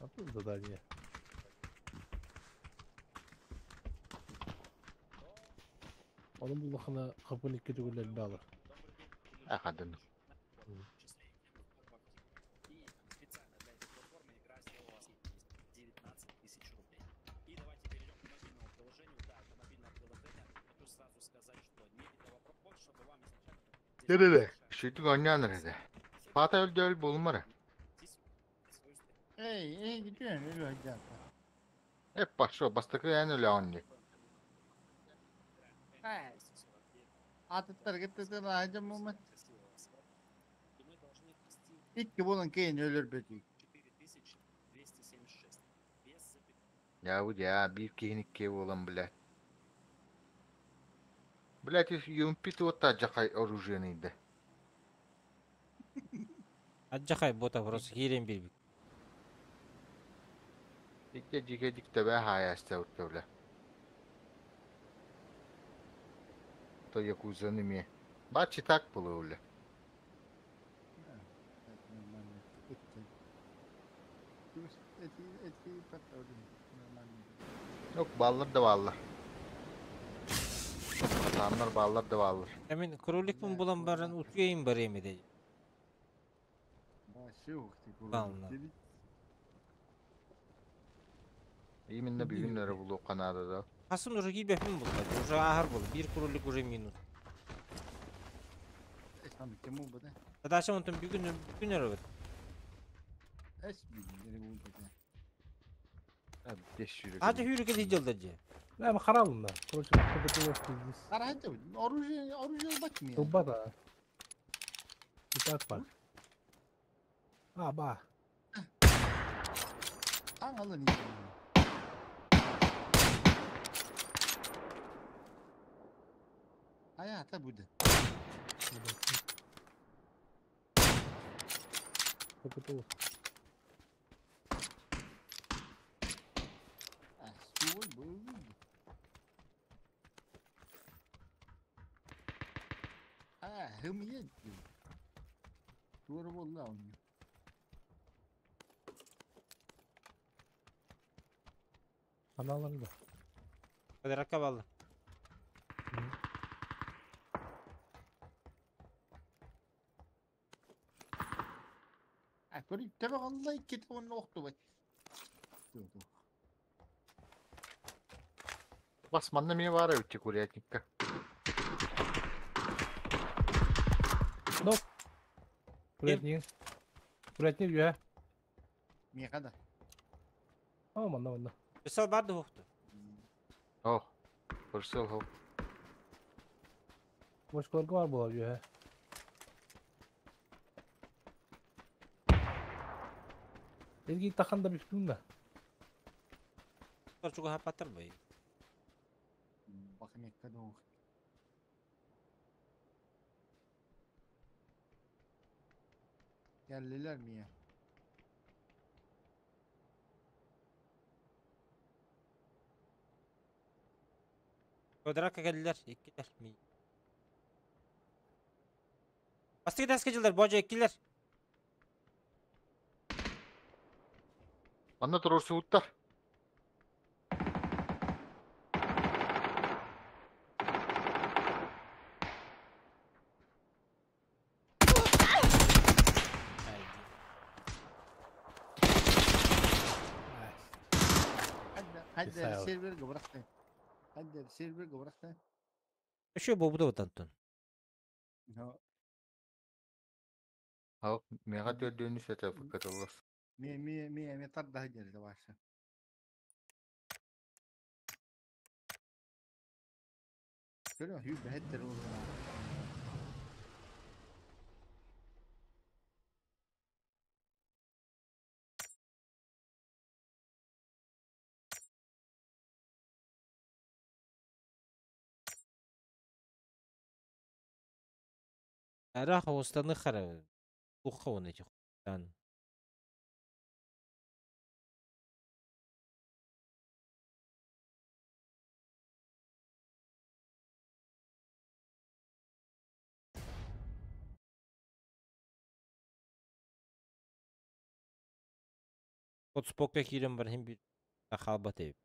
А тут задание. Onun bulахына хапын икки төгүл элбэҕэ. Ахадын. Дебебе. Шүтүк оñньоон эрэ. Пата өлдө өл булмара. Ey, ey gidiyorsun öyle hocam. Эп пошел, бастакы эн өлөҕүн дии. Atıtlar gitti hacım mı? İlk bunun keyin ölür böcek. Я бу я биир киһини икки буолан блядь. Блядь, юмпи туотта жакай оружиены да. Аджахай бота просто киирэн биэрбит. Икки жиге диктебе хаяста бля. То якузаны ме. Бачи так было бля. Нормально. Эти, эти patladı. Нормально. Yok ballar da ballar. Adamlar ballar da ballar. Мен кроликпин булан баран утуйын бар эми де. Başı Бална. Именно бүгүн булу канада да. Хасым уже кийбеппин булла. Уже ахар бул. Бир кролик уже минус. Кем bu da? Дашым онтон бүгүн бүгүн өрөбөт. Es bilgileri bu da. Беш жүрөк. Ажы хүрүгө дижелде же. Да, мы харалым да. Короче, это здесь. Карахайда оружие оружие bakmıyor. Труба да. И так бар. А, ба. Alın iyi. Hayata bu da. Только Суол bu. Ha, hımiyet. Doğru vallahi onu. Аналар да. Квадратка балла. Ha, көрүп тебе Allah кетип onu oktu bak. Dur dur. Басманна ме бар өтте курятникка. Курятник. Курятник я. Мехада. А, манна, манна. Писал барды хокту. О. Пырсыл хо. Бошкаларга бар була я. Элги таханда бифтун да. Чуга хапатыр бай. Bakın ekkada ok. Geldiler mi ya? Квадратка келдилер, эккилер. Бастыгы таска жылдар, божо эккилер. Манна турурсу уттар. Hadi hadi Sağ ol. server bıraktı. Hadi server bıraktı. Еще бобуда отантын. No. Ал мега төрдөнү сете фыкатылыр. Mi mi mi mi tarda hadi başa. Görüyor musun? Hübbe olur. Арах останы хара. Ухка он этих. Дан. Хотспокка киирэн баран иһин биир хаалбат эбит.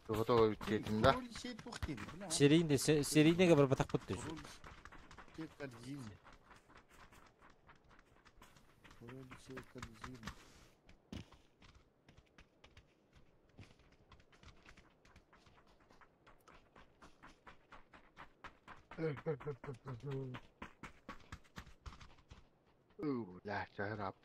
Тоҕо бүттүөтүм да. Серийный серийныйга барбатахпыт түс. Бля, чаһырап.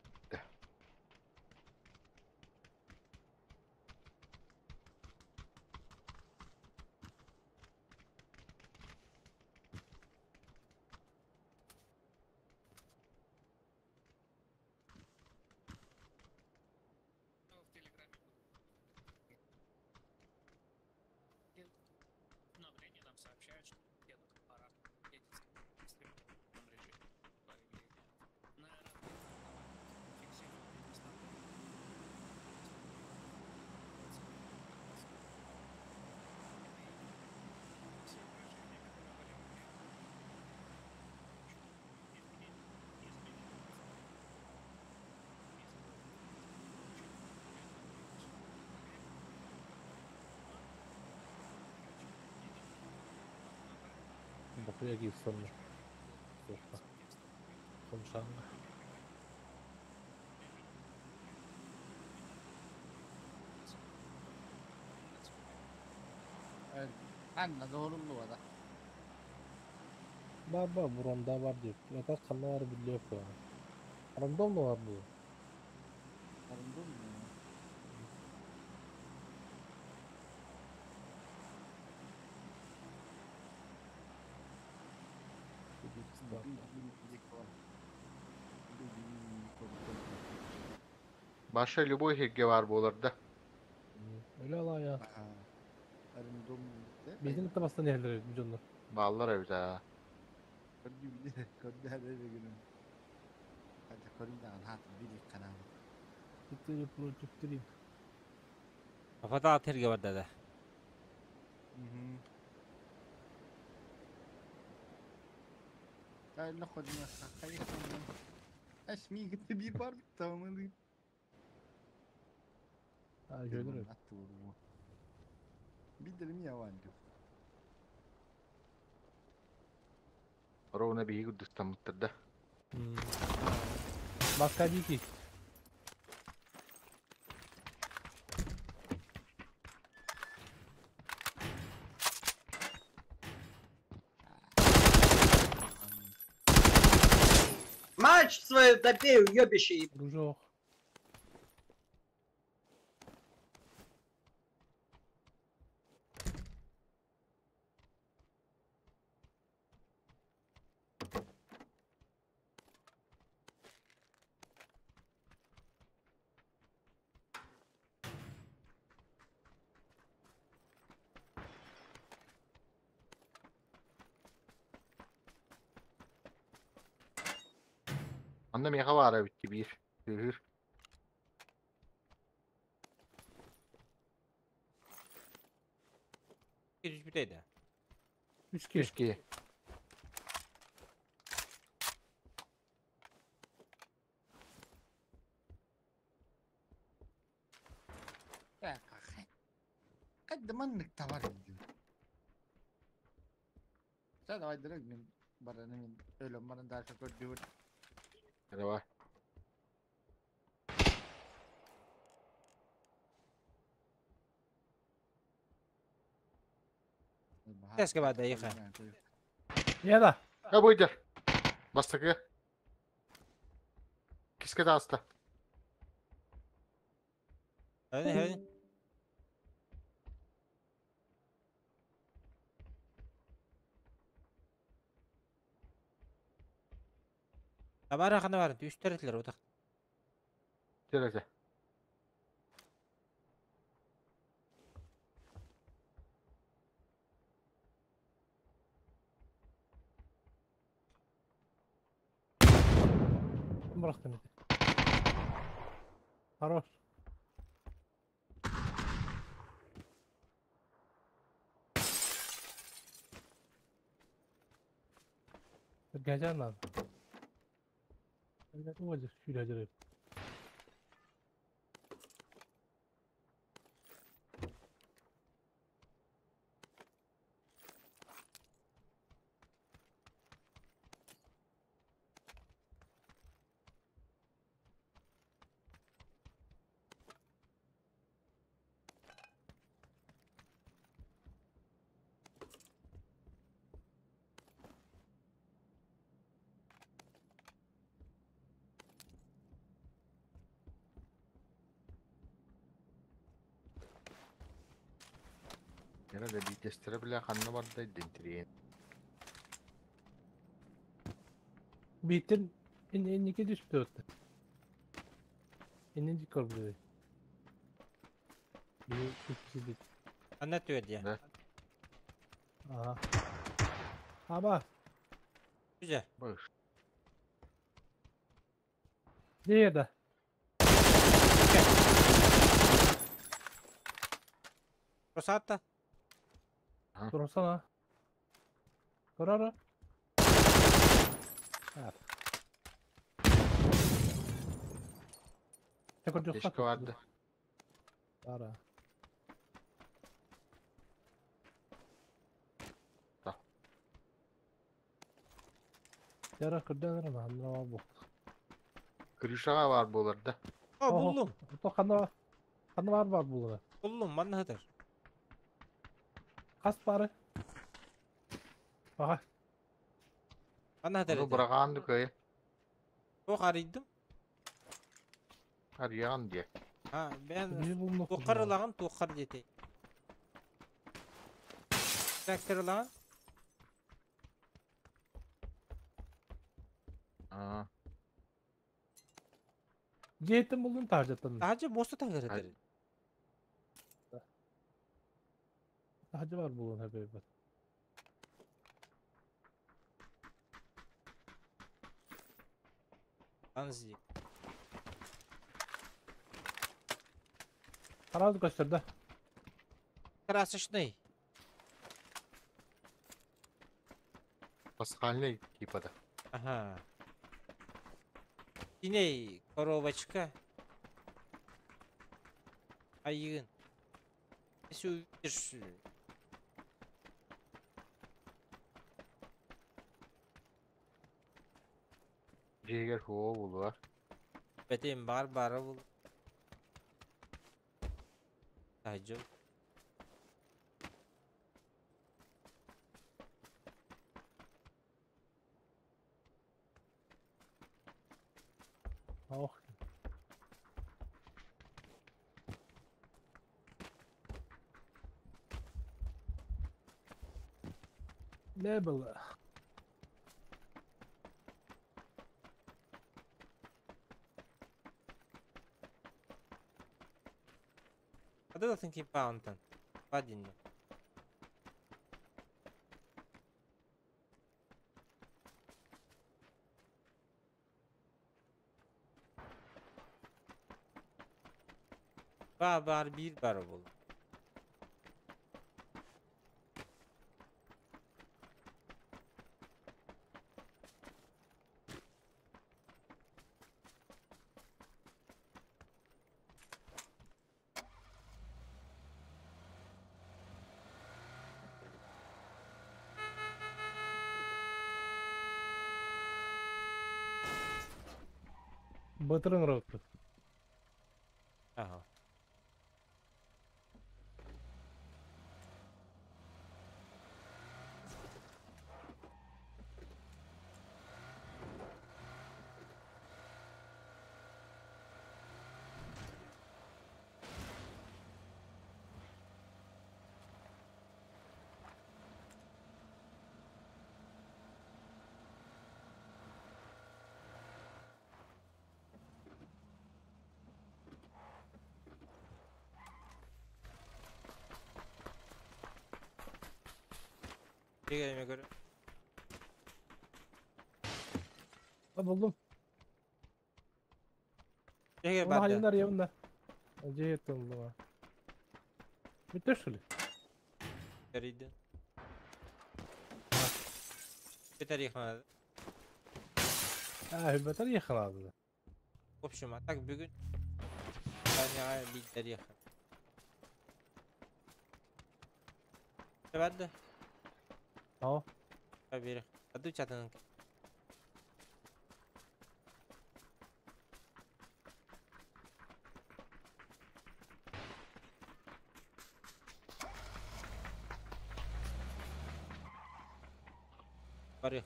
Дохуя киирсэннэр. Суохха. Хомшаҥҥа. Анна doğrullu da. Бар бар буронда бар дип. Это ханна бар билиэп куһаҕан. Рандом да бар буо. Arındın mı? Баша любой хегге бар болар да. Öyle lan ya. Arındın Биһин табастан иһэллэр эбит дьоннор. Баллар эбит аа. Четыре против три. Афата терге бар да. Bir var tamam. Ha görür эбит. Bildirim yabancı. Ровно биһиги дыстаммыттар да. Баска дики. Мать свою добей, уебище! Дружок. Анда меха бар эбит биир. Үһүр. Үч бүтейді. Үч ки. Үч ки. قد ما انك تورد. Sen aydırak min barını min öyle bana daha çok diyor. Давай. Keşke ben de yıka. Я да. Ha буйдер. Бастакы. Киске таста. Hadi hadi. Табара хана бар, үстер этилер отак. Тересе. Бырахтым эти. Хорош. Гажан. Это сюда. Yine de bir testere bile kanına vardı dentireyim. Биттен эннике түспүт өттө. Эннин дикор биле. Би түспүт. Анна төдия. Да. Ага. Аба, Güzel. Баш. деда. Росатта. Турсана. Көрөрө. Keşke vardı. Ара. Да. Яра кырдан ара ханна бу. Крышаға бар болар да. О, буллум. То ханна ханна бар бар булар. Буллум, манна хатар. Кас бары. Ага. Манна хатар. Onu bırakandı köye. О, харидым. Arayan diye. Ha, ben Биз булмак. туқар туқар дети. Тракторлаган. Aa, Жеттим булдум тажаттан. Тажы моста тагыр Hadi. Тажы бар булган хәбәр. Анзи. Сразу көстөрдө. Красочный. Пасхальный типа да. Ага. Иней коробочка. Айын. Если увидишь... Жегер хуо булар. Бәтем бар бары бұл. Тажы. Ох. Не было. Ады да тинки паунтан. Падинна. Ба бар bir бар бұл. Батырың ротты. Ага. Дегенime göre. Ha buldum. Деге Оны барды. хайындар ебында. Жеттим булдум. Бүттө что ли? Ярыйды. Бетер яқмады. А, батарея халады. В общем, а так бүгүн Таняға лидер Барды. О. Побери. Аду чатанын. Барых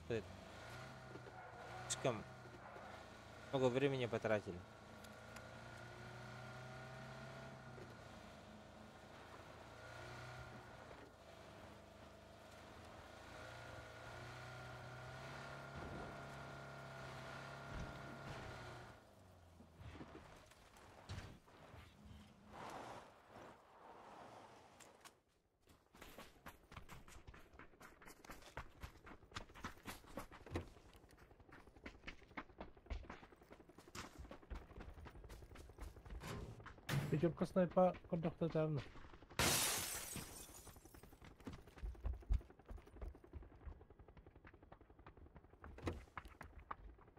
Слишком много времени потратили. Пятерка снайпа кондуктатарна.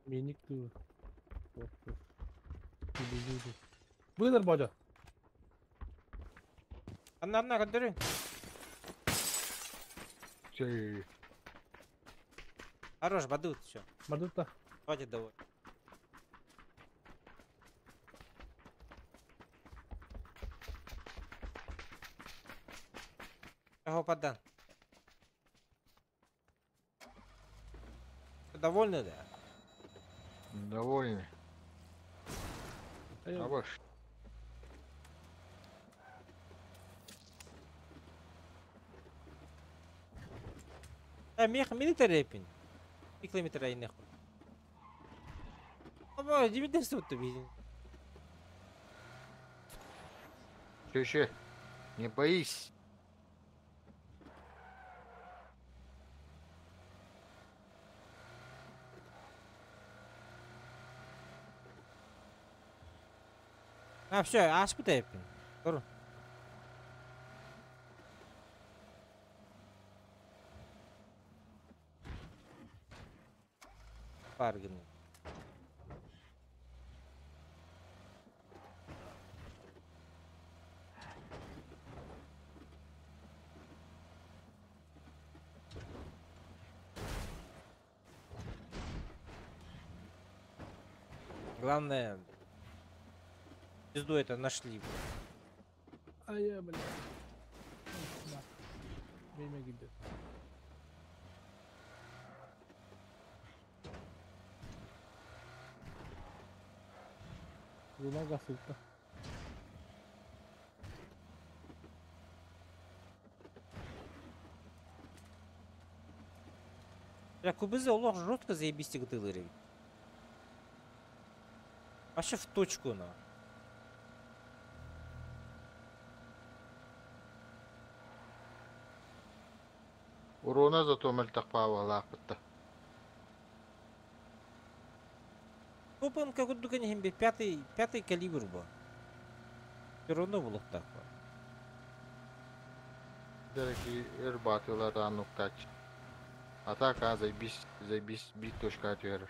Миник ту. Быдыр бодя. Анна, анна, көндөрү. Чей. Хорош, бадут, все. Бадут-то. Хватит довольно. Кого подан? Довольны, да? Довольны. А ваш? А мех милитари пин. Километр айнах. Аба, димитер сутты виден. Че, не боись. А, все, аш бит. Тур. Паргин. Главное, пизду это нашли. А я, блядь. Время гибет. Луна гасыта. Бля, кубызы олох жестко заебись гдылыры. Вообще в точку, на. Урона зато мөлтөх паавалаах бытта. Топан как будто не пятый калибр был. Все равно было так. Дороги эр батылар ануктач. Атака заебись, заебись, бит точка отверер.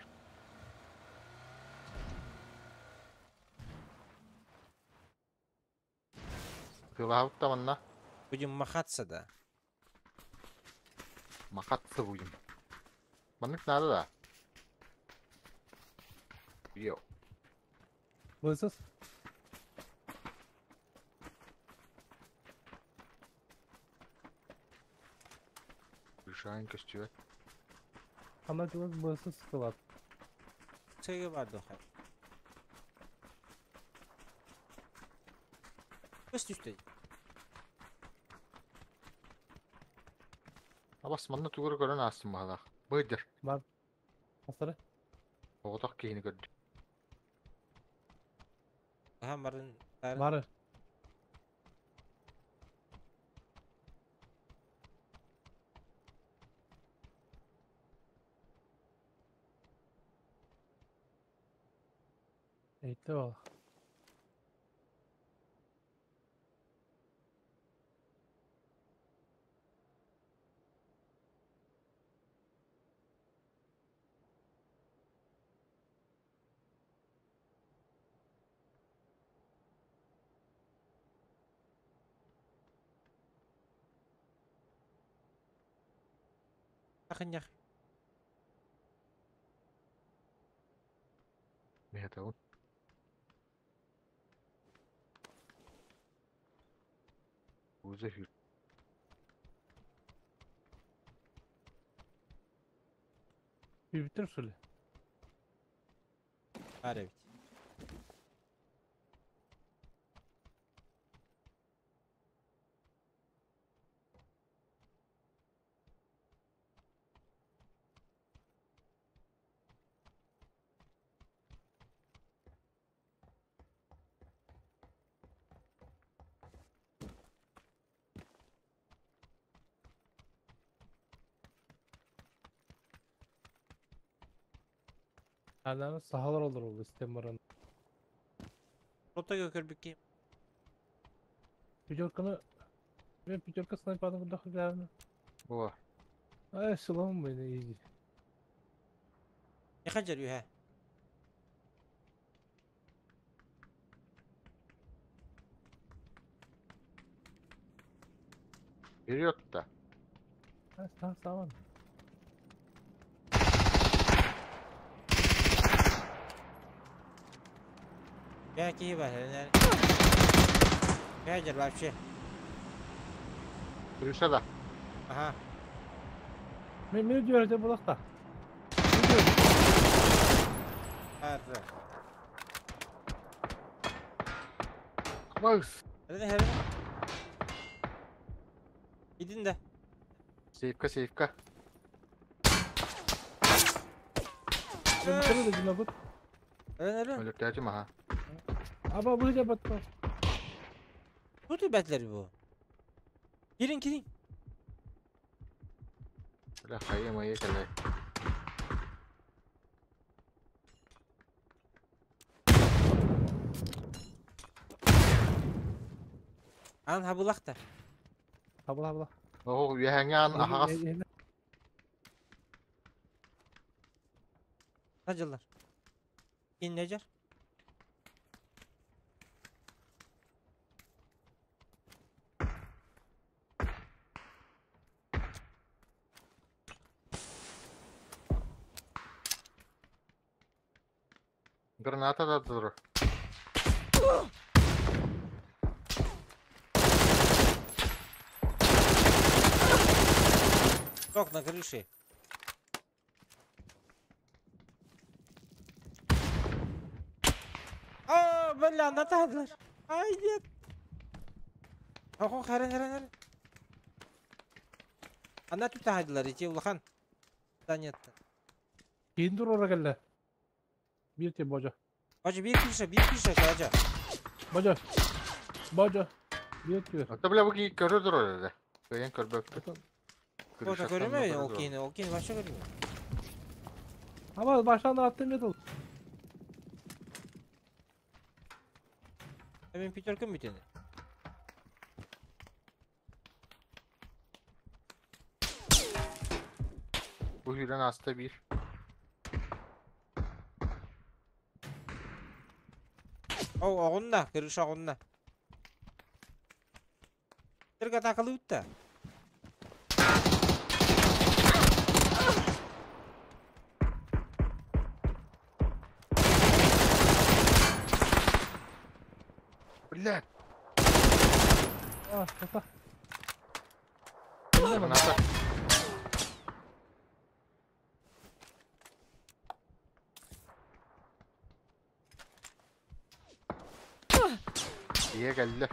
Тылаут таманна. Будем махаться, да. Махаться будем. Маннык надо, да. Йо. Высос? Решаем костюм. Она делает высос склад. Цегевадоха. Костюм. Абас манна тугур көрөн астым баалах. Быдыр. Бар. Асыры. Оғотох кейini көрдү. Аха, барын. Бары. Эйте ол. Хыннях. Это Уже хür. Bitir şöyle. Var evet. Hala sahalar olur oldu istembaran. Rota gökür ki. Пятерканы мен пятерка снайпаны куда хаганы. О. Ай, шылам бeni изи. Ne kadar yuha? Вперед-то. Ай, сам сам. Ya ki var. Yani. Ne kadar вообще? Крыша да. Aha. Мен мен diyor de bulakta. Arra. Макс. Nerede nerede? Gidin de. Сейфка, сейфка. Ben bitir de cümle bu. Nerede nerede? Өлөктөөчүм аха. Ama bu da batma. Bu tübetleri bu. Girin girin. Бля, хайы майы кэлэ. An ha bulak da. Habla habla. Оо, үһэҥҥэ аһаҕас. Hacılar. İn necer? Граната да тур. Ток на крыше. Aa, бля, натадылар. Ай, нет. Охо, харан, харан, харан. Ана тут тахадылар, ити улахан. Да нет. Кейин dur oraya gel. Bir te boca. Бажа, bir крыша, bir крыша, бажа. Boca. Boca. Bir te. Ата бля бу ки көрө тур эрэ. Кыйын көрбөппүт. Orada görünmüyor ya okeyini, okeyini başka görünmüyor. Ama baştan da attım yatıl. Hemen пятерка бүтені. Бу хүрэн аста бир. О, оғынна, крыша оғынна. Тырга такылы үтті. Бля, Ah, tata. граната. Ийэ кэллэ.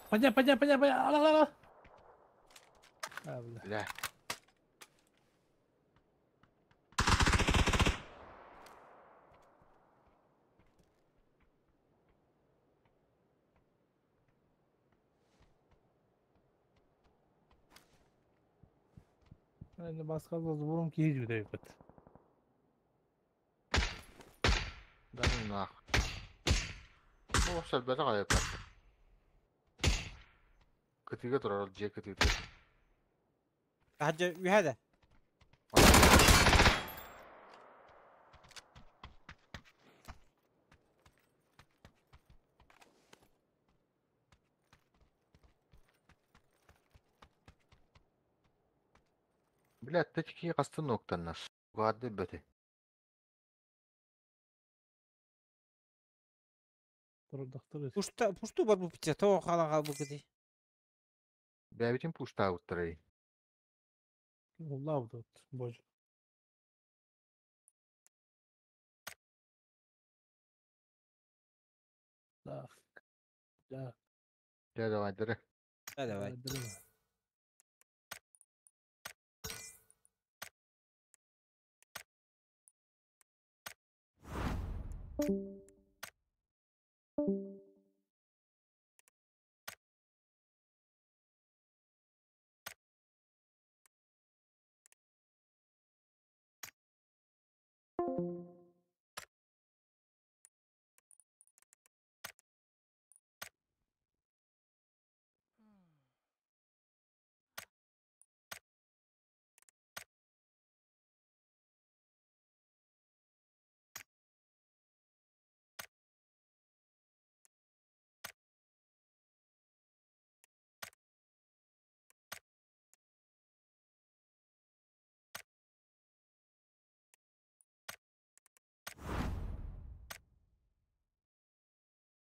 Panjang panjang panjang panjang. Alah alah alah. Ah, бля. Бля. Енді басқа бурум киіп жүре бит. Нах. О, сэлбэтэ хайата. Кытыыга турар дьиэ кытыыта. Хадьа үһэ да. Блядь, тачки хастын октаннар. Гарды бөтө. Турдахтар. Пушта, пушту бар бу пите, то халан хал бу кыды. Бэбитин пуштаабыттарай. Уллаабыт боже. Так. Так. Дьэ давай дыры. Да, давай. Давай.